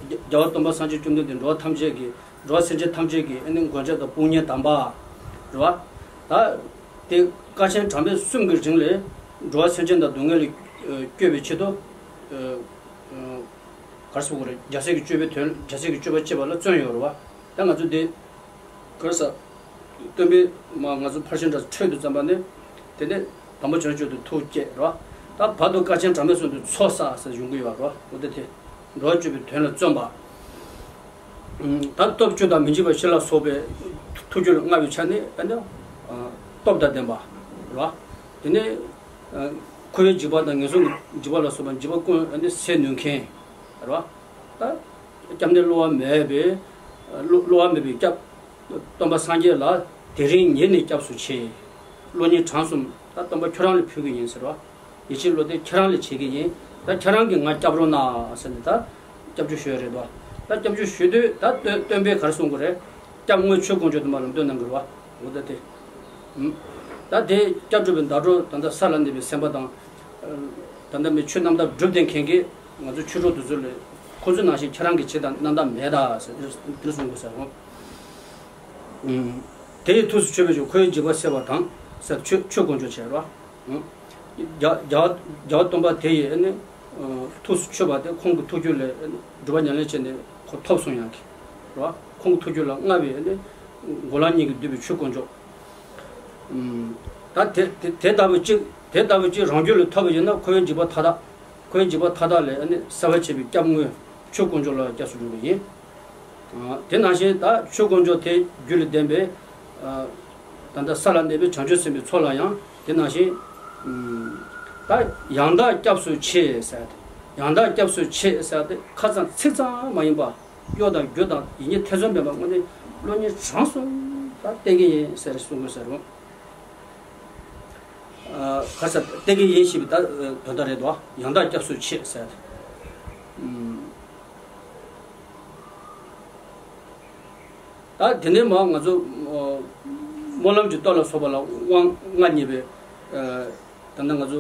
རྒྱལ་བ་སྟོན་པ་སངས་རྒྱས་བཅོམ་ལྡན་འདས་འགྲོ་བ་ཐམས་ཅད་ཀྱི་འགྲོ་བ་སེམས་ཅན་ཐམས་ཅད་ཀྱི་ཨ་ནི་མགོན་སྐྱབས་དང་དཔུང་གཉེན་དམ་པ་རེད་བ། ད་དེ་དཀའ་ཆེན་གྲངས་མེད་གསུམ་གྱི་རིང་ལ་འགྲོ་བ་སེམས་ཅན་དང་སྡུག་བསྔལ་ལས་སྐྱོབ་པའི་ཆེད་དུ། གར་སོང་གི་རེད། རྒྱལ་སྲས་ཀྱི་སྤྱོད་པའི་དོན། རྒྱལ་སྲས་ཀྱི་སྤྱོད་པ་སྤྱད་པ་ལ་བརྩོན་ཡོད་རེད་བ། ད་ང་ཚོ་འདི་གར་ས་སྟོན་པའི་མ་ང་ཚོ་ཕར་ཕྱིན་འདྲ་འཕྲོད་དུ་བརྩམས་པ་ནི་དེ་ནས་དམ་པ་བྱང་ཆུབ་ཏུ་ཐུགས་བསྐྱེད་རེད་བ། ད་བར་དུ་དཀའ་ཆེན་གྲངས་མེད་གསུམ་དུ་ཚོགས་བསགས་ཟེར་ཡོང་གི་ཡོད་རེད་བ། འོ་དེ་དེ་འགྲོ་བ་སྤྱོད་པའི་དོན་ལ་བརྩོན་པ། ད་སྟོབས་བཅུ་དང་མི་འཇིགས་པ་བཞི་ལ་སོགས་པའི་ཐུགས་རྒྱུད་ལ་མངའ་བའི་ཆ་ནས་ཨ་ནི་སྟོབས་དང་ལྡན་པ་རེད་བ། དེ་ནས་འཁོར་བའི་འཇིགས་པ་དང་ངན་སོང་གི་འཇིགས་པ་ལ་སོགས་པ་འཇིགས་པ་ཀུན་ཨ་ནི་སེལ་ནུས་མཁན། རེད་བ། ད་སྐྱབས་གནས་བསླུ་བ་མེད་པའི་བསླུ་བསླུ་བ་མེད་པའི་སྐྱབས། སྟོན་པ་སངས་རྒྱས་ལ་དེ་རིང་ཉིད་ནས་སྐྱབས་སུ་མཆི། བློ་སྙིང་བྲང་གསུམ་ད་སྟོན་པ་ཁྱོད་རང་ལ་ཕུལ་གྱི་ཡིན་ཟེར་བ། ཡིད་ཆེས་བློ་གཏད་ཁྱེད་རང་ལ་བྱེད་ཀྱི་ཡིན། ད་ཁྱེད་རང་གིས་ང་སྐྱབས་རོགས་གནང་ཟེར་ནས་ད་སྐྱབས་བཅོལ་ཞུ་ཡ་རེད་དོ། ད་སྐྱབས་བཅོལ་ཞུ་དུས་ད་སྟོན་སྟོན་པས་ག་རེ་གསུང་གི་རེད། སྐྱབས་དངོས་ཆོས་དཀོན་མཆོག་དུ་མ་ལམ་སྟོན་གནང་གི་རེད་བ། འོ་ད་དེ། ད་དེ་སྐྱབས་སྒྲུབ་པའི་ཟླ་གྲོགས་ད་ལྟ་ས་ལ་གནས་པའི་སེམས་དཔའ་དང་། ད་ལྟ་མི་ཆོས་རྣམ་དག་སྒྲུབ་བསྡད་མཁན་གྱི་ང་ཚོ་ཆོས་གྲོགས་དེ་ཚོ་ལས་ཁོ་ཚོ་ནང་བཞིན་ཁྱེད་རང་གིས་བྱེད་དང་རྣམ་དག་མེད་ད་ཟེར་འདིར་གསུང་དགོས་ཟེར་འོང་། དེ་ཡི་ཐུགས་སུ་ཆུད་པའི་ཆོས་ཁོ་ཡི་འཇིགས་པ་སེལ་བ་དང་ཟེར་ཆོས་ཆོས་དཀོན་མཆོག་བྱས་རོ། རྒྱ་རྒྱ་རྒྱ་བ་སྟོན་པ་དེ་ཡི་ནི་ཐུགས་སུ་ཆུད་པ་དེ་ཁོང་གི་ཐུགས་རྒྱུད་ལས་སྒྲུབ་པ་ཉམས་ལེན་བྱས་ནས་ཁོ་ཐོབ་སོང་ཡང་གི་རོ། ཁོང་གི་ཐུགས་རྒྱུད་ལ་མངའ་བའི་ནི་འགོག་ལམ་གཉིས་ཀྱིས་བསྡུས་པའི་ཆོས་དཀོན་མཆོག་ད་དེ་དེ་དེ་ལྟ་བུ་གཅིག་དེ་ལྟ་བུ་གཅིག་རང་རྒྱུད་ལ་ཐོབ་པ་ཡིན་ན་ཁོའི་འཇིགས་པ་མཐའ་དག་ཁོའི་འཇིགས་པ་མཐའ་དག་ལས་ནི་སེལ་བར་བྱེད་པའི་སྐྱབས་དངོས་ཆོས་དཀོན་མཆོག་ལ་སྐྱབས་སུ་འགྲོ་བ་ཡིན། དེ་ནང་བཞིན་ད་ཆོས་དཀོན་མཆོག་དེ་རྒྱུད་ལ་ལྡན་པའི་ད་ལྟ་ས་ལ་གནས་པའི་བྱང་ཆུབ་སེམས་དཔའི་ཚོགས་ལ་ཡང་དེ་ནང་བཞིན་ད་ཡང་དག་སྐྱབས་སུ་མཆི་ཟེར་ཏེ། ཡང་དག་སྐྱབས་སུ་མཆི་ཟེར་ཏེ་ཁ་ཙམ་ཚིག་ཙམ་མ་ཡིན་པ། གཡོ་དང་རྒྱུ་དང་ཡིད་གཉིས་ཐེ་ཚོམ་མེད་པར་དངོས་གནས་བློ་སྙིང་བྲང་གསུམ་དང་བསྟེན་གྱི་ཡིན་ཟེར་གསུང་དགོས་ཟེར་རོ། ཁ་ས་བསྟེན་གྱི་ཡིན་ཞེས་པའི་ད་དོན་དག་རེད་དོ། ཡང་དག་སྐྱབས་སུ་མཆི་ཟེར། ད་དེ་ནས་མ་ང་ཚོ་སྨོན་ལམ་གྱི་སྟོབས་ལ་སོགས་པ་ལ་དབང་མངའ་བརྙེས་པའི། ད་ལྟ་ང་ཚོ་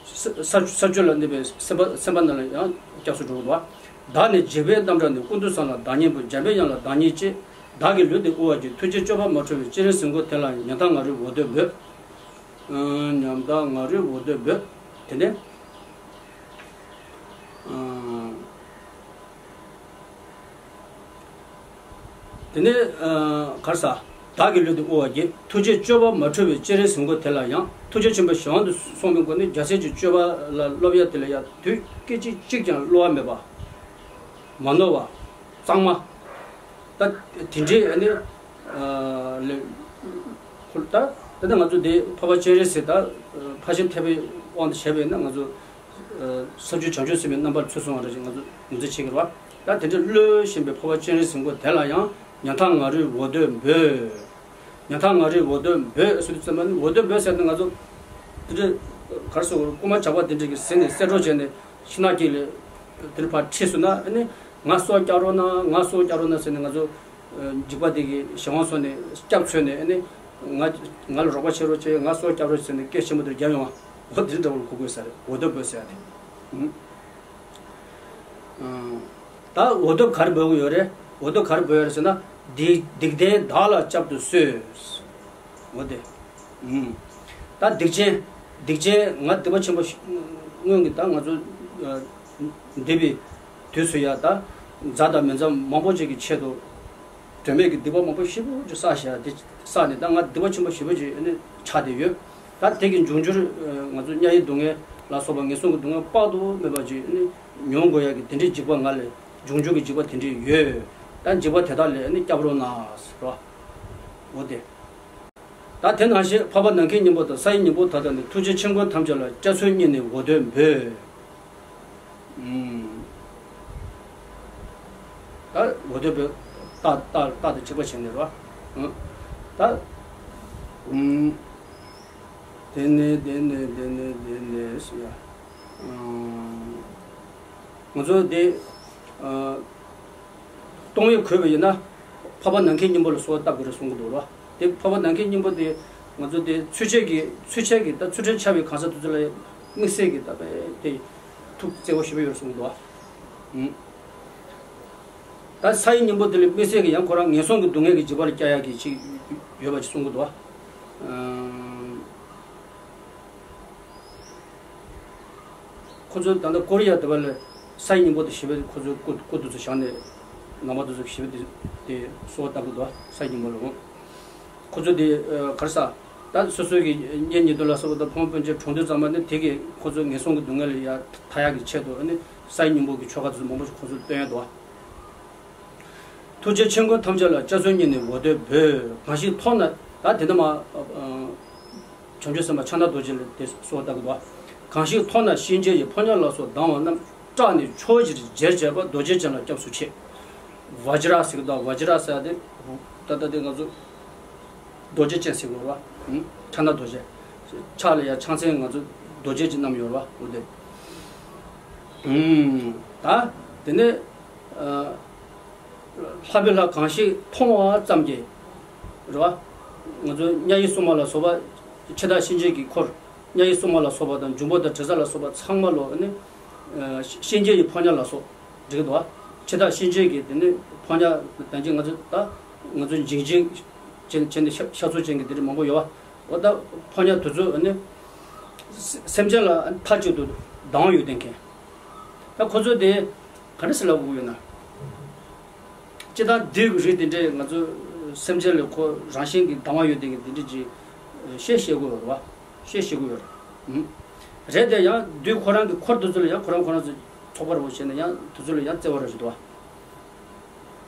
ས་ས་ས་བཅུ་ལ་གནས་པའི་སེམས་དཔའ་སེམས་དཔའ་རྣམས་ལ་ཡང་སྐྱབས་སུ་འགྲོ་དགོས་པ། བདག་ནི་འཇིགས་པའི་རྣམ་གྲངས་ནི། ཀུན་ཏུ་བཟང་ལ་བདག་ཉིད་འབུལ། འཇམ་པའི་དབྱངས་ལ་བདག་ཉིད་གཅེས། བདག་གི་ལུས་འདི་དབུལ་བར་བགྱི། ཐུགས་རྗེའི་སྤྱོད་པ་མ་འཁྲུལ་བའི། སྤྱན་རས་གཟིགས་མགོན་དེ་ལ་ཡང་། ཉམ་ཐག་ང་རོས་འོ་དོད་འབོད། ཉམ་ཐག་ང་རོས་འོ་དོད་འབོད། དེ་ནས། དེ་ནས་གར་ས། བདག་གི་ལུས་འདི་དབུལ་བར་བགྱི། ཐུགས་རྗེའི་སྤྱོད་པ་མ་འཁྲུལ་བའི། སྤྱན་རས་གཟིགས་མགོན་དེ་ལ་ཡང་། ཐུགས་རྗེ་ཆེན་པོའི་གཞན་དབང་དུ་སོང་བའི་སྒོ་ནས་རྒྱལ་སྲས་ཀྱི་སྤྱོད་པ་ལ་སློབ་ཡ་དེ་ལ་ཡང་དུས་སྐད་ཅིག་གཅིག་ཀྱང་བསླུ་བ་མེད་པ། མ་ནོར་བ། གཙང་མ། ད་དེ་འདྲའི་ཨ་ནི་ལས་ཁོ་ད་ད་ལྟ་ང་ཚོ་འདི་འཕགས་པ་སྤྱན་རས་གཟིགས་ད་ཕར་ཕྱིན་ཐེག་པའི་དབང་དུ་བྱས་པས་ན་ང་ཚོ། ས་བཅུ་བྱང་ཆུབ་སེམས་དཔའི་རྣམ་པར་ཚུད་སོང་བ་རེད་ཅེས་ང་ཚོ་ངོས་འཛིན་བྱེད་ཀྱི་རེད་བ། ད་དེ་འདྲའི་བློས་ཤེས་པའི་འཕགས་པ་སྤྱན་རས་གཟིགས་མགོན་དེ་ལ་ཡང་ཉམ་ཐག་ང་རོས་འོ་དོད་འབོད། ཉམ་ཐག་ང་རོས་འོ་དོད་འབོད་ཟེར་དུས་ཙམ་པ་ནི་འོ་དོད་འབོད་ཟེར་ན་ང་ཚོ་དེ་འདྲའི་གར་སོང་རྐུན་མ་ཇག་པ་དེ་འདྲ་གི་ཟིན་ནས་གསད་གྲོགས་བྱས་ནས་ཤིང་ནགས་དཀྱིལ་ལ་དེར་ཕར་ཁྲིད་སོང་ན་ཨ་ནི་ང་སྲོག་སྐྱབས་རོགས་གནང་ང་སྲོག་སྐྱབས་རོགས་གནང་ཟེར་ནས་ང་ཚོ། འཇིགས་པ་དེ་གི་གཞན་དབང་སོང་ནས་སྐྱབས་འཚོལ་ནས་ཨ་ནི། ང་ང་ལ་རོགས་པ་བྱེད་རོགས་བྱེད་ང་སྲོག་སྐྱབས་རོགས་ཟེར་ནས་སྐད་ཆེན་པོ་དེ་རྒྱབ་ཡོང་བ། འོ་དེ་འདྲ་བོ་གོ་དགོས་ས་རེད། འོ་དོད་འབོད་ཟེར་ཡ་དེ། ད་འོ་དོད་ག་རེ་འབོད་ཀྱི་ཡོད་རེད། འོ་དོད་ག་རེ་འབོད་ཡོད་རེད་ཟེར་ན། སྡིག་སྡིག་ལྡན་བདག་ལ་བསྐྱབ་ཏུ་གསོལ། འོ་དེ། ད་སྡིག་ཅན། སྡིག་ཅན་ང་སྡིག་པ་ཆེན་པོ་ཞིག་སྔོན་གྱི་ད་ང་ཚོ་འདས་པའི་དུས་སུ་ཡ་ད་མཛའ་དང་མི་མཛའ་མང་པོ་ཅིག་གི་ཆེད་དུ། དོན་མེད་ཀྱི་སྡིག་པ་མང་པོ་ཞེ་པོ་ཅིག་བསགས་བཞག་དེ་བསགས་ནས་ད་ང་སྡིག་པ་ཆེན་པོ་ཞེ་པོ་ཅིག་ཨ་ནི་ཆགས་བསྡད་ཡོད། ད་དེ་གི་འབྱུང་འགྱུར་ང་ཚོ་དམྱལ་བའི་སྡུག་བསྔལ་ལ་སོགས་པ་ངན་སོང་གི་སྡུག་བསྔལ་དཔག་ཏུ་མེད་པ་ཅིག་ནི་མྱོང་དགོས་ཡ་གི་དེ་འདྲའི་འཇིགས་པ་ང་ལས་འབྱུང་འགྱུར་གྱི་འཇིགས་པ་དེ་འདྲའི་ཡོད། ད་འཇིགས་པ་དེ་དག་ལས་ནི་སྐྱབས་རོགས་གནང་ཟེར་བ། འོ་དེ། ད་དེ་ནང་བཞིན་འཕགས་པ་ནམ་མཁའི་སྙིང་པོ་དང་ས་ཡི་སྙིང་པོ་དག་དང་ནི་ཐུགས་རྗེའི་མཆན་ཁུང་ཐམས་ཅད་ལ་སྐྱབས་སུ་བསྙེན་ནས་འོ་དོད་འབོད། ཨུམ། ད་འོ་དོད་འབོད། རྟགས་རྟགས་རྟགས་དང་གཅིག་པ་བྱས་ནས་རོ། ཨུམ། ད་ཨུམ། དེ་ནས་དེ་ནས་དེ་ནས་དེ་ནས་ཟེར་ཡ། ཨུམ། ང་ཚོ་དེ་ཨ། སྟོང་ཉིད་གོ་བ་ཡིན་ན། འཕགས་པ་ནམ་མཁའི་སྙིང་པོ་ལ་གསོལ་བ་བཏབ་དགོས་རེད་གསུང་གི་འདུག་རོ། དེ་འཕགས་པ་ནམ་མཁའི་སྙིང་པོ་དེ་ང་ཚོ་དེ་ཚུལ་འཆལ་གྱི་ཚུལ་འཆལ་གྱི་ད་ཚུལ་ཁྲིམས་འཆལ་བའི་གང་ཟག་དེ་ཚོ་ལ་དམིགས་བསལ་གྱི་ད་དཔེ་དེ་ཐུགས་བརྩེ་བ་ཞེ་པོ་ཡོད་རེད་གསུང་གི་འདུག་བ། ཨུམ། ད་ས་ཡི་སྙིང་པོ་དེ་ལ་དམིགས་བསལ་གྱི་ཡང་ཁོ་རང་ངན་སོང་གི་སྡུག་བསྔལ་གྱི་འཇིགས་པ་ལ་སྐྱོ་ཡག་གི་ཅིག་ཡོད་པ་ཅིག་གསུང་གི་འདུག་བ། ཨུམ། ཁོ་ཚོ་ད་ལྟ་ཀོ་རི་ཡ་དེ་བ་ལ་ས་ཡི་སྙིང་པོ་དེ་ཞེས་པའི་ཁོ་ཚོའི་སྐུ་སྐུ་དེ་ཚོ་བཞག་ནས་ནང་པ་དེ་ཚོ་ཞེས་པའི་དེ་དེ་གསོལ་བ་བཏབ་གི་འདུག་ས་ཡི་སྙིང་པོ་ལ་འོང་། ཁོ་ཚོ་དེ་ག་རེ་ཟ། ད་སོ་སོའི་གི་གཉེན་ཉེ་དུ་ལ་སོགས་པ་དང་ཕོ་མོ་སྤུན་མཆེད་གྲོངས་དུས་ཙམ་པ་ནི་དེ་གི་ཁོ་ཚོ་ངན་སོང་གི་སྡུག་བསྔལ་ལ་ཡ་ཐར་ཡག་གི་ཆེད་དུ་ནི་ས་ཡི་སྙིང་པོ་གི་ཆོ་ག་དེ་ཚོ་མང་པོ་ཞིག་ཁོ་ཚོར་སྟོན་ཡ་འདུག་ཐུགས་རྗེའི་མཆན་ཁུང་ཐམས་ཅད་ལ་སྐྱབས་སུ་བསྙེན་ནས་འོ་དོད་འབོད། གང་ཞིག་མཐོང་ན་ད་དེ་འདྲ་མ། བྱང་ཆུབ་སེམས་དཔའ་ཕྱག་ན་རྡོ་རྗེ་ལ་དེ་གསོལ་བ་བཏབ་ཀྱི་འདུག་གང་ཞིག་མཐོང་ན་གཤིན་རྗེ་ཡི་ཕོ་ཉ་ལ་སོགས་སྡང་བ་རྣམས་སྐྲག་ནས་ཕྱོགས་བཞིར་འགྱེལ་བྱེད་པ་རྡོ་རྗེ་ཅན་ལ་སྐྱབས་སུ་མཆི། བཛྲ་ཟེར་གྱི་འདུག་བཛྲ་ཟེར་ཡ་དེ་ད་ལྟ་དེ་ང་ཚོ་རྡོ་རྗེ་ཅན་ཟེར་གྱི་ཡོད་རེད་བ། ཕྱག་ན་རྡོ་རྗེ། ཕྱག་ལ་ཡ་ཕྱག་མཚན་ང་ཚོ་རྡོ་རྗེ་ཅན་བསྣམས་ཡོད་རེད་བ། འོ་དེ། ད་དེ་ནས། ལྷག་པའི་ལྷ་གང་ཞིག་མཐོང་བ་ཙམ་གྱིས། རེད་བ། ང་ཚོ་དམྱལ་བའི་སྲུང་མ་ལ་སོགས་པ། འཆི་བདག་གཤིན་རྗེ་གི་འཁོར། དམྱལ་བའི་སྲུང་མ་ལ་སོགས་པ་དང་འབྱུང་པོ་དང་དྲི་ཟ་ལ་སོགས་པ་ཚང་མ་ལོ་ནི། གཤིན་རྗེ་ཡི་ཕོ་ཉ་ལ་སོགས་འགྲིག་འདུག་བ། འཆི་བདག་གཤིན་རྗེ་གི་དེ་ནི་ཕོ་ཉ་དང་གཅིག་ང་ཚོ་ད། ང་ཚོ་འཇིགས་འཇིགས་བྱས་བྱས་ནས་ཤ་ཤ་ཚུགས་ཅན་གྱི་དེ་འདྲ་མང་པོ་ཡོད་བ། འོ་ད་ཕོ་ཉ་དེ་ཚོ་ནི། སེམས་ཅན་ལ་མཐའ་གཅིག་ཏུ་སྡང་བ་ཡོད་བསྡད་མཁན། ད་ཁོ་ཚོ་དེ་ག་འདྲ་ཟེར་ལབ་དགོས་ཡོད་ན། སྤྱིར་བཏང་བདུད་ཀྱི་རིགས་དེ་འདྲས་ང་ཚོ་སེམས་ཅན་ལ་ཁོ་རང་བཞིན་གྱིས་སྡང་བ་ཡོད་དེ་གི་དེ་འདྲས་ཀྱི་བཤད་བཤད་དགོས་རེད་བ། བཤད་བཤད་དགོས་ཡོད་རེད། རེད་དེ་ཡང་བདུད་ཁོ་རང་གི་འཁོར་དེ་ཚོ་ལ་ཡང་ཁོ་རང་ཁོ་རང་ཚོ་ཚོགས་པ་རེ་བོ་བྱས་ནས་ཡང་དེ་ཚོ་ལ་ཡང་བརྩེ་བ་རེ་བྱེད་དོ།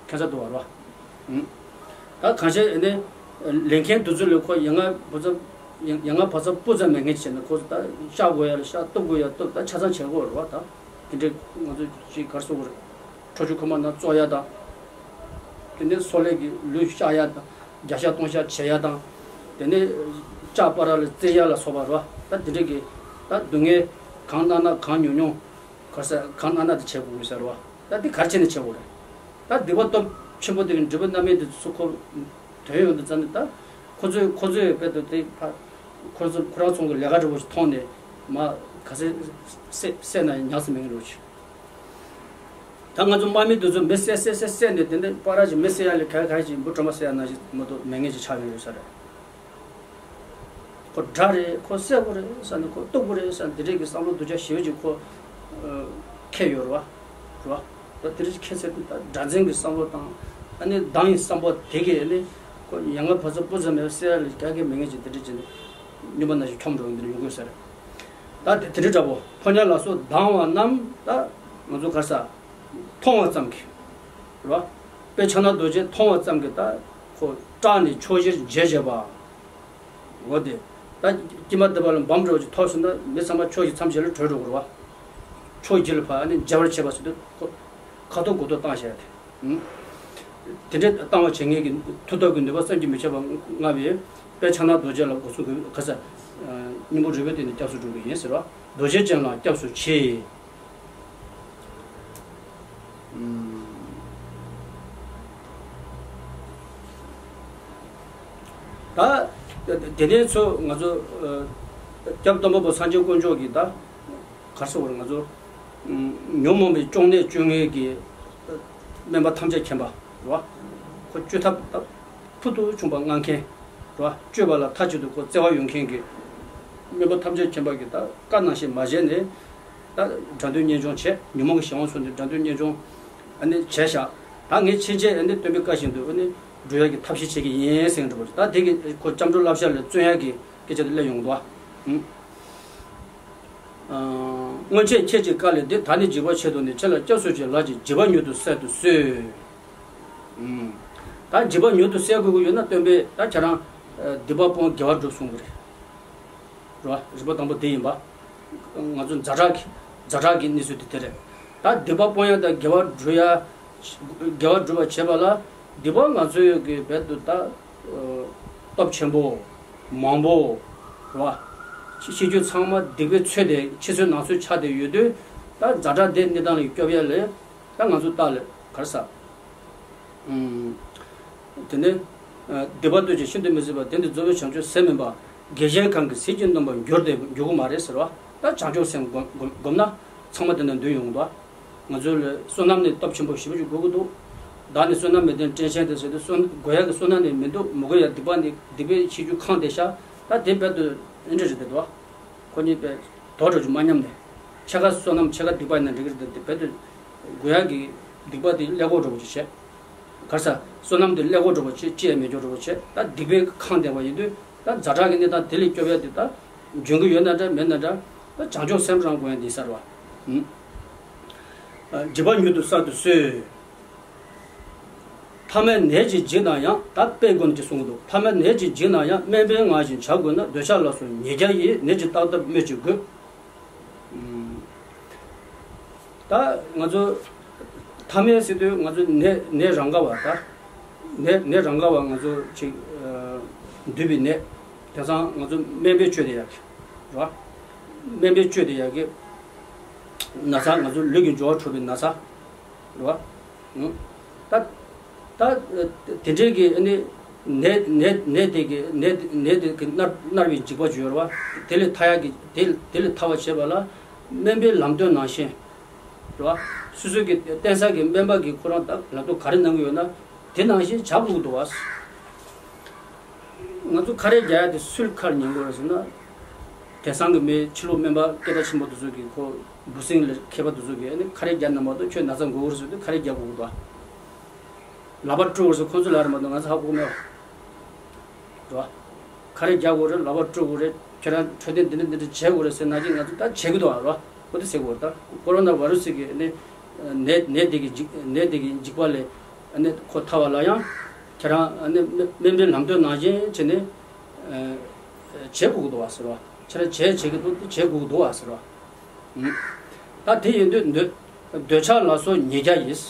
ཁྱད་མཚར་འདུག་བ་རེད་བ། ད་གང་ཤེས་ནི་ལས་མཁན་དེ་ཚོ་ལ་ཁོ་ཡ་ང་བུ་ཚ་ཡ་ང་བུ་ཚ་སྤུ་ཙམ་མེད་མཁན་བྱས་ནས་ཁོ་ཚོ་ད་བཤགས་དགོས་ཡ་ལ་བཤགས། གཏུབ་དགོས་ཡ་གཏུབ། ད་ཆ་ཚང་བྱེད་དགོས་རེད་བ། ད་དེ་འདྲས་ང་ཚོ་ཅིག་གར་སོང་བ་རེད། ཁྲོ་ཆུ་ཁོ་མ་ན་བཙོ་ཡ་དང་། དེ་ནས་སོག་ལེ་གི་ལུས་བཤགས་ཡ་དང་། བརྒྱ་བཤགས་སྟོང་བཤགས་བྱེད་ཡ་དང་། དེ་ནས་ལྕགས་སྤར་ལ་རྩེ་ཡ་ལ་སོགས་པ་རེད་བ། ད་དེ་འདྲས་ཀྱི་ད་སྡུག་བསྔལ་གང་གནང་ན་གང་ཉུང་ཉུང་། གར་ས་གང་གནང་ན་དེ་བྱེད་དགོས་ས་རེད་བ། ད་དེ་གར་བྱས་ནས་བྱེད་དགོས་རེད། ད་སྡིག་པ་སྟོབས་ཆེན་པོ་དེ་གི་འབྲས་བུ་རྣམ་སྨིན་དེ་ཚོ་ཁོ་དོན་ཡོད་འདི་ཙམ་ནི་ད། ཁོ་ཚོས་ཁོ་ཚོས་དཔེ་དེ་དེ་ཕ། ཁོ་ཚོ་ཁོ་རང་ཚོ་གི་ལས་ཀ་འདྲ་བོ་ཞིག་མཐོང་ནས་མ་ག་ཚད་སེ་སེ་ན་ཉག་ཚེ་མེད་ངེས་རོ་ཆེ། ད་ང་ཚོ་དམག་མི་དེ་ཚོ་མི་བསད་བསད་བསད་བསད་ནས་དེ་འདྲ་པ་ར་ཅིག་མི་བསད་ཡ་ལས་ག་ག་ཅིག་འབུ་གྲོག་མ་བསད་ཡ་ན་ཞིག་མ་གཏོགས་མེད་ངེས་ཅིག་ཆགས་ཡོང་ཡོད་ས་རེད། ཁོ་དགྲ་རེད། ཁོ་བསད་དགོས་རེད་ཟེར་ནས། ཁོ་གཏུབ་དགོས་རེད་ཟེར་ནས། དེ་འདྲས་ཀྱི་བསམ་བློ་གདུལ་བྱ་ཞེ་པོ་ཅིག་ཁོ་ཨ་འཁྱེར་ཡོད་རེད་བ། རེད་བ། ད་དེ་འདྲས་ཅིག་འཁྱེར་ཚར་དུས་ད་དགྲ་འཛིན་གྱི་བསམ་བློ་དང་། ཨ་ནི་སྡང་བའི་བསམ་བློ་དེ་གས་ནི་ཁོ་ཡ་ང་བུ་ཚ་སྤུ་ཙམ་མེད་པ་བསད་ཡ་ལས་ག་གེ་མེད་ངེས་ཅིག་དེ་འདྲས་ཅིག་ནི་སྨྱོན་པ་ནང་བཞིན་འཁྱོམ་འགྲོ་གི་འདི་འདྲ་ཡོང་གི་ཡོད་ས་རེད། ད་དེ་དེ་འདྲས་འདྲ་པོ་ཕོ་ཉ་ལ་སོགས་སྡང་བ་རྣམས་ད་ང་ཚོ་གར་ས་མཐོང་བ་ཙམ་གྱིས། རེད་བ། དཔེ་ཕྱག་ན་རྡོ་རྗེ་མཐོང་བ་ཙམ་གྱིས་ད་ཁོ་སྐྲག་ནས་ཕྱོགས་བཞིར་འགྱེལ་བྱེད་པ། འོ་དེ། ད་དཀྱིལ་མ་དེ་བ་ལ་འབམ་འདྲ་བོ་ཅིག་ཐོགས་སོང་ན་མི་ཚང་མ་ཕྱོགས་ཀྱི་མཚམས་བཞི་ལ་བྲོས་འགྲོ་དགོས་རེད་བ། ཕྱོགས་བཞི་ལ་ཕར་ཨ་ནི་འགྱེལ་བར་བྱེད་པ་ཟེར་དུས་ཁོ་ཁ་ཐུག་མགོ་ཐུག་བཏང་བྱས་ཏེ། ཨུམ། དེ་འདྲའི་བཏང་བ་བྱེད་མཁན་གྱི་མཐུ་སྟོབས་ཀྱི་ནུས་པ་བསམ་གྱིས་མི་ཁྱབ་པ་མངའ་བའི་དཔལ་ཕྱག་ན་རྡོ་རྗེ་ལ་སྒོ་གསུམ་གྱི་ག་ས། སྙིང་པོ་རུས་པའི་གཏིང་ནས་སྐྱབས་སུ་འགྲོ་གི་ཡིན་ཟེར་བ། རྡོ་རྗེ་ཅན་ལ་སྐྱབས་སུ་མཆི། ད་དེ་ནས་ཚོ་ང་ཚོ་སྐྱབས་སྟོན་པ་པོ་སངས་རྒྱས་དཀོན་མཆོག་གིས་ད་གར་སོང་བར་ང་ཚོ་ཉོན་མོངས་པའི་གཅོང་ནད་བཅོ་ལྔའི་གི་སྨན་པ་ཐམས་ཅད་མཁྱེན་པ་རེད་བ། ཁོ་བཅོས་ཐབས་ད་ཕུལ་དུ་བྱུང་བ་མངའ་མཁན་རེད་བ། བཅོས་པ་ལ་མཐའ་གཅིག་ཏུ་ཁོ་བརྩེ་བ་ཡོད་མཁན་གྱི་སྨན་པ་ཐམས་ཅད་མཁྱེན་པ་གིས་ད་བཀའ་ནང་བཞིན་མ་བྱས་ནས། ད་དགྲ་འདུལ་གཉེན་སྐྱོང་བྱས། ཉོན་མོངས་ཀྱི་གཞན་དབང་མཚོན་ཏེ་དགྲ་འདུལ་གཉེན་སྐྱོང་ཨ་ནི་བྱས་ཤག་ད་ངས་ཕྱིན་ཆད་ཨ་ནི་སྟོན་པའི་བཀའ་བཞིན་དུ་ཨ་ནི་འགྲོ་ཡག་གི་ཐབས་ཤེས་བྱེད་ཀྱི་ཡིན་ཟེར་འདྲ་པོ། ད་དེ་གི་ཁོ་སྐྱབས་འགྲོ་བསླབ་བྱ་ལ་བརྩོན་ཡག་གི་སྐད་ཆ་དེ་སླེབས་ཡོང་ ཨ། སྔོན་ཆད་ཁྱེད་ཀྱི་བཀའ་ལས་འདི། ད་ནི་འཇིགས་པ་ཆེད་དུ་ནི། ཁྱེད་ལ་སྐྱབས་སུ་མཆི། ལགས་ཀྱིས་འཇིགས་པ་མྱུར་དུ་བསལ་དུ་གསོལ། ཨུམ། ད་འཇིགས་པ་མྱུར་དུ་བསལ་དགོས་ཀྱི་ཡོད་ན། སྟོན་པས་ད་ཁྱེད་རང་སྡིག་པ་སྤོང་དགེ་བ་སྒྲུབ་གསུང་གི་རེད། རེད་བ། རིམ་པ་དང་པོ་དེ་ཡིན་པ། ང་ཚོ་ཛ་དྲག་གི་ཛ་དྲག་གི་གནས་ཚུལ་དེ་དེ་རེད། ད་སྡིག་པ་སྤོང་ཡ་དང་དགེ་བ་སྒྲུབ་ཡ། དགེ་བ་སྒྲུབ་པར་བྱེད་པ་ལ། སྡིག་པ་ང་ཚོའི་གི་བེད་དུ་ད། ཨ། སྟོབས་ཆེན་པོ། མང་པོ། རེད་བ། ཤེས་རྒྱུ་ཚང་མ་སྡིག་པའི་ཚོད་དེ། ཕྱི་ཚོད་ནང་ཚོད་ཆགས་བསྡད་ཡོད་དུས། ད་ཛ་དྲག་དེ་གནས་སྟངས་ལ་སྐྱོབ་ཡ་ལས། ད་ང་ཚོ་ལྟ་ལ་ག་རེ་ཟ། ཨུམ། དེ་ནས། ཨ། སྡིག་པ་ལྟོས་ཀྱང་ཤིན་ཏུ་མི་བཟོད་པ། དེ་འདྲའི་རྫོགས་པའི་བྱང་ཆུབ་སེམས་མིན་པ། དགེ་གཞན་གང་གིས་ཟིལ་གྱིས་གནོན་པར་འགྱུར་ཏེ། འགྱུར་གྱི་མ་རེད་ཟེར་བ། ད་བྱང་ཆུབ་སེམས་སྒོམ་སྒོམ་སྒོམ་ན་ཚང་མ་དེ་ནང་འདུས་ཡོང་གི་འདུག་ང་ཚོའི་བསོད་ནམས་ནི་སྟོབས་ཆེན་པོ་ཞེ་པོ་ཅིག་དགོས་ཀྱི་འདུག་བདག་ནི་བསོད་ནམས་མེད་ལྡན་བཀྲེན་ཆེན་ཏེ་ཟེར་དུས། བསོད་དགོས་ཡ་གི་བསོད་ནམས་ནི་མི་འདུག་མི་དགོས་ཡ་སྡིག་པ་ནི། སྡིག་པའི་ཤེས་རྒྱུ་གང་བདེ་ཤག་ད་དེ་བེད་དུ་འདི་འདྲ་ཞིག་བསྡད་འདུག་ཁོ་གཉིས་པའི་དོ་འགྲོ་རྒྱུ་མ་མཉམ་ནས། ཕྱེད་ཀ་བསོད་ནམས་ཕྱེད་ཀ་སྡིག་པ་ཡིན་ན་འགྲིག་གི་རེད་དེ། བེད་དུ་དགོས་ཡ་གི་སྡིག་པ་དེ་ཀླད་ཀོར་འདྲ་པོ་ཅིག་བྱས། ག་རེ་ཟ། བསོད་ནམས་དེ་ཀླད་ཀོར་འདྲ་པོ་བྱས། ཅི་ཡང་མེད་འགྱོ་འདྲ་པོ་བྱས། ད་སྡིག་པའི་ཁང་བསྡད་པ་ཡིན་དུས། ད་ཛ་དྲག་གི་གནས་སྟངས་དེ་ལས་སྐྱོབ་ཡ་དེ་ད་འཇོན་གི་ཡོད་ན་འདྲ་མེད་ན་འདྲ། ད་བྱང་ཆུབ་སེམས་རང་དགོས་ཡ་འདི་ཟེར་བ། ཨུམ། ཨ། འཇིགས་པ་མྱུར་དུ་བསལ་དུ་གསོལ། ཐ་མལ་ནད་ཀྱིས་འཇིགས་ན་ཡང་། ད་དཔེ་དགོས་ནས་ཅིག་གསུང་གི་འདུག་ཐ་མལ་ནད་ཀྱིས་འཇིགས་ན་ཡང་། སྨན་པའི་ངང་བཞིན་བྱ་དགོས་ན། འདོད་ཆགས་ལ་སོགས་ཉེས་བརྒྱ་ཡིས། ནད་ཀྱི་རྟགས་བཏབ་སྨོས་ཅི་དགོས། ཨུམ། ད་ང་ཚོ་ཐ་མལ་ཟེར་དུས་ང་ཚོ་ནད་ནད་རང་ག་བ། ད་ནད་ནད་རང་ག་བ་ང་ཚོ་ཅིག་ཨ། འདུས་པའི་ནད། དེང་སང་ང་ཚོ་སྨན་པས་བཅོས་ཏེ་ཡག་གི་རེད་བ། སྨན་པས་བཅོས་ཏེ་ཡག་གི་ན་ཚ། ང་ཚོ་ལུས་ཀྱི་འབྱུང་བ་འཁྲུགས་པའི་ན་ཚ་རེད་བ། ཨུ། ད་ད་དེ་འདྲའི་གི་ཨ་ནི་ནད་ནད་ནད་དེ་གི་ནད་ནད་དེ་གི་མནར་མནར་བའི་འཇིགས་པ་ཅིག་ཡོད་རེད་བ། དེ་ལས་ཐར་ཡག་གི་དེ་དེ་ལས་ཐར་བ་བྱེད་པ་ལ། སྨན་པའི་ལམ་སྟོན་ནང་བཞིན་རེད་བ། སོ་སོ་གི་བསྟེན་ས་གི་སྨན་པ་གིས་ཁོ་རང་ད་ལམ་སྟོན་ག་རེ་གནང་གི་ཡོད་ན། དེ་ནང་བཞིན་བྱ་དགོས་ཀྱི་འདུག་བ། ང་ཚོ་ཁ་རས་རྒྱག་ཡ་དེ་སུས་ཁ་རས་ཉན་དགོས་རེད་ཟེར་ན། དེང་སང་གི་མི་ཕྱི་ལོགས་སྨན་པ་སྐད་གྲགས་ཆེན་པོ་དེ་ཚོ་གིས། ཁོ་འབུ་སྲིན་ལ་མཁས་པ་དེ་ཚོ་གིས་ཨ་ནི་ཁ་རས་རྒྱག་ན་མ་གཏོགས་ཁྱོད་ན་ཚ་འགོ་གི་རེད་ཟེར་དུས། ཁ་རས་རྒྱག་དགོས་ཀྱི་འདུག་བ། ལག་པ་བཀྲུ་དགོས་ཟེར། ཁོང་ཚོ་ལ་རེད་མ་གཏོགས་ང་ཚོ་ཧ་གོ་གི་མེད་བ། རེད་བ། ཁ་རས་རྒྱག་དགོས་རེད། ལག་པ་བཀྲུ་དགོས་རེད། ཁྱེད་རང་འཕྲོད་བསྟེན་འདི་འདྲ་འདི་འདྲ་བྱེད་དགོས་རེད་ཟེར་ན་གི་ང་ཚོ་ད་བྱེད་ཀྱི་འདུག་བ། རེད་བ། ཁོ་དེ་ཟེར་དགོས་རེད། ད་ཀོ་རོ་ན་བྷ་རུ་སི་གི་ནད་ནད་ནད་དེ་གི་འཇིགས་ནད་དེ་གི་འཇིགས་པ་ལས་ཨ་ནི་ཁོ་ཐར་བ་ལ་ཡང་ཁྱེད་རང་ཨ་ནི་སྨན་པའི་ལམ་སྟོན་ནང་བཞིན་བྱས་ནས་ཨ་བྱེད་དགོས་ཀྱི་འདུག་བ་ཟེར་བ། ཁྱེད་རང་བྱེད་བྱེད་ཀྱི་འདུག་དེ་བྱེད་དགོས་ཀྱི་འདུག་བ་ཟེར་བ། ད་དེ་ཡིན་དུས་འདོད་འདོད་ཆགས་ལ་སོགས་ཉེས་བརྒྱ་ཡིས།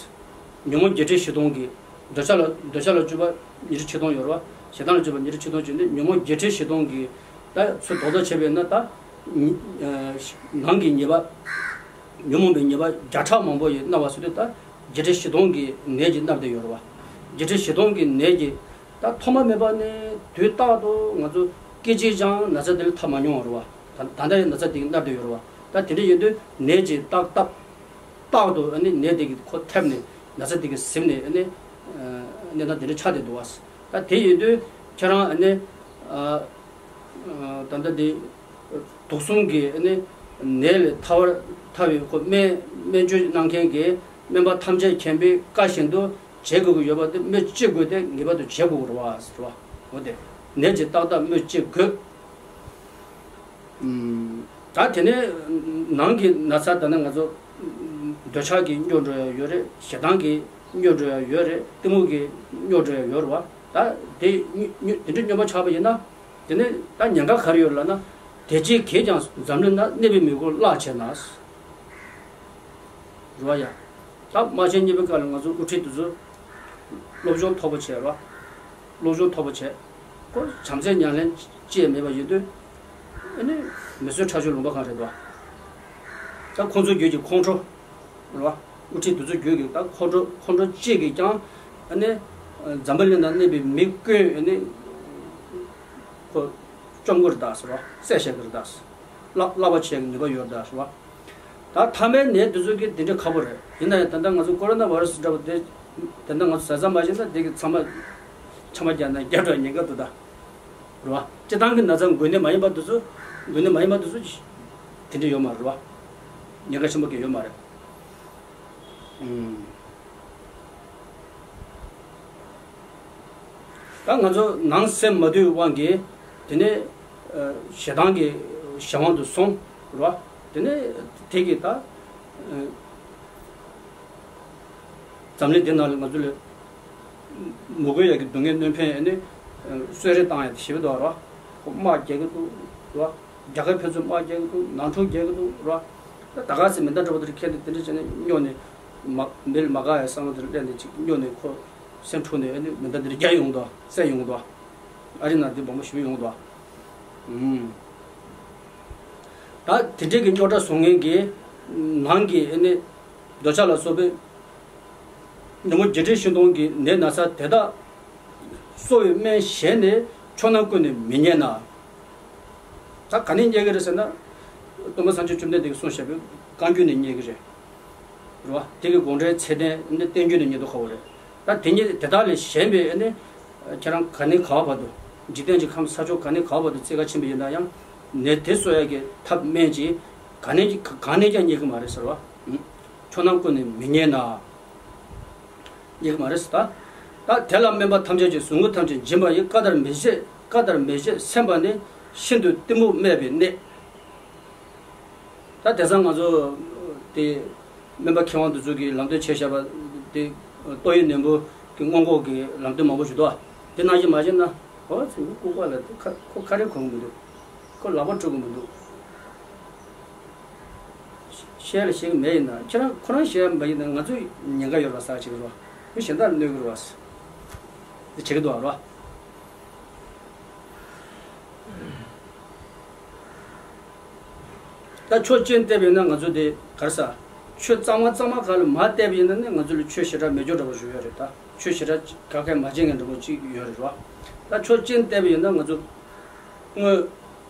ཉོན་མོངས་བརྒྱད་ཁྲི་བཞི་སྟོང་གི། འདོད་ཆགས་ལ་འདོད་ཆགས་ལ་སྤྱོད་པ་ཉི་ཁྲི་ཆིག་སྟོང་ཡོད་རེད་བ། ཞེ་སྡང་ལ་སྤྱོད་པ་ཉི་ཁྲི་ཆིག་སྟོང་བྱས་ནས། ཉོན་མོངས་བརྒྱད་ཁྲི་བཞི་སྟོང་གི་ད་ཚུར་ལྡོག་ཐབས་བྱས་པས་ན། ད་ཉི་ཨ་ནང་གི་ཉེས་པ། ཉོན་མོངས་པའི་ཉེས་པ་བརྒྱ་ཕྲག་མང་པོ་ཡིས་མནར་བ་ཟེར་དུས། ད་བརྒྱད་ཁྲི་བཞི་སྟོང་གི་ནད་ཀྱིས་མནར་བསྡད་ཡོད་རེད་བ། བརྒྱད་ཁྲི་བཞི་སྟོང་གི་ནད་ཀྱིས། ད་ཐོག་མ་མེད་པ་ནས་དུས་རྟག་ཏུ་ང་ཚོ་སྐད་ཅིག་ཀྱང་ན་ཚ་དེ་ལས་ཐར་མ་མྱོང་བ་རེད་བ། ད་ད་ལྟ་ཡང་ན་ཚ་དེ་གིས་མནར་བསྡད་ཡོད་རེད་བ། ད་དེ་འདྲ་ཡིན་དུས་ནད་ཀྱི་རྟགས་བཏབ། རྟག་ཏུ་ཨ་ནི་ནད་དེ་གིས་ཁོ་ཐེབས་ནས། ན་ཚ་དེ་གིས་ཟིན་ནས་ཨ་ནི་ཨ་གནས་སྟངས་དེ་འདྲ་ཆགས་བསྡད་འདུག་བ། ད་དེ་ཡིན་དུས་ཁྱེད་རང་ཨ་ནི་ཨ་ཨ་ད་ལྟ་དེ་དུག་གསུམ་གྱི་ཨ་ནི་ནད་ལས་ཐར་བར་ཐར་བའི་ཁོ་སྨན་སྨན་བཅོས་གནང་མཁན་གྱི་སྨན་པ་ཐམས་ཅད་མཁྱེན་པའི་བཀའ་བཞིན་དུ་བྱེད་དགོས་ཀྱི་ཡོད་པ་དེ། སྨོས་ཅི་དགོས་ཏེ་ངེས་པར་དུ་བྱེད་དགོས་ཀྱི་རེད་བ་ཟེར་བ། འོ་དེ་ནད་ཀྱི་རྟགས་བཏབ་སྨོས་ཅི་དགོས། ཨུམ། ད་དེ་ནས་ནང་གི་ན་ཚ་ད་ནི་ང་ཚོ་འདོད་ཆགས་ཀྱིས་སྨྱོ་འགྲོ་ཡ་ཡོད་རེད། ཞེ་སྡང་གིས་སྨྱོ་འགྲོ་ཡ་ཡོད་རེད། གཏི་མུག་གིས་སྨྱོ་འགྲོ་ཡ་ཡོད་རེད་བ། ད་དེ་སྨྱོ་སྨྱོ་དེ་འདྲ་སྨྱོན་པ་ཆགས་པ་ཡིན་ན། དེ་ནས་ད་ཉེན་ཁ་ག་རེ་ཡོད་ལབ་ན། དེ་ཅི་གིས་ཀྱང་འཛམ་གླིང་ན་གནས་པའི་མི་ཁོ་བརླག་བྱས་ན། རེད་བ་ཡ། ད་དམག་ཆེན་གཉིས་པའི་སྐབས་ལ་ང་ཚོ་དབུ་ཁྲིད་དེ་ཚོ་སློབ་སྦྱོང་མཐོ་པོ་བྱས་རོགས། སློབ་སྦྱོང་མཐོ་པོ་བྱས། ཁོ་བྱམས་བརྩེ་ཉམས་ལེན་ཅི་ཡང་མེད་པ་ཡིན་དུས། ཨ་ནི་མི་གསོད་ཁྲག་སྦྱོར་ལུང་པ་གང་རེད་དོ། ད་ཁོང་ཚོ་བརྒྱུད་ཀྱི་ཁོང་ཁྲོ་རོ། དབུ་ཁྲིད་དེ་ཚོ་བརྒྱུད་ཀྱི་ད་ཁོང་ཁྲོ་ཁོང་ཁྲོ་གཅིག་གིས་ཀྱང་ཨ་ནི་འཛམ་བུ་གླིང་ན་གནས་པའི་མི་ཀུན་ཨ་ནི་ཁོ་བཅོམ་གི་རེད་ད་ཟེར་རོ། བསད་བཞག་གི་རེད་ད་ཟེར། བརླག་བརླག་པ་བྱེད་ཀྱི་ནུས་པ་ཡོད་རེད་ད་ཟེར་བ། ད་ཐ་མལ་ནད་དེ་ཚོ་གི་དེ་འདྲ་ཁག་པོ་རེད། ཡིན་ན་ཡང་ད་ལྟ་ང་ཚོ་ཀོ་རོ་ན་བྷ་ར་སི་འདྲ་པོ་དེ། ད་ལྟ་ང་ཚོ་ཟ་ཟ་མ་བྱས་ན་དེ་གི་ཚང་མ་ཆམ་པ་བརྒྱབ་ན་རྒྱག་འགྲོ་ཉེན་ཁ་འདུག་ད། རེད་བ། སྤྱིར་བཏང་གི་ན་ཚ་འགོས་ནད་མ་ཡིན་པ་དེ་ཚོ། འགོས་ནད་མ་ཡིན་པ་དེ་ཚོ་དེ་འདྲ་ཡོད་མ་རེད་བ། ཉེན་ཁ་ཆེན་པོ་གི་ཡོད་མ་རེད། ཨུམ། ད་ང་ཚོ་ནང་སེམས་མ་དུལ་དབང་གིས། དེ་ནས་ཨ་ཞེ་སྡང་གི་ གཞན་དབང་དུ་སོང་རེད་བ། དེ་ནས་དེ་གི་ད་འཛམ་གླིང་འདི་ནང་ལ་ང་ཚོ་ལ་མུ་གེ་ཡ་གི་སྡུག་བསྔལ་གནོད་ཕན་ཡ་ནི་གསོད་རེས་བཏང་ཡ་དེ་ཞེ་པོ་འདུག་རེད་བ། དམག་རྒྱག་གི་འདུག་རེད་བ། རྒྱ་གར་ཕན་ཚུན་དམག་རྒྱག་གི་འདུག་ནང་འཁྲུག་རྒྱག་གི་འདུག་རེད་བ། ད་ག་ཟེ་མེ་མདའ་འདྲ་པོ་དེ་འཁྱེར་ནས་དེ་འདྲ་བྱས་ནས་སྨྱོ་ནས་མ་མི་ལ་མ་དགའ་ཡ་བསམ་བློ་དེ་འདྲ་སླེབས་ནས་ཅིག་སྨྱོ་ནས་ཁོ་སེམས་འཁྲུགས་ནས་ཨ་ནི་མེ་མདའ་འདི་འདྲ་རྒྱག་ཡོང་འདུག་བསད་ཡོང་འདུག་ཨ་རི་ནང་འདི་སྦོམ་པོ་ཞེ་པོ་ཡོང་འདུག་ཨུམ། ད་དེ་འདྲའི་གི་རྙོག་དྲ་བཟོ་མཁན་གྱི་ནང་གི་ཨ་ནི་འདོད་ཆགས་ལ་སོགས་པའི་ཉོན་མོངས་བརྒྱད་ཁྲི་བཞི་སྟོང་གི་ནད་ན་ཚ་དེ་དག་གསོ་བའི་སྨན་གཞན་ནས་ཆོས་རྣམས་ཀུན་ནས་མི་རྙེད་ན། ད་ག་ནས་རྙེད་ཀྱི་རེད་ཟེར་ན། སྟོན་པ་སངས་རྒྱས་བཅོམ་ལྡན་འདས་ཀྱིས་གསུངས་བཞག་པའི་བཀའ་འགྱུར་ནས་རྙེད་ཀྱི་རེད། རེད་བ། དེ་གི་དགོངས་འགྲེལ་ཚད་ལྡན་ནི་བསྟན་འགྱུར་ནས་རྙེད་མདོག་ཁ་པོ་རེད། ད་དེ་ཉིད་དེ་དག་ལས་གཞན་པའི་ནི་ཁྱེད་རང་ག་ནས་ག་བ་བར་དུ་འཇིག་རྟེན་གྱི་ཁམས་ས་ཕྱོགས་ག་ནས་ག་བ་བར་དུ་བཙལ་ག་ཕྱིན་པ་ཡིན་ན་ཡང་ནད་དེ་གསོ་ཡ་གི་ཐབས་སྨན་ཅིག་ག་ནས་ཀྱི་གང་ནས་ཀྱང་རྙེད་ཀྱི་མ་རེད་ཟེར་བ། ཆོས་རྣམས་ཀུན་ནས་མི་རྙེད་ན། རྙེད་ཀྱི་མ་རེད་ཟེར་ད། ད་དེ་ལ་སྨན་པ་ཐམས་ཅད་ཀྱིས་ཟུག་རྔུ་ཐམས་ཅད་འབྱིན་པ་ཡི། བཀའ་ལྟར་མི་བྱེད་བཀའ་ལྟར་མི་བྱེད་སེམས་པ་ནི། ཤིན་ཏུ་གཏི་མུག་སྨད་པའི་གནས། ད་དེང་སང་ང་ཚོ་དེ་སྨན་པ་མཁས་དབང་དེ་ཚོ་གིས་ལམ་སྟོན་བྱས་བཞག་པ་དེ་ཏོག་དབྱིབས་ནད་འབུ་གི་སྔོན་འགོག་གི་ལམ་སྟོན་མང་པོ་ཞིག་འདུག་དེ་ནང་བཞིན་མ་བྱས་ན་ཨོ་ཙི་ལྐུགས་པ་ལ་དེ་ཁ་ཁོ་ཁ་རས་གོན་གི་མི་འདུག་ཁོ་ལག་པ་འཁྲུ་གི་མི་འདུག་བཤད་ལ་བཤད་གི་མེད་ཡིན་ན་ཁྱེད་རང་ཁོ་རང་བཤད་མ་ཡིན་ན་ང་ཚོ་ཉེན་ཁ་ཡོད་པ་ཟེར་བྱེད་གི་རེད་བ། མི་གཞན་དག་གནོད་གི་རེད་བ། དེ་བྱེད་གི་འདུག་བ་རེད་བ། ད་ཆོས་ཅན་བལྟས་པ་ཡིན་ན་ང་ཚོ་དེ་ག་རེ་ཟ། ཆོས་གཙང་མ་གཙང་མ་ག་ལ་མ་བལྟས་པ་ཡིན་ན་ནི་ང་ཚོ་ལ་ཆོས་ཞེ་དྲག་མེད་སྐྱོ་འདྲ་པོ་ཞིག་ཡོད་རེད་ད། ཆོས་ཞེ་དྲག་ག་གས་མ་བྱེད་མཁན་འདྲ་པོ་ཅིག་ཡོད་རེད་བ། ད་ཆོས་ཅན་བལྟས་པ་ཡིན་ན་ང་ཚོ་སྔོན་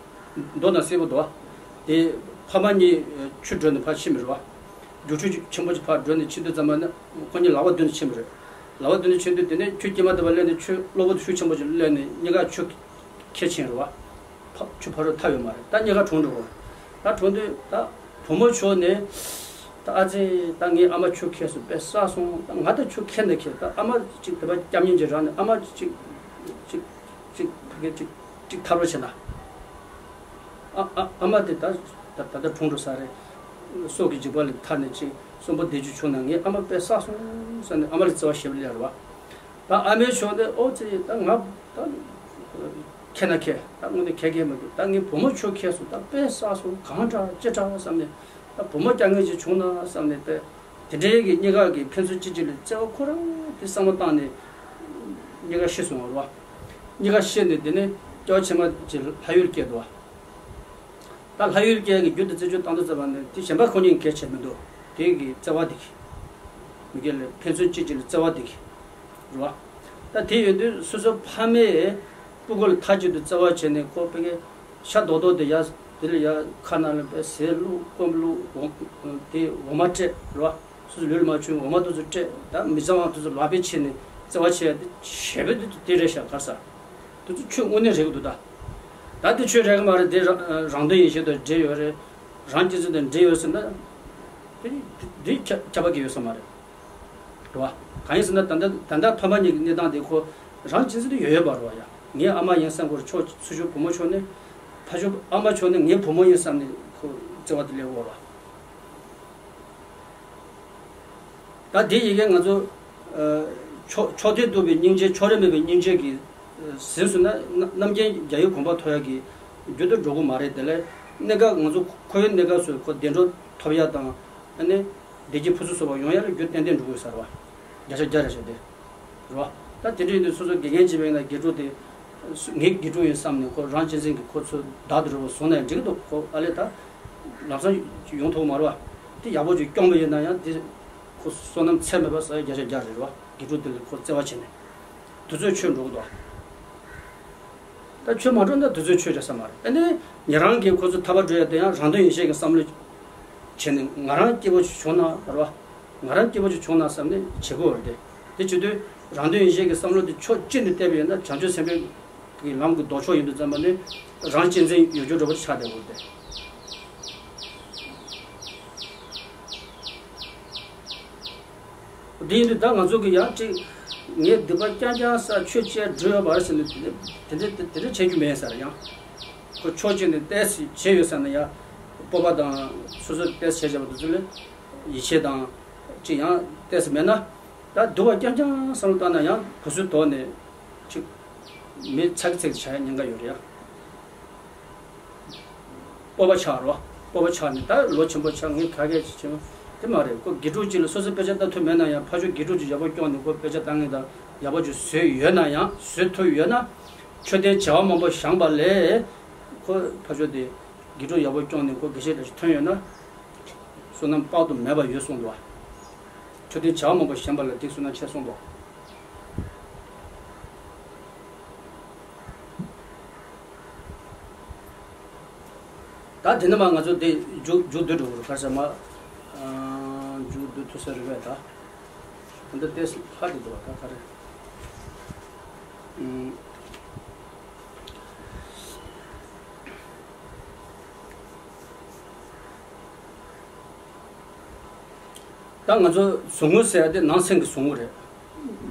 མདོ་དང་སྲིད་པ་དོ། དེ་ཕ་མ་གཉིས་ཆུ་བྲོས་ནས་ཕར་ཕྱིན་པ་རེད་བ། རྒྱུག་ཆུ་ཆེན་པོ་ཅིག་ཕར་བྲོས་ནས་ཕྱིན་དུས་ཙམ་པ་ནི་ཁོ་གཉིས་ལག་པ་བསྡུས་ནས་ཕྱིན་པ་རེད། ལག་པ་བསྡུས་ནས་ཕྱིན་དུས་དེ་ནས་ཁྱོད་སྐྱེས་མ་ཐག་པ་སླེབས་ནས་ཆུ་གློ་བུར་དུ་ཤུགས་ཆེན་པོ་ཅིག་སླེབས་ནས་གཉིས་ཀ་ཆུ་ཁྱེར་ཕྱིན་རེད་བ། ཕ་ཆུ་ཕ་རོལ་ཐར་ཡོད་མ་རེད། ད་གཉིས་ཀ་གྲོངས་འགྲོ་གི་རེད། ད་གྲོངས་དུས་ད་བུ་མོ་ཕྱོགས་ནས་ད་ཨ་ཙི་ད་ངའི་ཨ་མ་ཆུ་ཁྱེར་སོང་དཔེ་བསགས་སོང་། ད་ང་ད་ཆུ་ཁྱེར་ནས་ཁྱེར། ད་ཨ་མ་ཅིག་དེ་པ་སྐྱབས་གཉེན་ཅིག་རག་ནས་ཨ་མ་ཅིག་ཅིག་ཅིག་ཕ་གི་ཅིག་ཅིག་ཐར་བ་བྱེད་ན། ཨ་ཨ་ཨ་མ་དེ་ད་ད་ད་ལྟ་གྲོངས་འགྲོ་ས་རེད། སྲོག་གི་འཇིགས་པ་ལས་ཐར་ནས་ཅིག་གསོན་པོ་བསྡད་རྒྱུ་བྱུང་ན་ངའི་ཨ་མ་དཔེ་བསགས་སོང་ཟེར་ནས་ཨ་མ་ལ་བརྩེ་བ་ཞེ་པོ་སླེབས་རེད་བ། ད་ཨ་མའི་ཕྱོགས་ནས་ཨོ་ཙི་ད་ང་ད་ཁྱེར་ན་ཁྱེར། ད་དངོས་གནས་ཁྱེར་མཁན་མ་གི། ད་ངའི་བུ་མོ་ཁྱོད་ཁྱེར་སོང་། ད་དཔེ་བསགས་སོང་། གང་དྲག་ཅི་དྲག་བསམ་ནས། ད་བུ་མོ་སྐྱབས་མགོན་ཅིག་བྱུང་ན་བསམ་ནས་དཔེ་དེ་འདྲའི་གི་གཉིས་ཀ་གི་ཕན་ཚུན་གཅིག་གཅིག་ལ་བརྩེ་བ་ཁོ་རང་དེ་བསམ་བློ་བཏང་ནས་གཉིས་ཀ་ཤི་སོང་བ་རེད་བ། གཉིས་ཀ་ཤི་ནས་དེ་ནས་སྐྱེ་བ་ཕྱི་མ་ཅིག་ལྷ་ཡུལ་སྐྱེས་འདུག་བ། ད་ལྷ་ཡུལ་སྐྱེ་གི་རྒྱུ་དེ་རྩད་གཅོད་བཏང་དུས་ཙམ་པ་ནས་དེ་གཞན་པ་ཁོ་གཉིས་གལ་ཆེ་མི་འདུག་དེ་གི་བརྩེ་བ་དེ་གི་མི་སྒེར་ལ་ཕན་ཚུན་གཅིག་གཅིག་ལ་བརྩེ་བ་དེ་གི་རེད་བ། ད་དེ་ཡོད་དུས་སོ་སོ་ཕ་མས་སྤུ་གུ་ལ་མཐའ་གཅིག་ཏུ་བརྩེ་བ་བྱས་ནས་ཁོ་ཕ་གི་ཤ་རྡོག་རྡོག་དེ་ཡ་དེ་ལ་ཡ་ཁ་ནང་ལ་པའི་ཟས་བླུགས་སྐོམ་བླུགས་འོ་དེ་འོ་མ་སྤྲད་རེད་བ། སོ་སོ་ལུས་ལ་མ་བྱུང་འོ་མ་དེ་ཚོ་སྤྲད། ད་མི་གཙང་བ་དེ་ཚོ་ལག་པས་ཁྱེར་ནས་བརྩེ་བ་བྱས་ཏེ་བྱས་པ་དེ་དེ་རེད་ཤག་ག་རེ་ཟ། དེ་ཚོ་ཆོས་དངོས་གནས་རེད་གི་འདུག་ད། ད་དེ་ཆོས་རེད་གི་མ་རེད་དེ་རང་རང་དོན་ཡིན་ཞེས་དང་འབྲེལ་ཡོད་རེད། རང་གཅེས་འཛིན་དང་འབྲེལ་ཡོད་ཟེར་ན། དེ་དེ་ཁྱབ་ཁྱབ་པ་གི་ཡོད་ས་མ་རེད། རེད་བ། གང་ཡིན་ཟེར་ན་ད་ལྟ་ད་ལྟ་ཕ་མ་གཉིས་ཀྱི་གནས་སྟངས་དེ་ཁོ་རང་གཅེས་འཛིན་དུ་ཡོད་ཡོད་པ་རེད་བ་ཡ། ངའི་ཨ་མ་ཡིན་བསམ་ཁོ་ཕྱོགས་ཚུར་ཕྱོགས་བུ་མོ་ཕྱོགས་ནས་ཕ་ཕྱོགས་ཨ་མ་ཕྱོགས་ནས་ངའི་བུ་མོ་ཡིན་བསམ་ནས་ཁོ་བརྩེ་བ་དེ་སླེབས་ཡོད་རེད་བ། ད་དེ་ཡི་གེ་ང་ཚོ་ཕྱོགས་ཕྱོགས་མཐུན་རྟོགས་པའི་སྙིང་རྗེ་ཕྱོགས་རིས་མེད་པའི་སྙིང་རྗེ་གིས་ཟིན་སོང་ན་རྣམ་རྣམ་མཁྱེན་རྒྱལ་བའི་གོ་འཕང་ཐོབ་ཡག་གི་རྒྱུ་དུ་འགྲོ་གི་མ་རེད། དེ་ལས་གནས་སྐབས་ང་ཚོ་ཁོ་བོའི་གནས་སྐབས་སུ་ཁོ་བདེ་འགྲོ་ཐོབ་ཡག་དང་ཨ་ནི་བདེ་སྐྱིད་ཕུན་སུམ་ཚོགས་པ་ཡོང་ཡག་ལ་རྒྱུ་ཏན་ཏན་འགྲོ་གི་ཡོད་ས་རེད་བ། བརྒྱ་ཆ་བརྒྱ་རེད་ཤག་དེ། རེད་བ། ད་དེ་འདྲ་ཡིན་དུས་སོ་སོ་དགེ་རྒན་བྱེད་པ་ཡིན་ན་དགེ་ཕྲུག་དེ། ངའི་དགེ་ཕྲུག་ཡིན་བསམ་ནས་ཁོ་རང་གཅེས་འཛིན་གྱིས་ཁོ་ཚོ་བདག་ཏུ་རེད་བ་བཟུང་ན་འགྲིག་གི་འདུག་ཁོ་ཨ་ལས་ད་ལམ་སང་ཡོང་ཐུབ་མ་རེད་བ། དེ་ཡག་པོ་ཅིག་སྐྱོང་པ་ཡིན་ན་ཡང་དེ་ཁོ་བསོད་ནམས་ཚད་མེད་པ་ཟ་ཡ་བརྒྱ་ཆ་བརྒྱ་རེད་བ། དགེ་ཕྲུག་དེ་ལ་ཁོ་བརྩེ་བ་བྱས་ནས་དུས་ཚོད་ཆོད་འགྲོ་གི་འདུག་ད་ཆོད་མ་འགྲོ་ན་དུས་ཚོད་ཆོད་རེད་ས་མ་རེད། ཨ་ནི་ཉེ་རང་གིས་ཁོ་ཚོ་ཐར་པ་འགྲོ་ཡ་དེ་ཡང་རང་དོན་ཡིན་ཤེས་ཀྱི་བསམ་བློ་བྱས་ནས་ང་རང་སྐྱིད་པོ་ཞིག་བྱུང་ན་རེད་བ། ང་རང་སྐྱིད་པོ་ཞིག་བྱུང་ན་བསམ་ནས་བྱེད་དགོས་རེད་དེ། དེ་བྱེད་དུས་རང་དོན་ཡིན་ཤེས་ཀྱི་བསམ་བློ་དེ་ཕྱོགས་གཅིག་ནས་བལྟས་པ་ཡིན་ན་བྱང་ཆུབ་སེམས་དཔའི་གི་ལམ་གྱི་ལྡོག་ཕྱོགས་ཡིན་དུས་ཙམ་པ་ནི་རང་གཅེས་འཛིན་ཡོད་རྒྱུ་འདྲ་པོ་ཆགས་བསྡད་དགོས་རེད་དེ། འདི་ཡིན་དུས་ད་ང་ཚོ་གི་ཡང་ཅིག་ངས་སྡིག་པ་རྐྱང་རྐྱང་བསགས་ཆོས་བྱས་འགྲོ་ཡོད་པ་རེད་ཟེར་ནས་དེ་འདྲ་དེ་འདྲ་བྱེད་རྒྱུ་མེད་ཟེར་ཡང་། ཁོ་ཕྱོགས་གཅིག་ནས་ཏོག་ཙམ་བྱས་ཡོད་ས་ན་ཡང་། སྤོབས་པ་དང་སོ་སོ་ཏོག་ཙམ་བྱས་བྱས་པ་དེ་ཚོ་ལ་ཡིད་ཆེས་དང་ཅིག་ཡང་ཏོག་ཙམ་མེད་ན། ད་སྡུག་པ་རྐྱང་རྐྱང་བསམ་བློ་བཏང་ན་ཡང་གུ་སུའི་ཐོག་ནས་ཅིག་མི་ཚ་གི་ཚིག་བྱ་ཡ་ཉེན་ཁ་ཡོད་རེད་ཡ། སྤོབས་པ་ཆགས་རོ། སྤོབས་པ་ཆགས་ནས་ད་ལོ་ཆེན་པོ་ཆགས། ངས་ག་གས་ཅིག་བྱེད་དེ་མ་རེད། ཁོ་དགེ་ཕྲུག་ཅིག་ལ་སོ་སོས་དཔེ་ཆ་ལྟ་ཐུབ་མེད་ན་ཡང་ཕ་ཆོས་དགེ་ཕྲུག་ཅིག་ཡག་པོ་སྐྱོང་ནས་ཁོ་དཔེ་ཆ་ལྟ་མཁན་དང་ཡག་པོ་ཅིག་བཟོས་ཡོད་ན་ཡང་། བཟོས་ཐུབ་ཡོད་ན། མཆོད་རྟེན་བྱེ་བ་མང་པོ་བཞེངས་པ་ལས་ཁོ་ཕ་ཆོས་དེ་དགེ་ཕྲུག་ཡག་པོ་སྐྱོང་ནས་ཁོ་དགེ་བཤེས་འདྲ་ཞིག་ཐོན་ཡོད་ན། བསོད་ནམས་དཔག་ཏུ་མེད་པ་ཡོད་གསུངས་འདུག་བ། མཆོད་རྟེན་བྱེ་བ་མང་པོ་བཞེངས་པ་ལས་དེ་བསོད་ནམས་ཆེ་གསུངས་འདུག་ད་དེ་ནས་མ་ང་ཚོ་དེ་མཇུག་མཇུག་བསྡུ་འགྲོ་གི་རེད། ག་རེ་ཟེར་མ། ཨ། མཇུག་བསྡུ་ཐུབ་ས་རེད་པས་ད། ད་ལྟ་ཏོག་ཙམ་ཧ་དེ་འདུག་བ། ད་ག་རེ། ཨུམ། ད་ང་ཚོ་ཟུག་རྔུ་ཟེར་ཡ་དེ་ནང་སེམས་ཀྱི་ཟུག་རྔུ་རེད།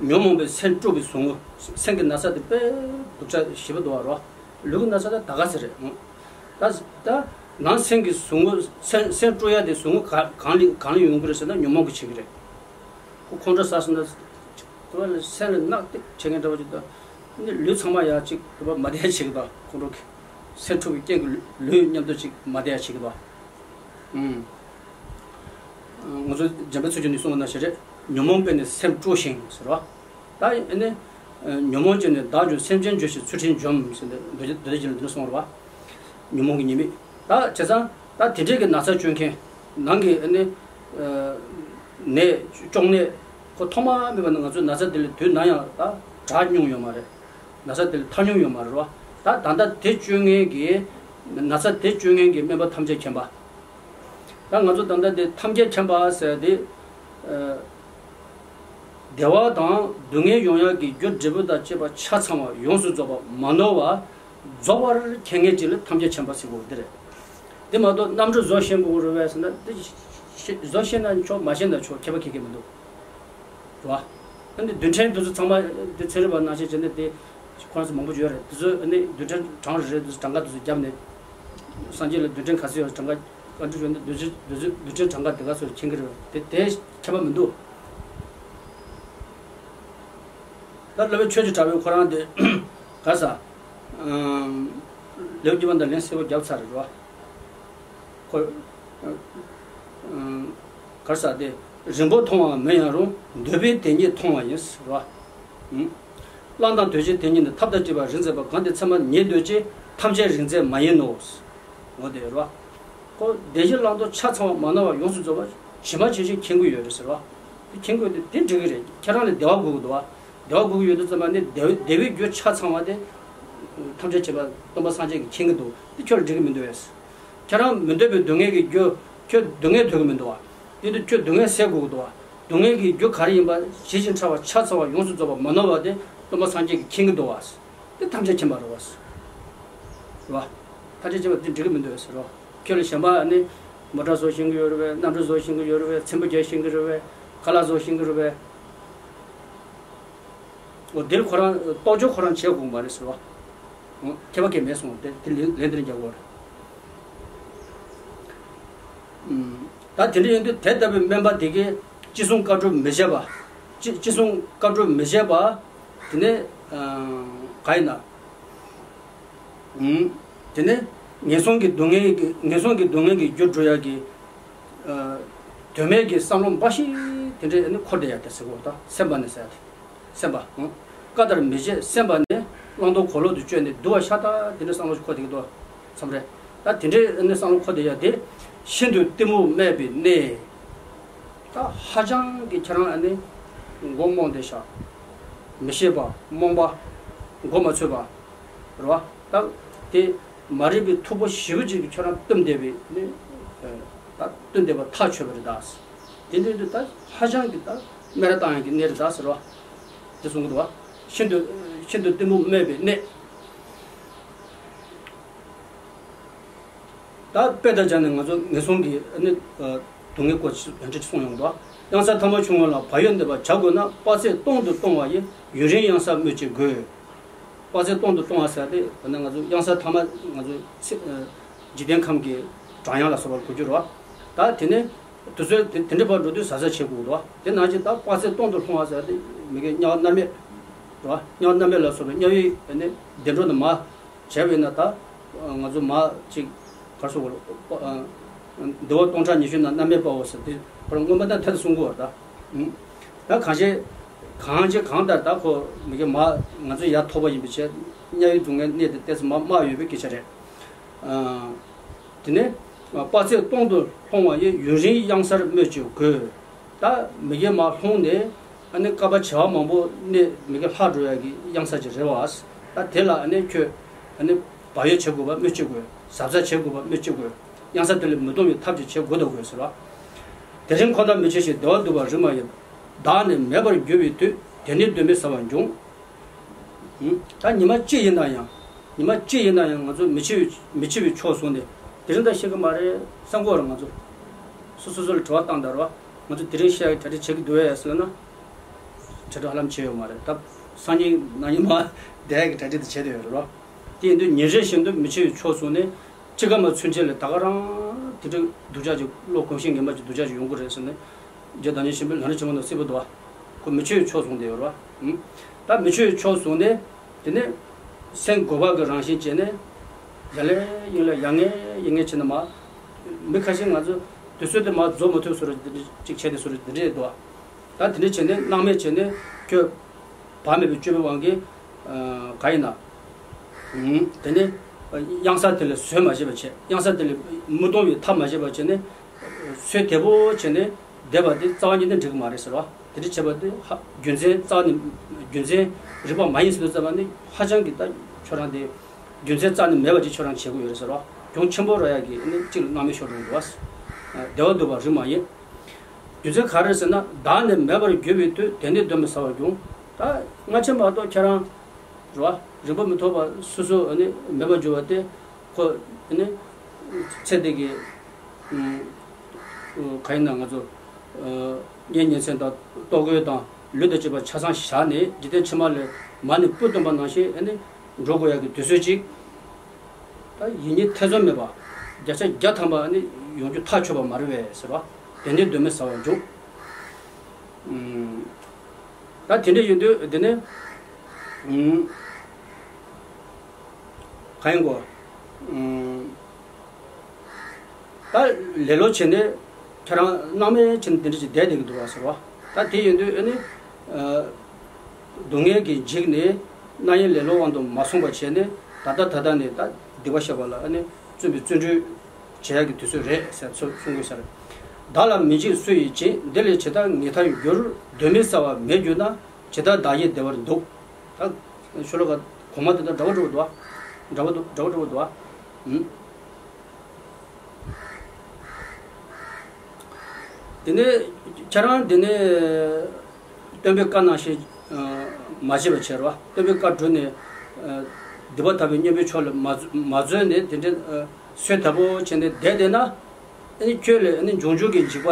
ཉོན་མོངས་པའི་སེམས་དཀྲུགས་པའི་ཟུག་རྔུ། སེམས་ཀྱི་ན་ཚ་དེ་དཔེ་སྡུག་ཅག་ཞེ་པོ་འདུག་བ་རོ། ལུས་ཀྱི་ན་ཚ་དེ་ད་ག་ཚོད་རེད། ད་ད་ནང་སེམས་ཀྱི་ཟུག་རྔུ། སེམས་སེམས་དཀྲུགས་ཡ་དེ་ཟུག་རྔུ་ག་གང་ལ་གང་ལ་ཡོང་གི་རེད་ཟེར་ན་ཉོན་མོངས་ཀྱིས་བྱེད་ཀྱི་རེད། ཁོ་ཁོང་ཁྲོ་ཟ་སོང་ན། དེ་བ་ལ་སེམས་ལ་རྣག་ཐིག་བྱེད་མཁན་འདྲ་བ་ཅིག་དང་། ནི་ལུས་ཚང་མ་ཡ་ཅིག་དེ་བ་མ་བདེ་བྱེད་ཀྱི་དང་། ཁོང་ཁྲོ་གིས་སེམས་འཁྲུག་པའི་རྐྱེན་གྱིས་ལུས་མཉམ་དུ་ཅིག་མ་བདེ་བྱེད་ཀྱི་དང་། ཨུམ། ང་ཚོ་འཇམ་དཔལ་མཚོ་རྒྱལ་ནས་གསུངས་པ་ནང་བཞིན་རེད། ཉོན་མོངས་པས་ནི་སེམས་དཀྲུགས་ཤིང་ཟེར་བ། ད་ཨ་ནི། ཉོན་མོངས་ཀྱིས་ནི་བདག་འཇོམས། སེམས་ཅན་འཇོམས་ཤིང་ཚུལ་ཁྲིམས་འཇོམས་ཟེར་ནས་མདོ་སྡེ་རྒྱན་ལ་འདི་འདྲ་གསུངས་རེད་བ། ཉོན་མོངས་ཀྱི་ཉེས་དམིགས། ད་བྱས་ཙང་ད་དེ་འདྲས་ཀྱི་ན་ཚ་བཅོས་མཁན། ནང་གི་ཨ་ནི། ནད་གཅོང་ནད། ཁོ་ཐོག་མ་མེད་པ་ནས་ང་ཚོའི་ན་ཚ་དེ་ལ་དུས་ནམ་ཡང་ད་དྲག་མྱོང་ཡོད་མ་རེད། ན་ཚ་དེ་ལ་ཐར་མྱོང་ཡོད་མ་རེད་བ། ད་ད་ལྟ་དེ་བཅོས་མཁན་གྱི། ན་ཚ་དེ་བཅོས་མཁན་གྱི་སྨན་པ་ཐམས་ཅད་མཁྱེན་པ། ད་ང་ཚོ་ད་ལྟ་དེ་ཐམས་ཅད་མཁྱེན་པ་ཟེར་དེ། ཨ། བདེ་བ་དང་སྡུག་བསྔལ་ཡོང་ཡག་གི་རྒྱུ་འབྲས་བུ་དང་བཅས་པ་ཆ་ཚང་བ་ཡོངས་སུ་རྫོགས་པ་མ་ནོར་བ་རྫོགས་པར་མཁྱེན་མཁན་ཅིག་ལ་ཐམས་ཅད་མཁྱེན་པ་ཟེར་དགོས་འདི་རེད། དེ་མ་གཏོགས་རྣམ་གྲོལ་བཟོ་ཤེས་དགོས་རེད་པས་ཟེར་ན། དེ་ཤེས་བཟོ་ཤེས་ན་ཆོག་མ་ཤེས་ན་ཆོག་ཁྱད་པར་ཁྱད་ཁྱད་མི་འདུག་རེད་བ། ཨ་ནི་རྡུལ་ཕྲན་དེ་ཚོ་ཚང་མ་དེ་ཚན་རིག་པ་ནང་བཞིན་བྱས་ནས་དེ་ཁོ་རང་ཚོ་མང་པོ་ཡོད་རེད། དེ་ཚོ་ཨ་ནི་རྡུལ་ཕྲན་གྲངས་རེ་རེ་དེ་ཚོ་གྲངས་ཀ་དེ་ཚོ་བརྒྱབ་ནས་སངས་རྒྱས་ལ་རྡུལ་ཕྲན་ག་ཚོད་ཡོད་གྲངས་ཀ། བཀའ་འདྲི་ཞུས་ན་རྡུལ་ཕྲན་རྡུལ་ཕྲན་རྡུལ་ཕྲན་གྲངས་ཀ་དེ་ག་ཚོད་མཁྱེན་གྱི་རེད། དེ་དེ་ཁྱད་པར་མི་འདུག་ད་སློབ་དཔོན་ཆོས་ཀྱི་གྲགས་པས་ཁོ་རང་དེ་ག་ས། ཨམ། ལེའུ་བཅུ་པ་འདི་ལན་གསལ་པོ་བརྒྱབ་ཚར་རེད་བ། ཁོ། ཨམ། ག་ས་དེ། རིང་པོ་མཐོང་བ་མིན་ཡང་རུང་། འདོད་པས་དེ་ཉིད་མཐོང་བ་ཡིན་ཟེར་བ། ཨམ། བླང་དང་འདོད་བྱེད་དེ་ཉིད་ནི། ཐབས་དང་བཅས་པ་རིག་མཛད་པ། གང་དེ་ཚད་མར་ཉིད་འདོད་ཀྱི། ཐམས་ཅད་རིག་མཛད་མ་ཡིན་ནོ། འོ་དེ་རེད་བ། ཁོ་བདེ་གཤེགས་བླང་དོར་ཆ་ཚང་བ་མ་ནོར་བ་ཡོངས་སུ་རྫོགས་པ་ཇི་མ་ཇི་བཞིན་མཁྱེན་གྱི་ཡོད་རེད་ཟེར་བ། དེ་མཁྱེན་དགོས་དེ་དེ་འགྲིག་གི་རེད། ཁྱེད་རང་ལ་བདེ་བ་དགོས་ཀྱི་འདུག་བ། བདེ་བ་དགོས་ཀྱི་ཡོད་དུས་ཙམ་པ་ནི་བདེ་བའི་བདེ་བའི་རྒྱུ་ཆ་ཚང་བ་དེ། ཐམས་ཅད་མཁྱེན་པ་སྟོན་པ་སངས་རྒྱས་ཀྱིས་མཁྱེན་གྱི་འདུག་དེ་ཁྱོད་ལ་འགྲིག་གི་མི་འདུག་བས། ཁྱེད་རང་མི་འདོད་པའི་སྡུག་བསྔལ་གྱི་རྒྱུ། ཁྱོད་སྡུག་བསྔལ་འདོད་ཀྱི་མི་འདུག་བ། དེ་དུས་ཁྱོད་སྡུག་བསྔལ་སེལ་དགོས་ཀྱི་འདུག་བ། སྡུག་བསྔལ་གྱི་རྒྱུ་ག་རེ་ཡིན་པ་ཇི་བཞིན་འཆར་བ་ཆ་ཚང་བ་ཡོངས་སུ་རྫོགས་པ་མ་ནོར་བ་དེ་སྟོན་པ་སངས་རྒྱས་ཀྱིས་མཁྱེན་གྱི་འདུག་བ། དེ་ཐམས་ཅད་མཁྱེན་པ་རེད་བ། རེད་བ། ཐམས་ཅད་མཁྱེན་པ་དེ་འགྲིག་གི་མི་འདུག་བས་ཟེར་རོ། ཁྱོད་ལ་གཞན་པ་ནི་མོ་ཊ་བཟོ་ཤེས་ཀྱི་ཡོད་རེད་བས། གནམ་གྲུ་བཟོ་ཤེས་ཀྱི་ཡོད་རེད་བས། ཚེམ་བུ་རྒྱག་ཤེས་ཀྱི་རེད་བས། ཁ་ལག་བཟོ་ཤེས་ཀྱི་རེད་བས། འོ་དེར་ཁོ་རང་རྟོག་དཔྱོད་ཁོ་རང་བྱེད་དགོས་མ་རེད་ཟེར་བ། འོ་ཁྱད་པར་གང་མེད་སོང་། དེ་དེ་ལན་ལན་དེར་རྒྱག་དགོས་རེད། ཨུམ། ད་དེ་འདྲ་ཡིན་དུས་དེ་ལྟ་བུའི་སྨན་པ་དེ་གས་ཅི་གསུང་བཀའ་སྒྲུབ་མི་བྱེད་པ། ཅི་ཅི་གསུང་བཀའ་སྒྲུབ་མི་བྱེད་པ། དེ་ནས་ཨ་ག་ཡིན་ན། ཨུམ། དེ་ནས་ངན་སོང་གི་སྡུག་བསྔལ་གྱི་ངན་སོང་གི་སྡུག་བསྔལ་གྱི་རྒྱུར་འགྲོ་ཡག་གི་ཨ་དོན་མེད་ཀྱི་བསམ་བློ་འབའ་ཞིག་དེ་འདྲས་ཨ་ནི་འཁོར་བསྡད་ཡག་དེ་ཟེར་གོ། ད་སེམས་པ་ནི་ཟེར་ཡག་དེ། སེམས་པ། ཨང་། བཀའ་ལྟར་མི་བྱེད་སེམས་པ་ནི། བླང་དོར་གོ་ལོག་ཏུ་བཅོས་ནས། དུ་བ་ཤ་སྟག་དེ་འདྲ་བསམ་བློ་ཞིག་འཁོར་བསྡད་ཀྱི་འདུག་བསམ་རེད། ད་དེ་འདྲའི་ཨ་ནི་བསམ་བློ་འཁོར་བསྡད་ཡག་དེ། ཤིན་ཏུ་གཏི་མུག་སྨད་པའི་གནས། ད་ཧ་ཅང་གི་ཁྱེད་རང་ཨ་ནི་མགོ་རྨོངས་བསྡད་ཤག་མི་ཤེས་པ། རྨོངས་པ། མགོ་མ་ཚོས་པ། རེད་བ། ད་དེ་མ་རིག་པའི་མཐུག་པོ་ཞེ་པོ་ཅིག་གིས་ཁྱོད་རང་བཏུམས་བསྡད་པའི་ནི། ད་བཏུམས་བསྡད་པ་ཐག་ཆོད་པ་རེད་ད། དེ་འདྲ་དུས་ད་ཧ་ཅང་གི་ད་སྨད་ར་བཏང་ཡག་གི་གནས་རེད་ད་ཟེར་བ། དེ་གསུང་གི་འདུག་བ། ཤིན་ཏུ་ཤིན་ཏུ་གཏི་མུག་སྨད་པའི་གནས། ད་དཔེ་དང་སྦྱར་ནས་ང་ཚོ་ངན་སོང་གི་ནི་སྡུག་བསྔལ་སྐོར་ཞིག་དོན་འགྲེལ་གསུངས་ཡོང་འདུག་བ། གཡང་ས་ཐལ་མོ་ཆུང་ངུ་ལ། བག་ཡོད་འདོད་པ་བྱ་དགོས་ན། དཔག་ཚད་སྟོང་དུ་གཏོང་བ་ཡི། ཡུན་རིང་གཡང་ས་སྨོས་ཅི་དགོས། དཔག་ཚད་སྟོང་དུ་གཏོང་བ་ཟེར་ཏེ་ད་ནི་ང་ཚོ་གཡང་ས་མཐའ་མ་ང་ཚོ་ཚེ་ཨ་འཇིག་རྟེན་ཁམས་ཀྱི་བགྲང་ཡང་ལ་སོགས་པར་གོ་རྒྱུ་རེད་བ། ད་དེ་ནས་དུས་ཚོད་དེ་དེ་འདྲའི་བར་འགྲོ་དུས་གཟབ་གཟབ་བྱེད་དགོས་འདུག་བ། དེ་ནང་བཞིན་ད་དཔག་ཚད་སྟོང་དུ་ལྷུང་བ་ཟེར་ཏེ་མི་དགེ་དམྱལ་བ་མནར་མེད་རེད་བ། དམྱལ་བ་མནར་མེད་ལ་སོགས་པའི་དམྱལ་བའི་ནི་བདེ་འགྲོ་ནི་མ་བྱས་པས་ན་ད་ང་ཚོ་མ་ཅིག་གར་སོང་བ་ལ་བདེ་བ་སྟོང་ཕྲག་ཉི་ཤུ་ན་མནར་མེད་པའོ་ཟེར་ཏེ་ཁོ་རང་མངོན་པ་དང་ཐད་དུ་གསུང་གི་བ། ད་ད་གང་ཞིག་གང་ཅི་གང་ལྟར་ད་ཁོ་མི་དགེ་མ་ང་ཚོ་ཡ་ཐོབ་པ་ཡིན་པའི་ཕྱིར་དམྱལ་བའི་སྡུག་བསྔལ་གནས་དེ་ཏོག་ཙམ་མ་དམའ་ཡོད་པའི་སྐད་ཆ་རེད། ཨ། དེ་ནས་དཔག་ཚད་སྟོང་དུ་ལྷུང་བ་ཡི་ཡུན་རིང་གཡང་སར་སྨོས་ཅི་དགོས། ད་མི་དགེ་མ་ལྷུང་ནས་ཨ་ནི་བསྐལ་པ་བྱེ་བ་མང་པོ་གནས་མི་དགེ་ལྷག་འགྲོ་ཡ་གི་གཡང་ས་ཅིག་རེད་བ། ད་དེ་ལ་ཨ་ནི་ཁྱོད་ཨ་ནི་བག་ཡོད་བྱེད་དགོས་པ་སྨོས་ཅི་དགོས། གཟབ་གཟབ་བྱེད་དགོས་པ་སྨོས་ཅི་དགོས། གཡང་ས་དེ་ལས་མི་ལྡང་བའི་ཐབས་ཅིག་བྱེད་དགོས་དོ་དགོས་ཟེར་བ། དེ་རིང་ཁོ་ན་མི་བྱེད་ཞིང་བདེ་བ་སྡུད་པར་རིགས་མ་ཡིན། བདག་ནི་མེད་པར་འགྱུར་བའི་དུས་དེ་ནི་གདོན་མི་ཟ་བར་འགྱུར། ད་ཉི་མ་གཅིག་ཡིན་ན་ཡང་། ཉི་མ་གཅིག་ཡིན་ན་ཡང་ང་ཚོ་མི་འཆི་བའི་མི་འཆི་བའི་ཕྱོགས་བཟུང་ནས་དེ་རིང་ད་ཤེས་ཀྱི་མ་རེད་བསམ་གྱི་ཡོད་རེད། ང་ཚོ་སོ་སོ་སོ་ལ་དྲི་བ་བཏང་དང་རོགས། ང་ཚོ་དེ་རིང་བཤད་ཡག་གྲ་སྒྲིག་བྱེད་ཀྱི་འདུག་གས་ཟེར་ན། གྲ་སྒྲིག་ཧ་ལམ་བྱས་ཡོད་མ་རེད། ད་སང་ཉིན་གནངས་ཉིན་མ་བསྡད་ཡག་གི་གྲ་སྒྲིག་དེ་བྱས་བསྡད་ཡོད་རེད་རོགས། དེ་ཡིན་དུས་ཉིན་རེ་བཞིན་དུ་མི་འཆི་བའི་ཕྱོགས་བཟུང་ནས་འཆི་ཁ་མ་ཚུན་ཆད་ལ་ད་ག་རང་དེ་འདྲའི་སྡུག་ཅག་ཅིག་བློ་གོམས་གཤིས་ངན་པ་ཅིག་སྡུག་ཅག་ཅིག་ཡོང་གི་རེད་ཟེར་ནས། རྗེ་བདག་ཉིད་ཆེན་པོའི་ལམ་རིམ་ཆེན་མོ་ནང་གསལ་པོ་འདུག་བ། ཁོ་མི་འཆི་བའི་ཕྱོགས་བཟུང་བསྡད་ཡོད་རེད་བ། ད་མི་འཆི་བའི་ཕྱོགས་བཟུང་ནས། དེ་ནས་སེམས་འགུག་པ་གི་རང་བཞིན་བྱས་ནས། ཡ་ལས་ཡིན་ལ་ཡ་ངེ་ཡིན་ངེ་བྱས་ནས་མ། མི་ཁ་ཤས་ང་ཚོ་དུས་ཚོད་དེ་མ་རྫོགས་མ་ཐུབ་བཟོ་འདྲ་འདི་འདྲ་ཅིག་བྱས་ཏེ་བཟོ་འདྲ་འདི་འདྲས་འདུག་བ། ད་དེ་འདྲས་བྱས་ནས་སྣང་མེད་བྱས་ནས་ཁྱོད། བག་མེད་པའི་སྤྱོད་པའི་དབང་གིས། ཨ། ག་ཡིན་ན། ཨུམ། དེ་ནས། གཡང་ས་དེ་ལས་བཟོད་མ་བྱས་པ་བྱས། གཡང་ས་དེ་ལས་མི་ལྡང་བའི་ཐབས་མ་བྱས་པ་བྱས་ནས། སོས་དལ་པོ་བྱས་ནས་བསྡད་པ་དེ་རྩ་བ་ཉིད་ནས་འགྲིག་གི་མ་རེད་ཟེར་བ། དེ་འདྲ་བྱས་པ་དེ་ཧ་རྒྱུ་མཚན་རྩ་བ་ནས་རྒྱུ་མཚན་རིགས་པ་མ་ཡིན་ཟེར་དུས་ཙམ་པ་ནི་ཧ་ཅང་གི་ད་ཁྱོད་རང་དེ་རྒྱུ་མཚན་རྩ་ནས་མེད་པ་ཅིག་ཁྱོད་རང་བྱེད་དགོས་ཡོད་རེད་ཟེར་བ། གྱོང་ཆེན་པོ་རག་ཡག་གི་ནི་གཅིག་ལ་སྣང་མེད་ཤོར་འགྲོ་གི་འདུག་བ། བདེ་བ་སྡུད་པ་རིགས་མ་ཡིན། རྒྱུ་མཚན་ག་རེ་ཟེར་ན། བདག་ནི་མེད་པར་གྱུར་པའི་དུས་དེ་ནི་གདོན་མི་ཟ་བར་འགྱུར། ད་སྔ་ཕྱི་མ་གཏོགས་ཁྱེད་རང་རེད་བ། རིག་པ་མི་ཐོགས་པ་སོ་སོ་ཨ་ནི་མེད་པར་འགྱུར་བ་དེ་ཁོ་ཨ་ནི་ཚེ་འདི་གི་ཨུམ་ག་ཡིན་ན་ང་ཚོ་ཨ་གཉེན་ཉེ་ཚན་དང་ལྟོ་གོས་དང་ལུས་དང་བཅས་པ་ཆ་ཚང་བཞག་ནས་འཇིག་རྟེན་ཕྱི་མ་ལ་མ་ཎི་སྤུ་བཏོན་པ་ནང་བཞིན་ཨ་ནི་འགྲོ་དགོས་ཡག་གི་དུས་ཚོད་ཅིག་ད་ཡིད་གཉིས་ཐེ་ཚོམ་མེད་པ། བརྒྱ་ཆ་བརྒྱ་ཐམ་པ་ནི་ཡོང་རྒྱུ་ཐག་ཆོད་པ་མ་རེད་པས་ཟེར་བ། དེ་ནི་གདོན་མི་ཟ་བར་འགྱུར། ཨུམ། ད་དེ་འདྲ་ཡིན་དུས་དེ་ནི། ཨུམ། ག་ཡིན་གོ། ཨུམ། ད་ལེ་ལོ་བྱས་ནས་ཁྱེད་རང་སྣང་མེད་བྱས་ནས་དེ་འདྲ་ཞིག་བསྡད་བསྡད་ཀྱི་འདུག་བ་ཟེར་བ། ད་དེ་ཡིན་དུས་ཨ་ནི། ཨ། སྡུག་བསྔལ་གྱིས་འཇིགས་ནས་རྣ་ཡིས་ལེ་ལོ་དབང་དུ་མ་སོང་བ་བྱས་ནས་ད་ལྟ་ད་ལྟ་ནས་ད་སྡིག་པ་བཤགས་པ་ལ་ཨ་ནི་བརྩོན་པའི་བརྩོན་འགྲུས་བྱེད་ཡག་གི་དུས་ཚོད་རེད་ཟེར་ཚུལ་གསུང་དགོས་ས་རེད། བདག་ལ་མི་འཇིགས་སུ་ཡིས་བྱེད། འདི་ལས་ཇི་ལྟར་ངེས་ཐར་འགྱུར། གདོན་མི་ཟ་བ་མེད་གྱུར་ན། ཇི་ལྟར་བདག་ཡིད་བདེ་བར་འདུག་ད་ཤོ་ལོ་ཀ་གོང་མ་དེ་དང་འདྲ་བོ་འདྲ་བོ་འདུག་བ། འདྲ་བོ་འདུག་འདྲ་བོ་འདྲ་བོ་འདུག་བ། ཨུམ། དེ་ནས་ཁྱེད་རང་དེ་ནས་སྟོན་པའི་བཀའ་ནང་བཞིན་མ་བྱས་པ་བྱས་རོགས། སྟོན་པའི་བཀའ་བསྒྲུབས་ནས་སྡིག་པ་དག་པའི་གཉེན་པོའི་ཕྱོགས་ལ་མ་མ་འཛོལ་ནས་དེ་འདྲའི་སོས་དལ་པོ་བྱས་ནས་བསྡད་བསྡད་ན། ཨ་ནི་ཁྱོད་ལ་ཨ་ནི་འབྱུང་འགྱུར་གྱི་འཇིགས་པ་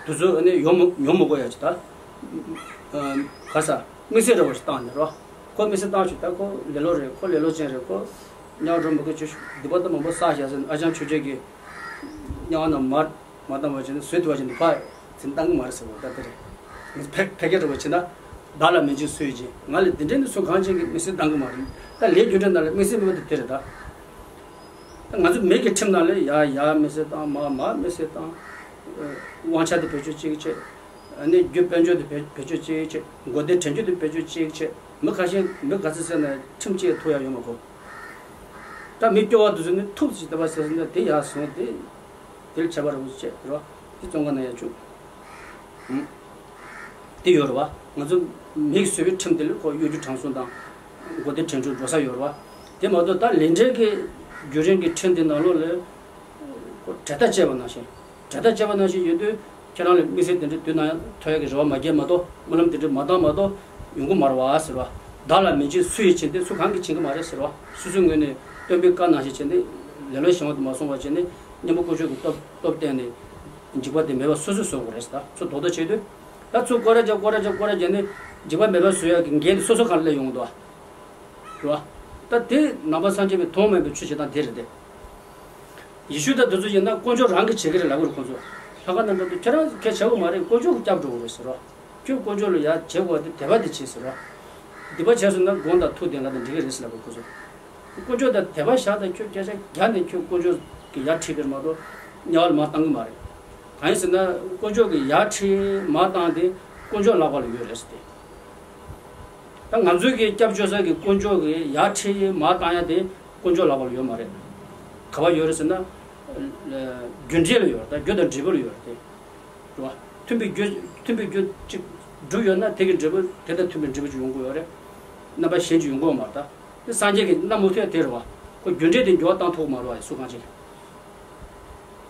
དེ་ཚོ་ཨ་ནི་ཡོང་མི་ཡོང་མི་དགོས་ཡ་ཅིག་ད། ག་ས་དམིགས་བསལ་རེ་བ་ཞིག་བཏང་ནས་རོགས། ཁོ་དམིགས་བསལ་བཏང་ཆོག་ད་ཁོ་ལེ་ལོ་རེད། ཁོ་ལེ་ལོ་ཅན་རེད། ཁོ་དམྱལ་བ་འགྲོ་མི་དགོས། ཁྱོད་སྡིག་པ་ད་མང་པོ་བསགས་བཞག་ཟེར་ནས་ཨ་ཅང་ཆོས་རྗེ་གིས་དམྱལ་བ་ནང་མར་མ་བཏང་བ་བྱས་ན་བཟོད་ཐུབ་པ་བྱས་ན་ཕར་འཛིན་བཏང་གི་མ་རེད་ཟེར་བ། ད་དེ་རེད། ངས་ཕལ་ཕལ་སྐད་རེ་བ་བྱས་ན་བདག་ལ་མི་འཇིགས་སུ་ཡིས་བྱེད། ང་ལ་འདི་འདྲའི་ནི་སུ་གང་ཅན་གྱིས་དམིགས་བསལ་བཏང་གི་མ་རེད། ད་ལས་རྒྱུ་འབྲས་ནང་ལ་དམིགས་བསལ་མེད་པ་དེ་དེ་རེད་ད། ང་ཚོ་མི་གི་ཁྲིམས་ནང་ལ་ཡ་ཡ་དམིགས་བསལ་བཏང་། མ་མ་དམིགས་བསལ་བཏང་། དབང་ཆ་དེ་བེད་སྤྱོད་བྱེད་ཀྱི་བྱེད། ནི་རྒྱུ་དཔལ་འབྱོར་དེ་བེད་བེད་སྤྱོད་བྱེད་ཀྱི་བྱེད། མགོ་བདེ་དྲན་རྒྱུ་དེ་བེད་སྤྱོད་བྱེད་ཀྱི་བྱེད། མི་ཁ་ཤས་མི་ག་ཚོད་ཟེར་ན་ཁྲིམས་གཅིག་ཐུག་ཡ་ཡོད་མ་གོ། ད་མི་སྐྱོ་བ་དེ་ཚོ་ནི་ཐུག་ཅིག་བསྡད་པ་ཟེར་ཟེར་ན་དེ་ཡར་སོང་དེ་དེ་ལ་ཆད་པ་རེ་བོ་བྱེད་རོགས། དེ་བཙོན་ཁང་ནང་ཡར་བཅུག་ཨུམ། དེ་ཡོད་རེད་བ། ང་ཚོ་མིས་བཟོས་པའི་ཁྲིམས་དེ་ལ་ཁོ་གཡོ་སྒྱུ་དྲང་སྲོང་དང་མགོ་བདེ་དྲན་འཕྲུལ་འགྲོ་ས་ཡོད་རེད་བ། དེ་མ་གཏོགས་ད་ལས་འབྲས་ཀྱི་བརྒྱུད་རིམ་གྱི་ཁྲིམས་དེ་ནང་ལོགས་ལ་ཁོ་གྲལ་ལྟ་བཅད་པ་ནང་བཞིན། གྲལ་ལྟ་བཅད་པ་ནང་བཞིན་ཡོད་དུས་ཁྱེད་རང་ལ་དམིགས་བསལ་དེ་འདྲ་དུས་ནམ་ཡང་ཐོབ་ཡག་གི་རེ་བ་མ་བརྒྱབ་མ་གཏོགས། སྨོན་ལམ་དེ་འདྲ་མ་བཏང་མ་གཏོགས་ཡོང་གི་མ་རེད་བ་ཟེར་བ། བདག་ལ་མི་འཇིགས་སུ་ཡིས་བྱེད། དེ་སུ་གང་གིས་བྱེད་ཀྱི་མ་རེད་ཟེར་བ། སོ་སོའི་ངོས་ནས་སྟོན་པའི་བཀའ་ནང་བཞིན་བྱས་ནས་ལེ་ལོ་གཞན་པ་དུ་མ་སོང་བ་བྱས་ནས་གཉེན་པོ་དཀོན་མཆོག་གི་སྟོབས་སྟོབས་བརྟེན་ནས་འཇིགས་པ་དེ་མེད་པ་སོ་སོས་བཟོ་དགོས་རེད་ཟེར། ད་ཚུར་རྡོག་རྡོག་བྱས་དུས་ད་ཚུར་སྐོར་ར་རྒྱབ་སྐོར་ར་རྒྱབ་སྐོར་ར་རྒྱབ་ནས་འཇིགས་པ་མེད་པ་བཟོ་ཡག་གི་འགན་དེ་སོ་སོ་གང་ལ་སླེབས་ཡོང་གི་འདུག་བ། རེད་བ། ད་དེ་ནང་པ་སངས་རྒྱས་པའི་ཐོག་མེད་པའི་ཆོས་བྱེད་སྟངས་དེ་རེད་དེ། ཡེ་ཤུ་དང་དེ་ཚོ་ཡིན་ན་དཀོན་མཆོག་རང་གིས་བྱེད་ཀྱི་རེད་ལབ་ཀྱི་རེད་ཁོང་ཚོ། ལྷག་དཀར་རྣམ་གྲྭ་དེ་ཁྱེད་རང་གིས་བྱེད་དགོས་མ་རེད། དཀོན་མཆོག་གིས་བསྐྱབས་འགྲོ་གི་རེད་ཟེར་བ། ཁྱོད་དཀོན་མཆོག་ལ་ཡར་བྱེད་དགོས་པ་དེ་དད་པ་དེ་བྱེད་ཟེར་བ། སྡིག་པ་བྱས་སོང་ན་དགོངས་དག་ཐུགས་བདེན་ལ་དང་འགྲིག་གི་རེད་ཟེར་ལབ་ཀྱི་རེད་ཁོང་ཚོ། དཀོན་མཆོག་དང་དད་པ་བཞག་དང་ཁྱོད་སྐད་ཆ་རྒྱག་ནས་ཁྱོད་དཀོན་མཆོག་གི་ཡར་ཁྲིད་ཀྱི་རེད་མ་གཏོགས་དམྱལ་བ་ལ་མར་བཏང་གི་མ་རེད། གང་ཡིན་ཟེར་ན་དཀོན་མཆོག་གི་ཡར་ཁྲིད་མར་བཏང་དེ་དཀོན་མཆོག་ལག་པ་ལ་ཡོད་རེད་ཟེར་ཏེ། ད་ང་ཚོའི་གི་སྐྱབས་བཅོལ་ས་གི་དཀོན་མཆོག་གི་ཡར་ཁྲིད་མར་བཏང་ཡ་དེ་དཀོན་མཆོག་ལག་པ་ལ་ཡོད་མ་རེད། ག་པར་ཡོད་རེད་ཟེར་ན། རྒྱུ་འབྲས་ལ་ཡོད་རེད། ད་རྒྱུ་དང་འབྲས་བུ་ལ་ཡོད་རེད་དེ། རེད་བ། མཐུན་པའི་རྒྱུ་མཐུན་པའི་རྒྱུ་གཅིག་བསྒྲུབས་ཡོད་ན་དེ་གི་འབྲས་བུ་དེ་དང་མཐུན་པའི་འབྲས་བུ་ཅིག་ཡོང་གི་ཡོད་རེད། རྣམ་པ་གཞན་ཅིག་ཡོང་གི་ཡོད་མ་རེད་ད། དེ་སངས་རྒྱས་ཀྱིས་གནང་མ་ཐུབ་ཡ་དེ་རེད་བ། ཁོ་རྒྱུ་འབྲས་དེ་འགྱུར་བ་བཏང་ཐུབ་ཀྱི་མ་རེད་བ་སུ་གང་ཅིག་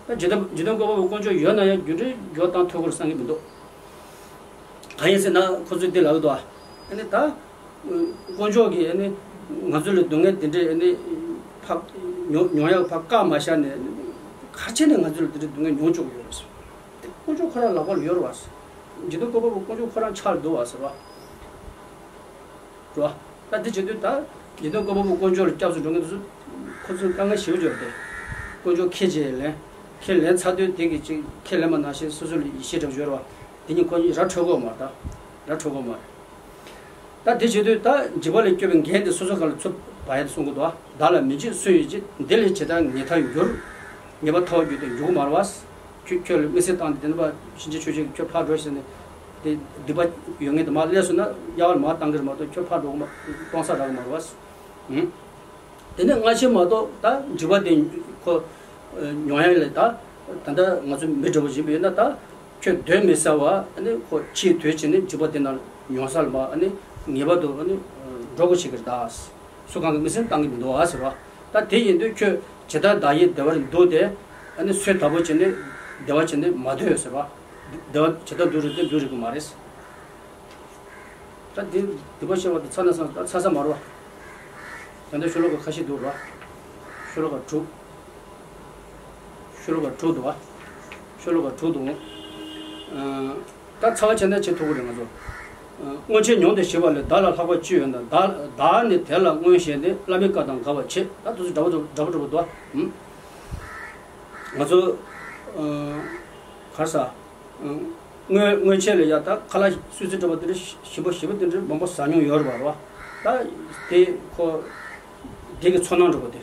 ད་འཇིག་རྟེན་འཇིག་རྟེན་བཀོད་པ་པོ་དཀོན་མཆོག་ཡོད་ན་ཡང་རྒྱུ་འབྲས་འགྱུར་བ་བཏང་ཐུབ་ཀྱི་རེད་བསམ་གྱི་མི་འདུག་གང་ཡིན་ཟེར་ན་ཁོ་ཚོས་འདི་ལབ་ཀྱི་འདུག་ཨ་ནི་ད། དཀོན་མཆོག་གིས་ཨ་ནི་ང་ཚོ་ལ་སྡུག་བསྔལ་དེ་འདྲས་ཨ་ནི་ཕ་མྱོང་མྱོང་ཡག་ཕ་བཀག་མ་བཞག་ནས་ག་རེ་བྱས་ནས་ང་ཚོ་ལ་དེ་འདྲས་སྡུག་བསྔལ་མྱོང་བཅུག་གི་ཡོད་རེད། དཀོན་མཆོག་ཁོ་རང་ལག་པ་ལ་ཡོད་རེད་བ། འཇིག་རྟེན་བཀོད་པ་པོ་དཀོན་མཆོག་ཁོ་རང་ཆགས་འདུག་བ་ཟེར་བ། རེད་བ། ད་དེ་བྱེད་དུས་ད་འཇིག་རྟེན་བཀོད་པ་པོ་དཀོན་མཆོག་ལ་སྐྱབས་སུ་འགྲོ་མཁན་དེ་ཚོ་ཁོ་ཚོས་དཀའ་ངལ་ཞེ་པོ་ཅིག་ཡོད་རེད་དེ། དཀོན་མཆོག་ཁས་ཅིག་ལེན། ཁས་ལེན་ཚར་དུས་དེ་གི་ཅིག་ཁས་ལེན་པ་ནང་བཞིན་སོ་སོ་ལ་ཡིད་ཆེས་འདྲ་པོ་ཡོད་རེད་བ། དེ་གཉིས་ཁོ་གཉིས་ར་འཕྲོད་གོ་མ་རེད་ད། ར་འཕྲོད་གོ་མ་རེད། ད་དེ་བྱེད་དུས་ད་འཇིགས་པ་ལས་སྐྱོབ་པའི་འགན་དེ་སོ་སོ་ག་ལ་ཚུད་པ་ཡ་དེ་གསུང་གི་འདུག་ཨ། བདག་ལ་མི་བྱེད་སུ་ཡིས་བྱེད། འདི་ལས་ཇི་ལྟར་ངེས་ཐག་འགྱུར། ངེས་པ་ཐག་འགྱུར་ཏེ་འགྱུར་གི་མ་རེད་བ། ཁྱོད་ཁྱོད་ལ་དམིགས་བསལ་བཏང་སྟེ་དེ་ནི་པ་ཕྱིན་ཆད་ཆོས་ཅན་གྱི་ཁྱོད་ཕར་འགྲོ་ཟེར་ནས་དེ་སྡིག་པ་ཡོད་ངེས་དེ་མར་སླེབས་སོང་ན་དམྱལ་བ་ལ་མར་བཏང་གི་རེད་མ་གཏོགས་ཁྱོད་ཕར་འགྲོ་གི་མ་གཏོང་ས་རག་གི་མ་རེད་བ། ཨུང་། དེ་ནས་སྔ་ཕྱི་མ་གཏོགས་ད་འཇིགས་པ་དེ་ཁོ་མྱོང་ཡ་ལས་ད་ད་ལྟ་ང་ཚོ་མི་འདྲ་བོ་ཡིན་པ་ཡིན་ན་ད་ཁྱོད་སྡོད་མི་ས་བ་ཨ་ནི་ཁོ་ཕྱིའི་དུས་ཕྱིན་ནས་འཇིགས་པ་དེ་ན་མྱོང་ས་ལ་མ་ཨ་ནི་ངེས་པར་དུ་ཨ་ནི་འགྲོ་དགོས་བྱེད་ཀྱི་རེད་ད། སུ་གང་གི་མི་སེམས་བཏང་གི་མི་འདུག་ཨ་ཟེར་བ། ད་དེ་ཡིན་དུས་ཁྱོད་ཇི་ལྟར་བདག་ཡིད་བདེ་བར་འདུག་སྟེ་ཨ་ནི་སོས་དལ་པོ་བྱས་ནས་བདེ་བ་བྱས་ནས་མ་སྡོད་ཟེར་བ། བདེ་བ་ཇི་ལྟར་འདུག་རུང་དེ་འདུག་རིག་གི་མ་རེད། ད་འདི་སྡིག་པ་ཆེ་བ་དེ་ཚ་ན་ཚ་ད་ཚ་ས་མ་རོ། ད་ལྟ་ཤོ་ལོ་ཀ་ཁ་ཤས་འདུག་རོ། ཤོ་ལོ་ཀ་དྲུག་ཤོ་ལོ་ཀ་དྲུག་འདུག་བ། ཤོ་ལོ་ཀ་དྲུག་འདུག་ཨ། ད་ཚ་བ་ཆེ་ན་ཆེ་ཐུབ་ཀྱི་རེད་ང་ཚོ། སྔོན་ཆད་མྱོང་སྟེ་ཞི་བ་ལས། བདག་ལ་ལྷག་པ་ཅི་ཡོད་ན། བདག་བདག་ནི་དེ་ལ་མངོན་ཞེན་ཏེ། བླ་མའི་བཀའ་དང་འགལ་བར་བྱེད། ད་དུས་ཚོད་འདྲ་པོ་འདྲ་པོ་འདྲ་པོ་འདུག་བ། ང་ཚོ། གར་ས། སྔོན་སྔོན་ཆད་ལ་ཡ་ད་ཁ་ལག་སུས་སུ་འགྲོ་བ་དེ་འདྲ་ཞིམ་པོ་ཞིམ་པོ་དེ་འདྲ་མང་པོ་ཟ་མྱོང་ཡོད་རེད་བ་རེད་བ། ད་དེ་ཁོ་དེ་གི་ཚོར་སྣང་འགྲོ་བ་དེ།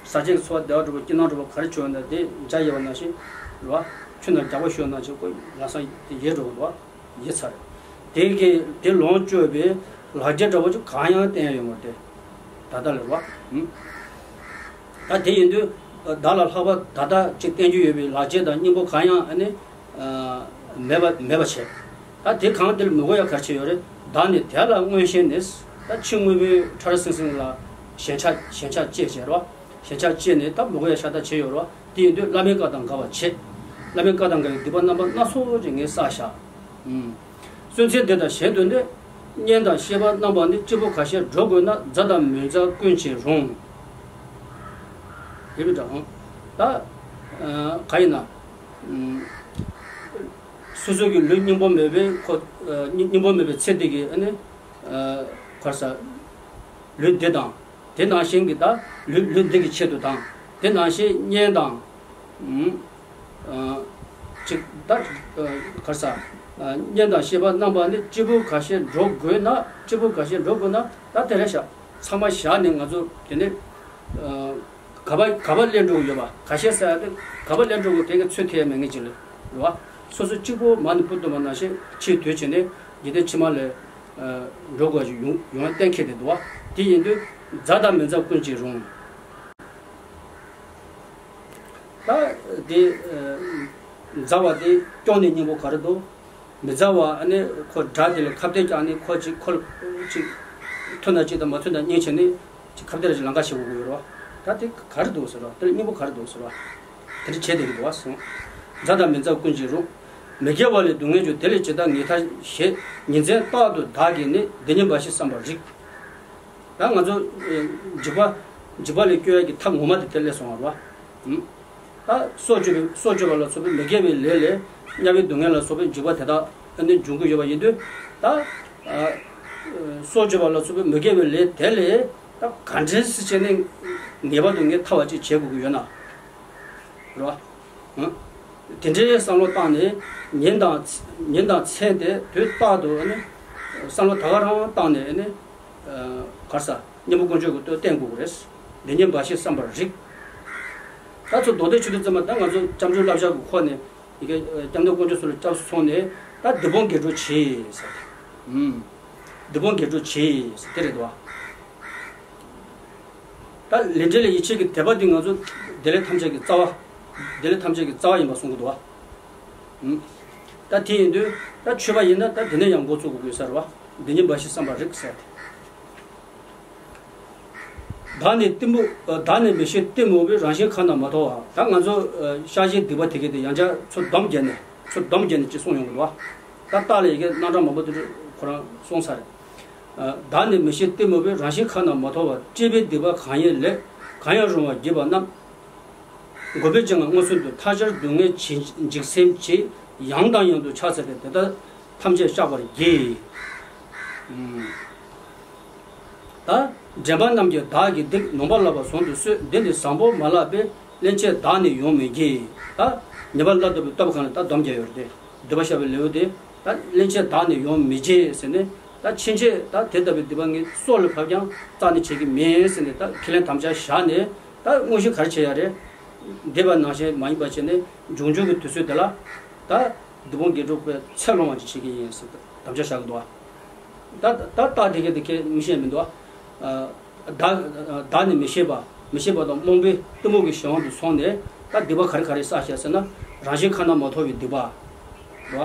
ཟ་བྱེད་ཀྱི་ཚོར་བ་བདེ་བ་འགྲོ་བ་སྐྱིད་སྣང་འགྲོ་བ་ག་རེ་བྱུང་ཡོད་ན་དེ་འཇའ་ཡལ་བ་ནང་བཞིན་རེད་བ། ཆུ་ནང་རྒྱགས་པ་ཤོར་ནང་བཞིན་ཁོ་ལམ་སང་དེ་ཡལ་འགྲོ་བ་རེད་བ། ཡལ་ཚར་རེད། དེ་གི་དེ་ལོངས་སྤྱོད་པའི་ལག་ཁྱེར་འདྲ་བོ་ཅིག་གང་ཡང་བསྟན་ཡོད་མ་རེད་དེ། ད་ལྟ་ལ་རེད་བ། ད་དེ་ཡིན་དུས་བདག་ལ་ལྷག་པ་ད་ལྟ་ཅིག་བསྟན་རྒྱུ་ཡོད་པའི་ལག་ཁྱེར་དང་སྙིང་པོ་གང་ཡང་ཨ་ནི། མེད་པ་མེད་པ་བྱས། ད་དེ་གང་དེ་ལ་མི་དགོས་ཡ་ག་རེ་བྱས་ཡོད་རེད། བདག་ནི་དེ་ལ་མངོན་ཞེན་ནས། ད་ཕྱི་དངོས་པོའི་ཁྲ་ར་ཟིང་ཟིང་ལ་ཞེན་ཆགས་ཞེན་ཆགས་སྐྱེས་བྱས་རོ། ཞེན་ཆགས་སྐྱེས་ནས་ད་མི་དགོས་ཡ་ཤ་སྟག་བྱས་ཡོད་རོ། དེ་ཡིན་དུས་བླ་མའི་བཀའ་དང་འགལ་བར་བྱེད། བླ་མའི་བཀའ་དང་འགལ་བའི་སྡིག་པ་རྣམ་པ་སྣ་ཚོགས་ཅིག་ངས་བསགས་བཞག་ཨུམ། སུན་འཚེར་འདི་དང་གཞན་དུ་ནི། གཉེན་དང་བཤེས་པ་རྣམ་པ་ནི། སྐྱེས་བུ་ཁ་ཤས་འགྲོ་དགོས་ན། མཛའ་དང་མི་མཛའ་ཀུན་གྱིས་རུང་། དེ་མི་འདྲ་ཨང་། ད། ག་ཡིན་ན། སོ་སོ་གི་ལུས་སྙིང་པོ་མེད་པའི་ཁོ། སྙིང་སྙིང་པོ་མེད་པའི་ཚེ་འདི་གི་ཨ་ནི། གར་ས། ལུས་འདི་དང་། དེ་ནང་བཞིན་གྱི་ད་ལུས་ལུས་འདི་གི་ཆེད་དུ་དང་། དེ་ནང་བཞིན་གཉེན་དང་། ཨུམ། ཨ། ཅིག་ད། ཨ། ག་རེ་ཟ། ཨ། གཉེན་དང་བཤེས་པ་རྣམ་པ་ནི། སྐྱེས་བུ་ཁ་ཤས་འགྲོ་དགོས་ན། སྐྱེས་བུ་ཁ་ཤས་འགྲོ་དགོས་ན། ད་དེ་རེད་ཤག་ཚང་མ་བཞག་ནས་ང་ཚོ་དེ་ནས། ཨ། ག་པར་ག་པར་སླེབས་འགྲོ་གི་ཡོད་པ། ཁ་ཤས་ཟེར་ཡ་དེ་ག་པར་སླེབས་འགྲོ་གི་དེ་གི་ཚོད་ཐིག་ཡ་མེད་ངེས་ཅིག་ལ་རེད་བ། སོ་སོ་གཅིག་པོ་མ་ནི་བུ་དུ་མ་ནང་བཞིན་ཕྱིའི་དུས་བྱས་ནས་འཇིག་རྟེན་ཕྱི་མ་ལ། ཨ། འགྲོ་དགོས་ཀྱི་ཡོང་ཡོང་གཏན་འཁེལ་ཏེ་འདུག་བ། དེ་ཡིན་དུས་མཛའ་དང་མི་མཛའ་ཀུན་གྱིས་རུང་། ད་དེ། ཨ། མཛའ་བ་དེ་སྐྱོང་ནས་སྙིང་པོ་ག་རེ་འདུག་མི་མཛའ་བ་ཨ་ནི་ཁོ་དགྲ་དེ་ལ་ཁ་གཏད་བཅག་ནས་ཁོ་ཅིག་ཁོ་ཅིག་མཐུན་ན་གཅིག་དང་མ་མཐུན་ན་གཉིས་བྱས་ནས་ཅིག་ཁ་གཏད་ལ་ཅིག་ལང་ཀ་བྱེད་དགོས་ཀྱི་ཡོད་རེད་བ། ད་དེ་ག་རེ་འདུག་ཟེར་བ། དེ་ལ་སྙིང་པོ་ག་རེ་འདུག་ཟེར་བ། དེ་འདྲ་བྱས་བསྡད་ཀྱི་འདུག་བ་གསུངས། མཛའ་དང་མི་མཛའ་ཀུན་གྱིས་རུང་། མི་དགེ་བ་ལས་སྡུག་བསྔལ་འབྱུང་། དེ་ལས་ཇི་ལྟར་ངེས་ཐག་ཞེས། ཉིན་མཚན་རྟག་ཏུ་བདག་གིས་ནི། འདི་ཉིད་འབའ་ཞིག་བསམ་པར་རིགས། ད་ང་ཚོ། ཨེ། འཇིགས་པ། འཇིགས་པ་ལས་སྐྱོབ་ཡ་གི་ཐབས་ངོ་མ་དེ་དེ་སླེབས་སོང་བ་རེད་བ། ཨུམ། ད་སྲོག་གཅོད་པའི་སྲོག་གཅོད་པ་ལ་སོགས་པའི་མི་དགེ་བའི་ལས་ལས་དམྱལ་བའི་སྡུག་བསྔལ་ལ་སོགས་པའི་འཇིགས་པ་དེ་དག་ཨ་ནི་འབྱུང་གི་ཡོད་པ་ཡིན་དུས། ད། ཨ། སྲོག་གཅོད་པ་ལ་སོགས་པའི་མི་དགེ་བའི་ལས་དེ་ལས་ད་ག་འདྲས་སེ་བྱས་ནས་ངེས་པར་དུ་ངས་ཐར་བ་ཅིག་བྱེད་དགོས་ཀྱི་ཡོད་ན། རེད་བ། ཨང་། དེ་འདྲའི་བསམ་བློ་བཏང་ནས་ཉིན་དང་ཉིན་དང་མཚན་དེ་དུས་རྟག་ཏུ་ཨ་ནི་བསམ་བློ་ད་ག་རང་བཏང་ནས་ཨ་ནི་ག་རེ་ཟ། སྙིང་པོ་དཀོན་མཆོག་གི་བསྟོད་བསྟན་དགོས་ཀྱི་རེད། འདི་ཉིད་འབའ་ཞིག་བསམ་པར་རིགས། ད་ཚོ་མདོ་སྡེ་ཆོས་སྡེ་ཙམ་པ་ད་ང་ཚོ་སྐྱབས་འཇུག་བསླབ་བྱ་གི་ཁོ་ནས་ཡི་གེ་སྐྱབས་མདུན་དཀོན་མཆོག་གསུམ་ལ་སྐྱབས་སུ་སོང་ནས་ད་སྡིག་སྤོང་དགེ་སྒྲུབ་བྱེད་ཟེར། ཨུམ། སྡིག་སྤོང་དགེ་སྒྲུབ་བྱེད་ཟེར་དེ་རེད་དོ། ད་ལས་འབྲས་ལ་ཡིད་ཆེས་ཀྱི་དད་པ་འདི་ང་ཚོ་བདེ་ལེགས་ཐམས་ཅད་ཀྱི་རྩ་བ། བདེ་ལེགས་ཐམས་ཅད་ཀྱི་རྩ་བ་ཡིན་པ་གསུང་གི་འདུག་བ། ད་དེ་ཡིན་དུས་ད་ཆོས་པ་ཡིན་ན་ད་དེ་ནས་ཡང་འགོ་བཙུགས་དགོས་ས་རེད་བ། འདི་ཉིད་འབའ་ཞིག་བསམ་པར་རིགས་ཟེར་ཏེ། བདག་ནི་གཏི་མུག་བདག་ནི་མི་ཤེས་གཏི་མུག་པའི་རང་བཞིན་ཁ་ན་མ་ཐོ་བ། ད་ང་ཚོ་ཤ་ཞེན་སྡིག་པ་དེ་གས་དེ་ཡང་བསྐྱར་ཚུར་སྡོམ་བརྒྱབ་ནས་ཚུར་སྡོམ་བརྒྱབ་ནས་ཅིག་གསུངས་ཡོང་གི་འདུག་བ། ད་རྟགས་ལ་ཡི་གེ་རྣམ་གྲངས་མང་པོ་དེ་ཚོ་ཁོ་རང་གསུངས་ཚར་རེད། བདག་ནི་མི་ཤེས་གཏི་མུག་པའི་རང་བཞིན་ཁ་ན་མ་ཐོ་བ། སྤྱད་པའི་སྡིག་པ་གང་ཡིན་ལས། གང་ཡང་རུང་བར་བགྱིས་པ་རྣམས། འགོག་པའི་སྤྱན་སྔར་མངོན་སུམ་དུ། ཐལ་སྦྱར་སྡུག་བསྔལ་འཇིགས་སེམས་ཀྱིས། ཡང་དང་ཡང་དུ་ཕྱག་འཚལ་ཏེ། དེ་དག་ཐམས་ཅད་བཤགས་པར་བགྱི། ད་འདྲེན་པ་རྣམས་ཀྱིས་བདག་གི་སྡིག །ནོངས་པ་ལགས་པར་བཟུང་དུ་གསོལ། འདི་ནི་བཟང་པོ་མ་ལགས་པས། སླན་ཆད་བདག་ནི་ཡོང་མི་བགྱིད། ད་ཉེས་པ་བླ་དོར་བའི་སྟོབས་གང་ལ་ད་སྡོམ་རྒྱག་ཡོད་རེད་དེ། སྡིག་པ་བཤགས་པའི་ལེའུ་དེ། ད་སླན་ཆད་བདག་ནི་ཡོང་མི་བགྱིད་ཟེར་ནས། ད་ཕྱིན་ཆད་ད་དེ་ལྟ་བུའི་སྡིག་པ་ངས་སྲོག་ལ་བབས་ཀྱང་རྩ་ནས་བྱེད་ཀྱི་མིན་ཟེར་ནས་ད་ཁས་ལེན་དམ་བཅའ་བཞག་ནས། ད་དངོས་གཞི་ག་རེ་བྱེད་ཡ་རེད། འདས་པ་ནང་བཞིན་མ་ཡིན་པ་བྱས་ནས་འབྱུང་འགྱུར་གྱི་དུས་ཚོད་དེ་ལ། ད་སྡིག་སྤོང་དགེ་སྒྲུབ་པའི་ཚད་ལོངས་པ་ཅིག་བྱེད་ཀྱི་ཡིན་ཟེར་དམ་བཅའ་བཞག་གི་འདུག་བ། ད་ད་ལྟ་དེ་ག་དེ་གས་མི་ཤེས་མི་འདུག་བ། བདག་བདག་ནི་མི་ཤེས་པ། མི་ཤེས་པ་དང་རྨོངས་པའི་གཏི་མུག་གི་གཞན་དབང་དུ་སོང་ནས། ད་སྡིག་པ་ག་རེ་ག་རེ་བསགས་ཤག་ཟེར་ན། རང་བཞིན་ཁ་ན་མ་ཐོ་བའི་སྡིག་པ། རེད་བ།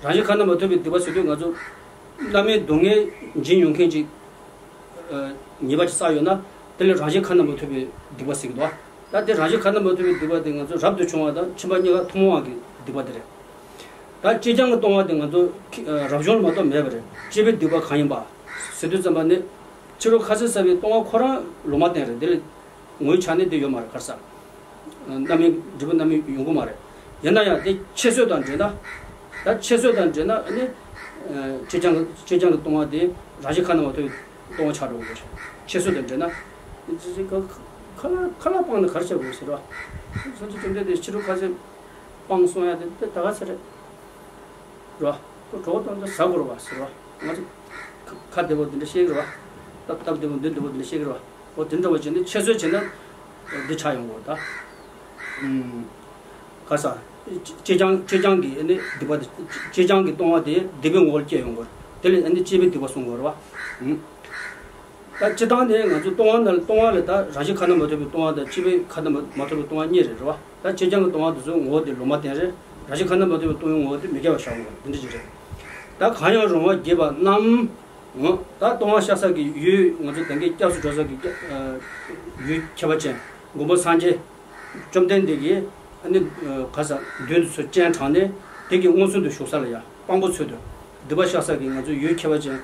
རང་བཞིན་ཁ་ན་མ་ཐོ་བའི་སྡིག་པ་ཟེར་དུས་ང་ཚོ་རྣམ་སྨིན་སྡུག་བསྔལ་འབྱིན་ཡོང་མཁན་ཅིག་ཉེས་པ་ཅིག་བསགས་ཡོད་ན། དེ་ལ་རང་བཞིན་ཁ་ན་མ་ཐོ་བའི་སྡིག་པ་ཟེར་གི་འདུག་བ། ད་དེ་རང་བཞིན་ཁ་ན་མ་ཐོ་བའི་སྡིག་པ་དེ་ང་ཚོ་རབ་ཏུ་བྱུང་བ་དང་ཁྱིམ་པ་གཉིས་ཀ་ཐུན་མོང་བ་གི་སྡིག་པ་དེ་རེད། ད་སྤྱིར་བཏང་གི་ལྟུང་བ་དེ་ང་ཚོ་རབ་བྱུང་ལ་མ་གཏོགས་མེད་པ་རེད། སྤྱད་པའི་སྡིག་པ་གང་ཡིན་པ་ཟེར་དུས་ཙམ་པ་ནི། ཕྱི་རོལ་ཁ་ཟས་ཟ་བའི་ལྟུང་བ་ཁོ་རང་ལུང་མ་བསྟན་རེད། དེ་ལ་ངོའི་ཆ་ནས་དེ་ཡོད་མ་རེད། ག་རེ་ཟ། རྣམ་སྨིན་འབྲས་བུ་རྣམ་སྨིན་ཡོང་གི་མ་རེད། ཡིན་ན་ཡང་དེ་ཁྱད་གསོད་དང་འདྲེས་ན། ད་ཁྱད་གསོད་དང་འདྲེས་ན་ཨ་ནི། སྤྱིར་བཏང་གི་སྤྱིར་བཏང་གི་ལྟུང་བ་དེ་རང་བཞིན་ཁ་ན་མ་ཐོ་བའི་ལྟུང་བ་ཆགས་འགྲོ་གི་རེད། ཁྱད་གསོད་དང་འདྲེས་ན། ཁ་ལག་ཁ་ལག་སྤངས་ནས་ག་རེ་བྱེད་དགོས་ཟེར་བ། སངས་རྒྱས་བཅོམ་ལྡན་འདས་ཕྱི་རོལ་ཁ་ཟས་སྤངས་གསུང་ཡ་དེ་དེ་ད་ག་ཚོད་རེད། རེད་བ། ཁོ་གྲོགས་དང་འདི་ཟ་དགོས་རེད་བ་ཟེར་བ། ང་ཚོ་ཁ་བདེ་པོ་འདི་འདྲ་བཤད་ཀྱི་རེད་བ། སྟབས་སྟབས་བདེ་པོ་འདི་བདེ་པོ་འདི་འདྲ་བཤད་ཀྱི་རེད་བ། འོ་དེ་འདྲ་བ་བྱས་ནས་ཁྱད་གསོད་བྱས་ན་འདི་ཆགས་ཡོང་གི་རེད་ད། ཨུམ། ག་ས། སྤྱིར་བཏང་སྤྱིར་བཏང་གི་ཨ་ནི་སྡིག་པ་དེ། སྤྱིར་བཏང་གི་ལྟུང་བ་དེ་སྡིག་པའི་ངོ་བོར་སྐྱེ་ཡོང་གི་རེད། དེ་ལས་ཨ་ནི་སྤྱད་པའི་སྡིག་པ་གསུང་གི་རེད་བ། ཨུམ། ད་སྤྱིར་བཏང་ནས་ང་ཚོ་ལྟུང་བ་ནང་ལ་ལྟུང་བ་ལ་ད་རང་བཞིན་ཁ་ན་མ་ཐོ་བའི་ལྟུང་བ་དང་སྤྱད་པའི་ཁ་ན་མ་མ་ཐོ་བའི་ལྟུང་བ་གཉིས་རེད་རེད་བ། ད་སྤྱིར་བཏང་གི་ལྟུང་བ་དེ་ཚོའི་ངོ་བོ་དེ་ལུང་མ་བསྟན་རེད། རང་བཞིན་ཁ་ན་མ་ཐོ་བའི་ལྟུང་བའི་ངོ་བོ་དེ་མི་སྐྱེ་བ་བཞག་དགོས་འདི་འདྲ་ཅིག་རེད། ད་གང་ཡང་རུང་བ་བགྱིས་པ་རྣམས། འོ། ད་ལྟུང་བ་བཤགས་ས་གི་ཡུལ་ང་ཚོ་དེང་གི་སྐྱབས་སུ་འགྲོ་ས་གི་སྐྱབས་ཡུལ་ཁྱད་པར་ཅན་མགོན་པོ་སངས་རྒྱས། བཅོམ་ལྡན་འདས་ཀྱིས་ཨ་ནི་ག་ས་མདུན་དུ་ཚུར་སྤྱན་དྲངས་ནས་དེ་གི་མངོན་སུམ་དུ་བཞུགས་ས་ལ་ཡ་དཔང་པོ་ཚུལ་དུ་སྡིག་པ་བཤགས་ས་གི་ང་ཚོའི་ཡུལ་ཁྱད་པར་ཅན་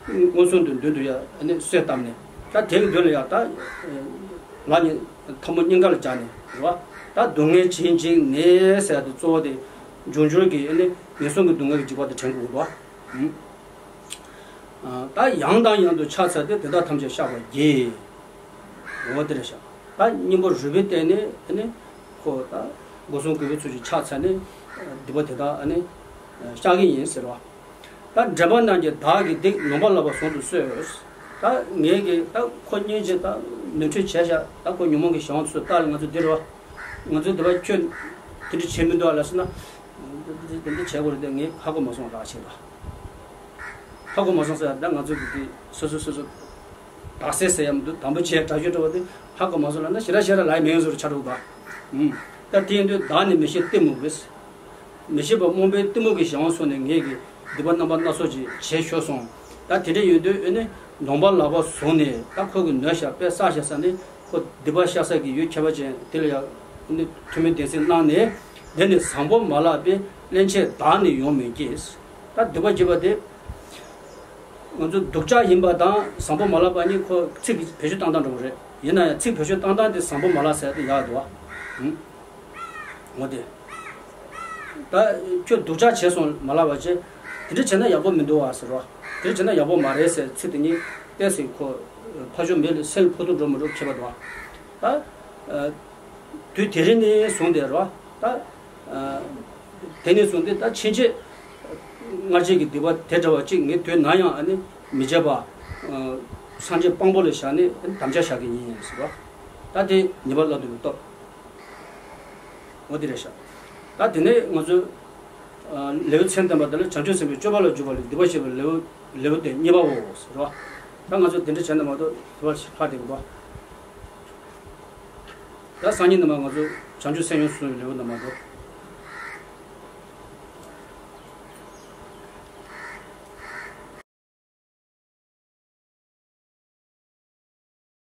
མངོན་སུམ་དུ་མདུན་དུ་ཡ་ཨ་ནི་གསོལ་བཏབ་ནས། ད་དེ་གི་མདུན་ལ་ཡ་ད་ལག་གཉིས་ཐལ་མོ་སྙིང་ག་ལ་སྦྱར་ནས་རེད་བ། ད་སྡུག་བསྔལ་ཇི་བཞིན་ཉིད་ཟེར་ཡ་དེ་གཙོ་བོ་དེ་འབྱུང་འགྱུར་གྱི་ཨ་ནི་ངན་སོང་གི་སྡུག་བསྔལ་གྱི་འཇིགས་པ་དེ་དྲན་དགོས་འདུག་བ། ད་ཡང་དང་ཡང་དུ་ཕྱག་འཚལ་ཏེ་དེ་དག་ཐམས་ཅད་བཤགས་པར་བགྱི། འོ་དེ་རེད་ཤག་ད་སྙིང་པོ་རུས་པའི་གཏིང་ནས་ཨ་ནི་ཁོ་ད་སྒོ་གསུམ་གུས་པའི་ཚུལ་གྱིས་ཕྱག་འཚལ་ནས་སྡིག་པ་དེ་དག་ཨ་ནི་བཤགས་ཀྱི་ཡིན་ཟེར་བ། ད་འདྲེན་པ་རྣམས་ཀྱིས་བདག་གི་སྡིག །ནོངས་པ་ལགས་པར་བཟུང་དུ་གསོལ། ད་ངས་ཀྱིས་ད་ཁོ་སྙིང་རྗེ་ད་ནོར་འཁྲུལ་བྱས་ཤག་ད་ཁོ་ཉོན་མོངས་ཀྱི་གཞན་དབང་དུ་སོང་། ད་ལ་ང་ཚོ་འདི་རེད་བ། ང་ཚོ་འདི་བ་ཁྱོད་དེ་འདྲ་བྱེད་མི་འདུག་ཨ་ལ་ཟེར་ན། འདི་འདི་འདི་བྱེད་དགོས་རེད་དེ་ངས་ཧ་གོ་མ་སོང་ར་བྱེད་ལ། ཧ་གོ་མ་སོང་ཟེར་ཡ་ད་ང་ཚོ་གི་དེ་སོ་སོ་སོ་སོ་དག་སེ་ཟེར་ཡ་མི་འདུག་དམ་པོ་བྱས་དྲག་ཤོས་འདྲ་བ་དེ་ཧ་གོ་མ་སོང་ལ་ན་ཞེ་དྲག་ཞེ་དྲག་ལབ་ཡ་མེད་བཟོ་འདྲ་ཆགས་འགྲོ་གི་འདུག་ཨ། ད་དེ་ཡིན་དུས་བདག་ནི་མི་ཤེས་གཏི་མུག་པས། མི་ཤེས་པ་རྨོངས་པའི་གཏི་མུག་གི་གཞན་དབང་སོང་ནས་ངས་ཀྱི་སྡིག་པ་རྣམ་པ་སྣ་ཚོགས་ཀྱི་བྱས་ཤོར་སོང་། ད་དེ་འདྲ་ཡོད་དུས་ཨེ་ནི་ནོངས་པ་ལགས་པར་བཟུང་ནས་ད་ཁོ་གི་ནོར་ཤག་དཔེ་བསགས་ཤག་ས་ནི་ཁོ་སྡིག་པ་བཤགས་ས་གི་ཡུལ་ཁྱད་པར་ཅན་དེ་ལ་ཡང་ཨེ་ནི་ཐུགས་སྨོན་གདན་འཛིན་གནང་ནས། འདི་ནི་བཟང་པོ་མ་ལགས་པས། སླན་ཆད་བདག་ནི་ཡོང་མི་བགྱིད། ད་སྡིག་པ་བགྱིས་པ་དེ། ང་ཚོ་སྡུག་ཅག་ཡིན་པ་དང་བཟང་པོ་མ་ལགས་པ་གཉིས་ཁོ་ཚིག་གི་བེད་སྤྱོད་བཏང་སྟངས་འདྲ་བོ་རེད། ཡིན་ན་ཡང་ཚིག་བེད་སྤྱོད་བཏང་སྟངས་དེ་བཟང་པོ་མ་ལགས་ཟེར་དེ་ཡག་འདུག་བ། ཨུམ། ངོ་དེ། ད་ཁྱོད་སྡུག་ཅག་བྱས་སོང་མ་ལགས་པ་བྱས། དེ་འདྲ་བྱས་ན་ཡག་པོ་མི་འདུག་བ་ཟེར་བ། དེ་བྱས་ན་ཡག་པོ་མ་རེད་ཟེར་ཚིག་དེ་གཉིས་བལྟས་ཟིན་ཁོ་ཕ་ཆོས་མེད་ལ་སེལ་ཕུ་ཐུ་འགྲོ་མི་འགྲོ་ཁྱད་པར་འདུག་ད་དུས་དེ་རིང་ནས་བཟུང་སྟེ་རོ་ད། དེ་ནས་བཟུང་སྟེ་ད་ཕྱིན་ཆད་སྔར་བྱས་ཀྱི་སྡིག་པ་དེ་འདྲ་བ་གཅིག་ངས་དུས་ནམ་ཡང་ཨ་ནི་མི་བྱེད་པ། སངས་རྒྱས་དཔང་པོ་ལ་བཞག་ནས་དམ་བཅའ་བཞག་གི་ཡིན་ཟེར་བ། ད་དེ་ཉེས་པ་སླར་འདོན་མི་སྟོབས། འོ་དེ་རེད་ཤག་ད་དེ་ནས་ང་ཚོས་ལེའུ་ཚན་བདུན་པ་དེ་ལ་བྱང་ཆུབ་སེམས་དཔའི་སྤྱོད་པ་ལ་འཇུག་པ་ལས་སྡིག་པ་བཤགས་པའི་ལེའུ་ལེའུ་དེ་གཉིས་པའོ་ཟེར་བ། ད་ང་ཚོས་དེ་འདྲ་བྱས་ན་མ་གཏོགས་དེ་བ་ཞིག་ལྷག་བསྡད་མི་འདུག་ད་སང་ཉིན་ནས་མ་ང་ཚོ་བྱང་ཆུབ་སེམས་ཡོངས་སུ་བཟུང་བའི་ལེའུ་ནས་མ་གཏོགས།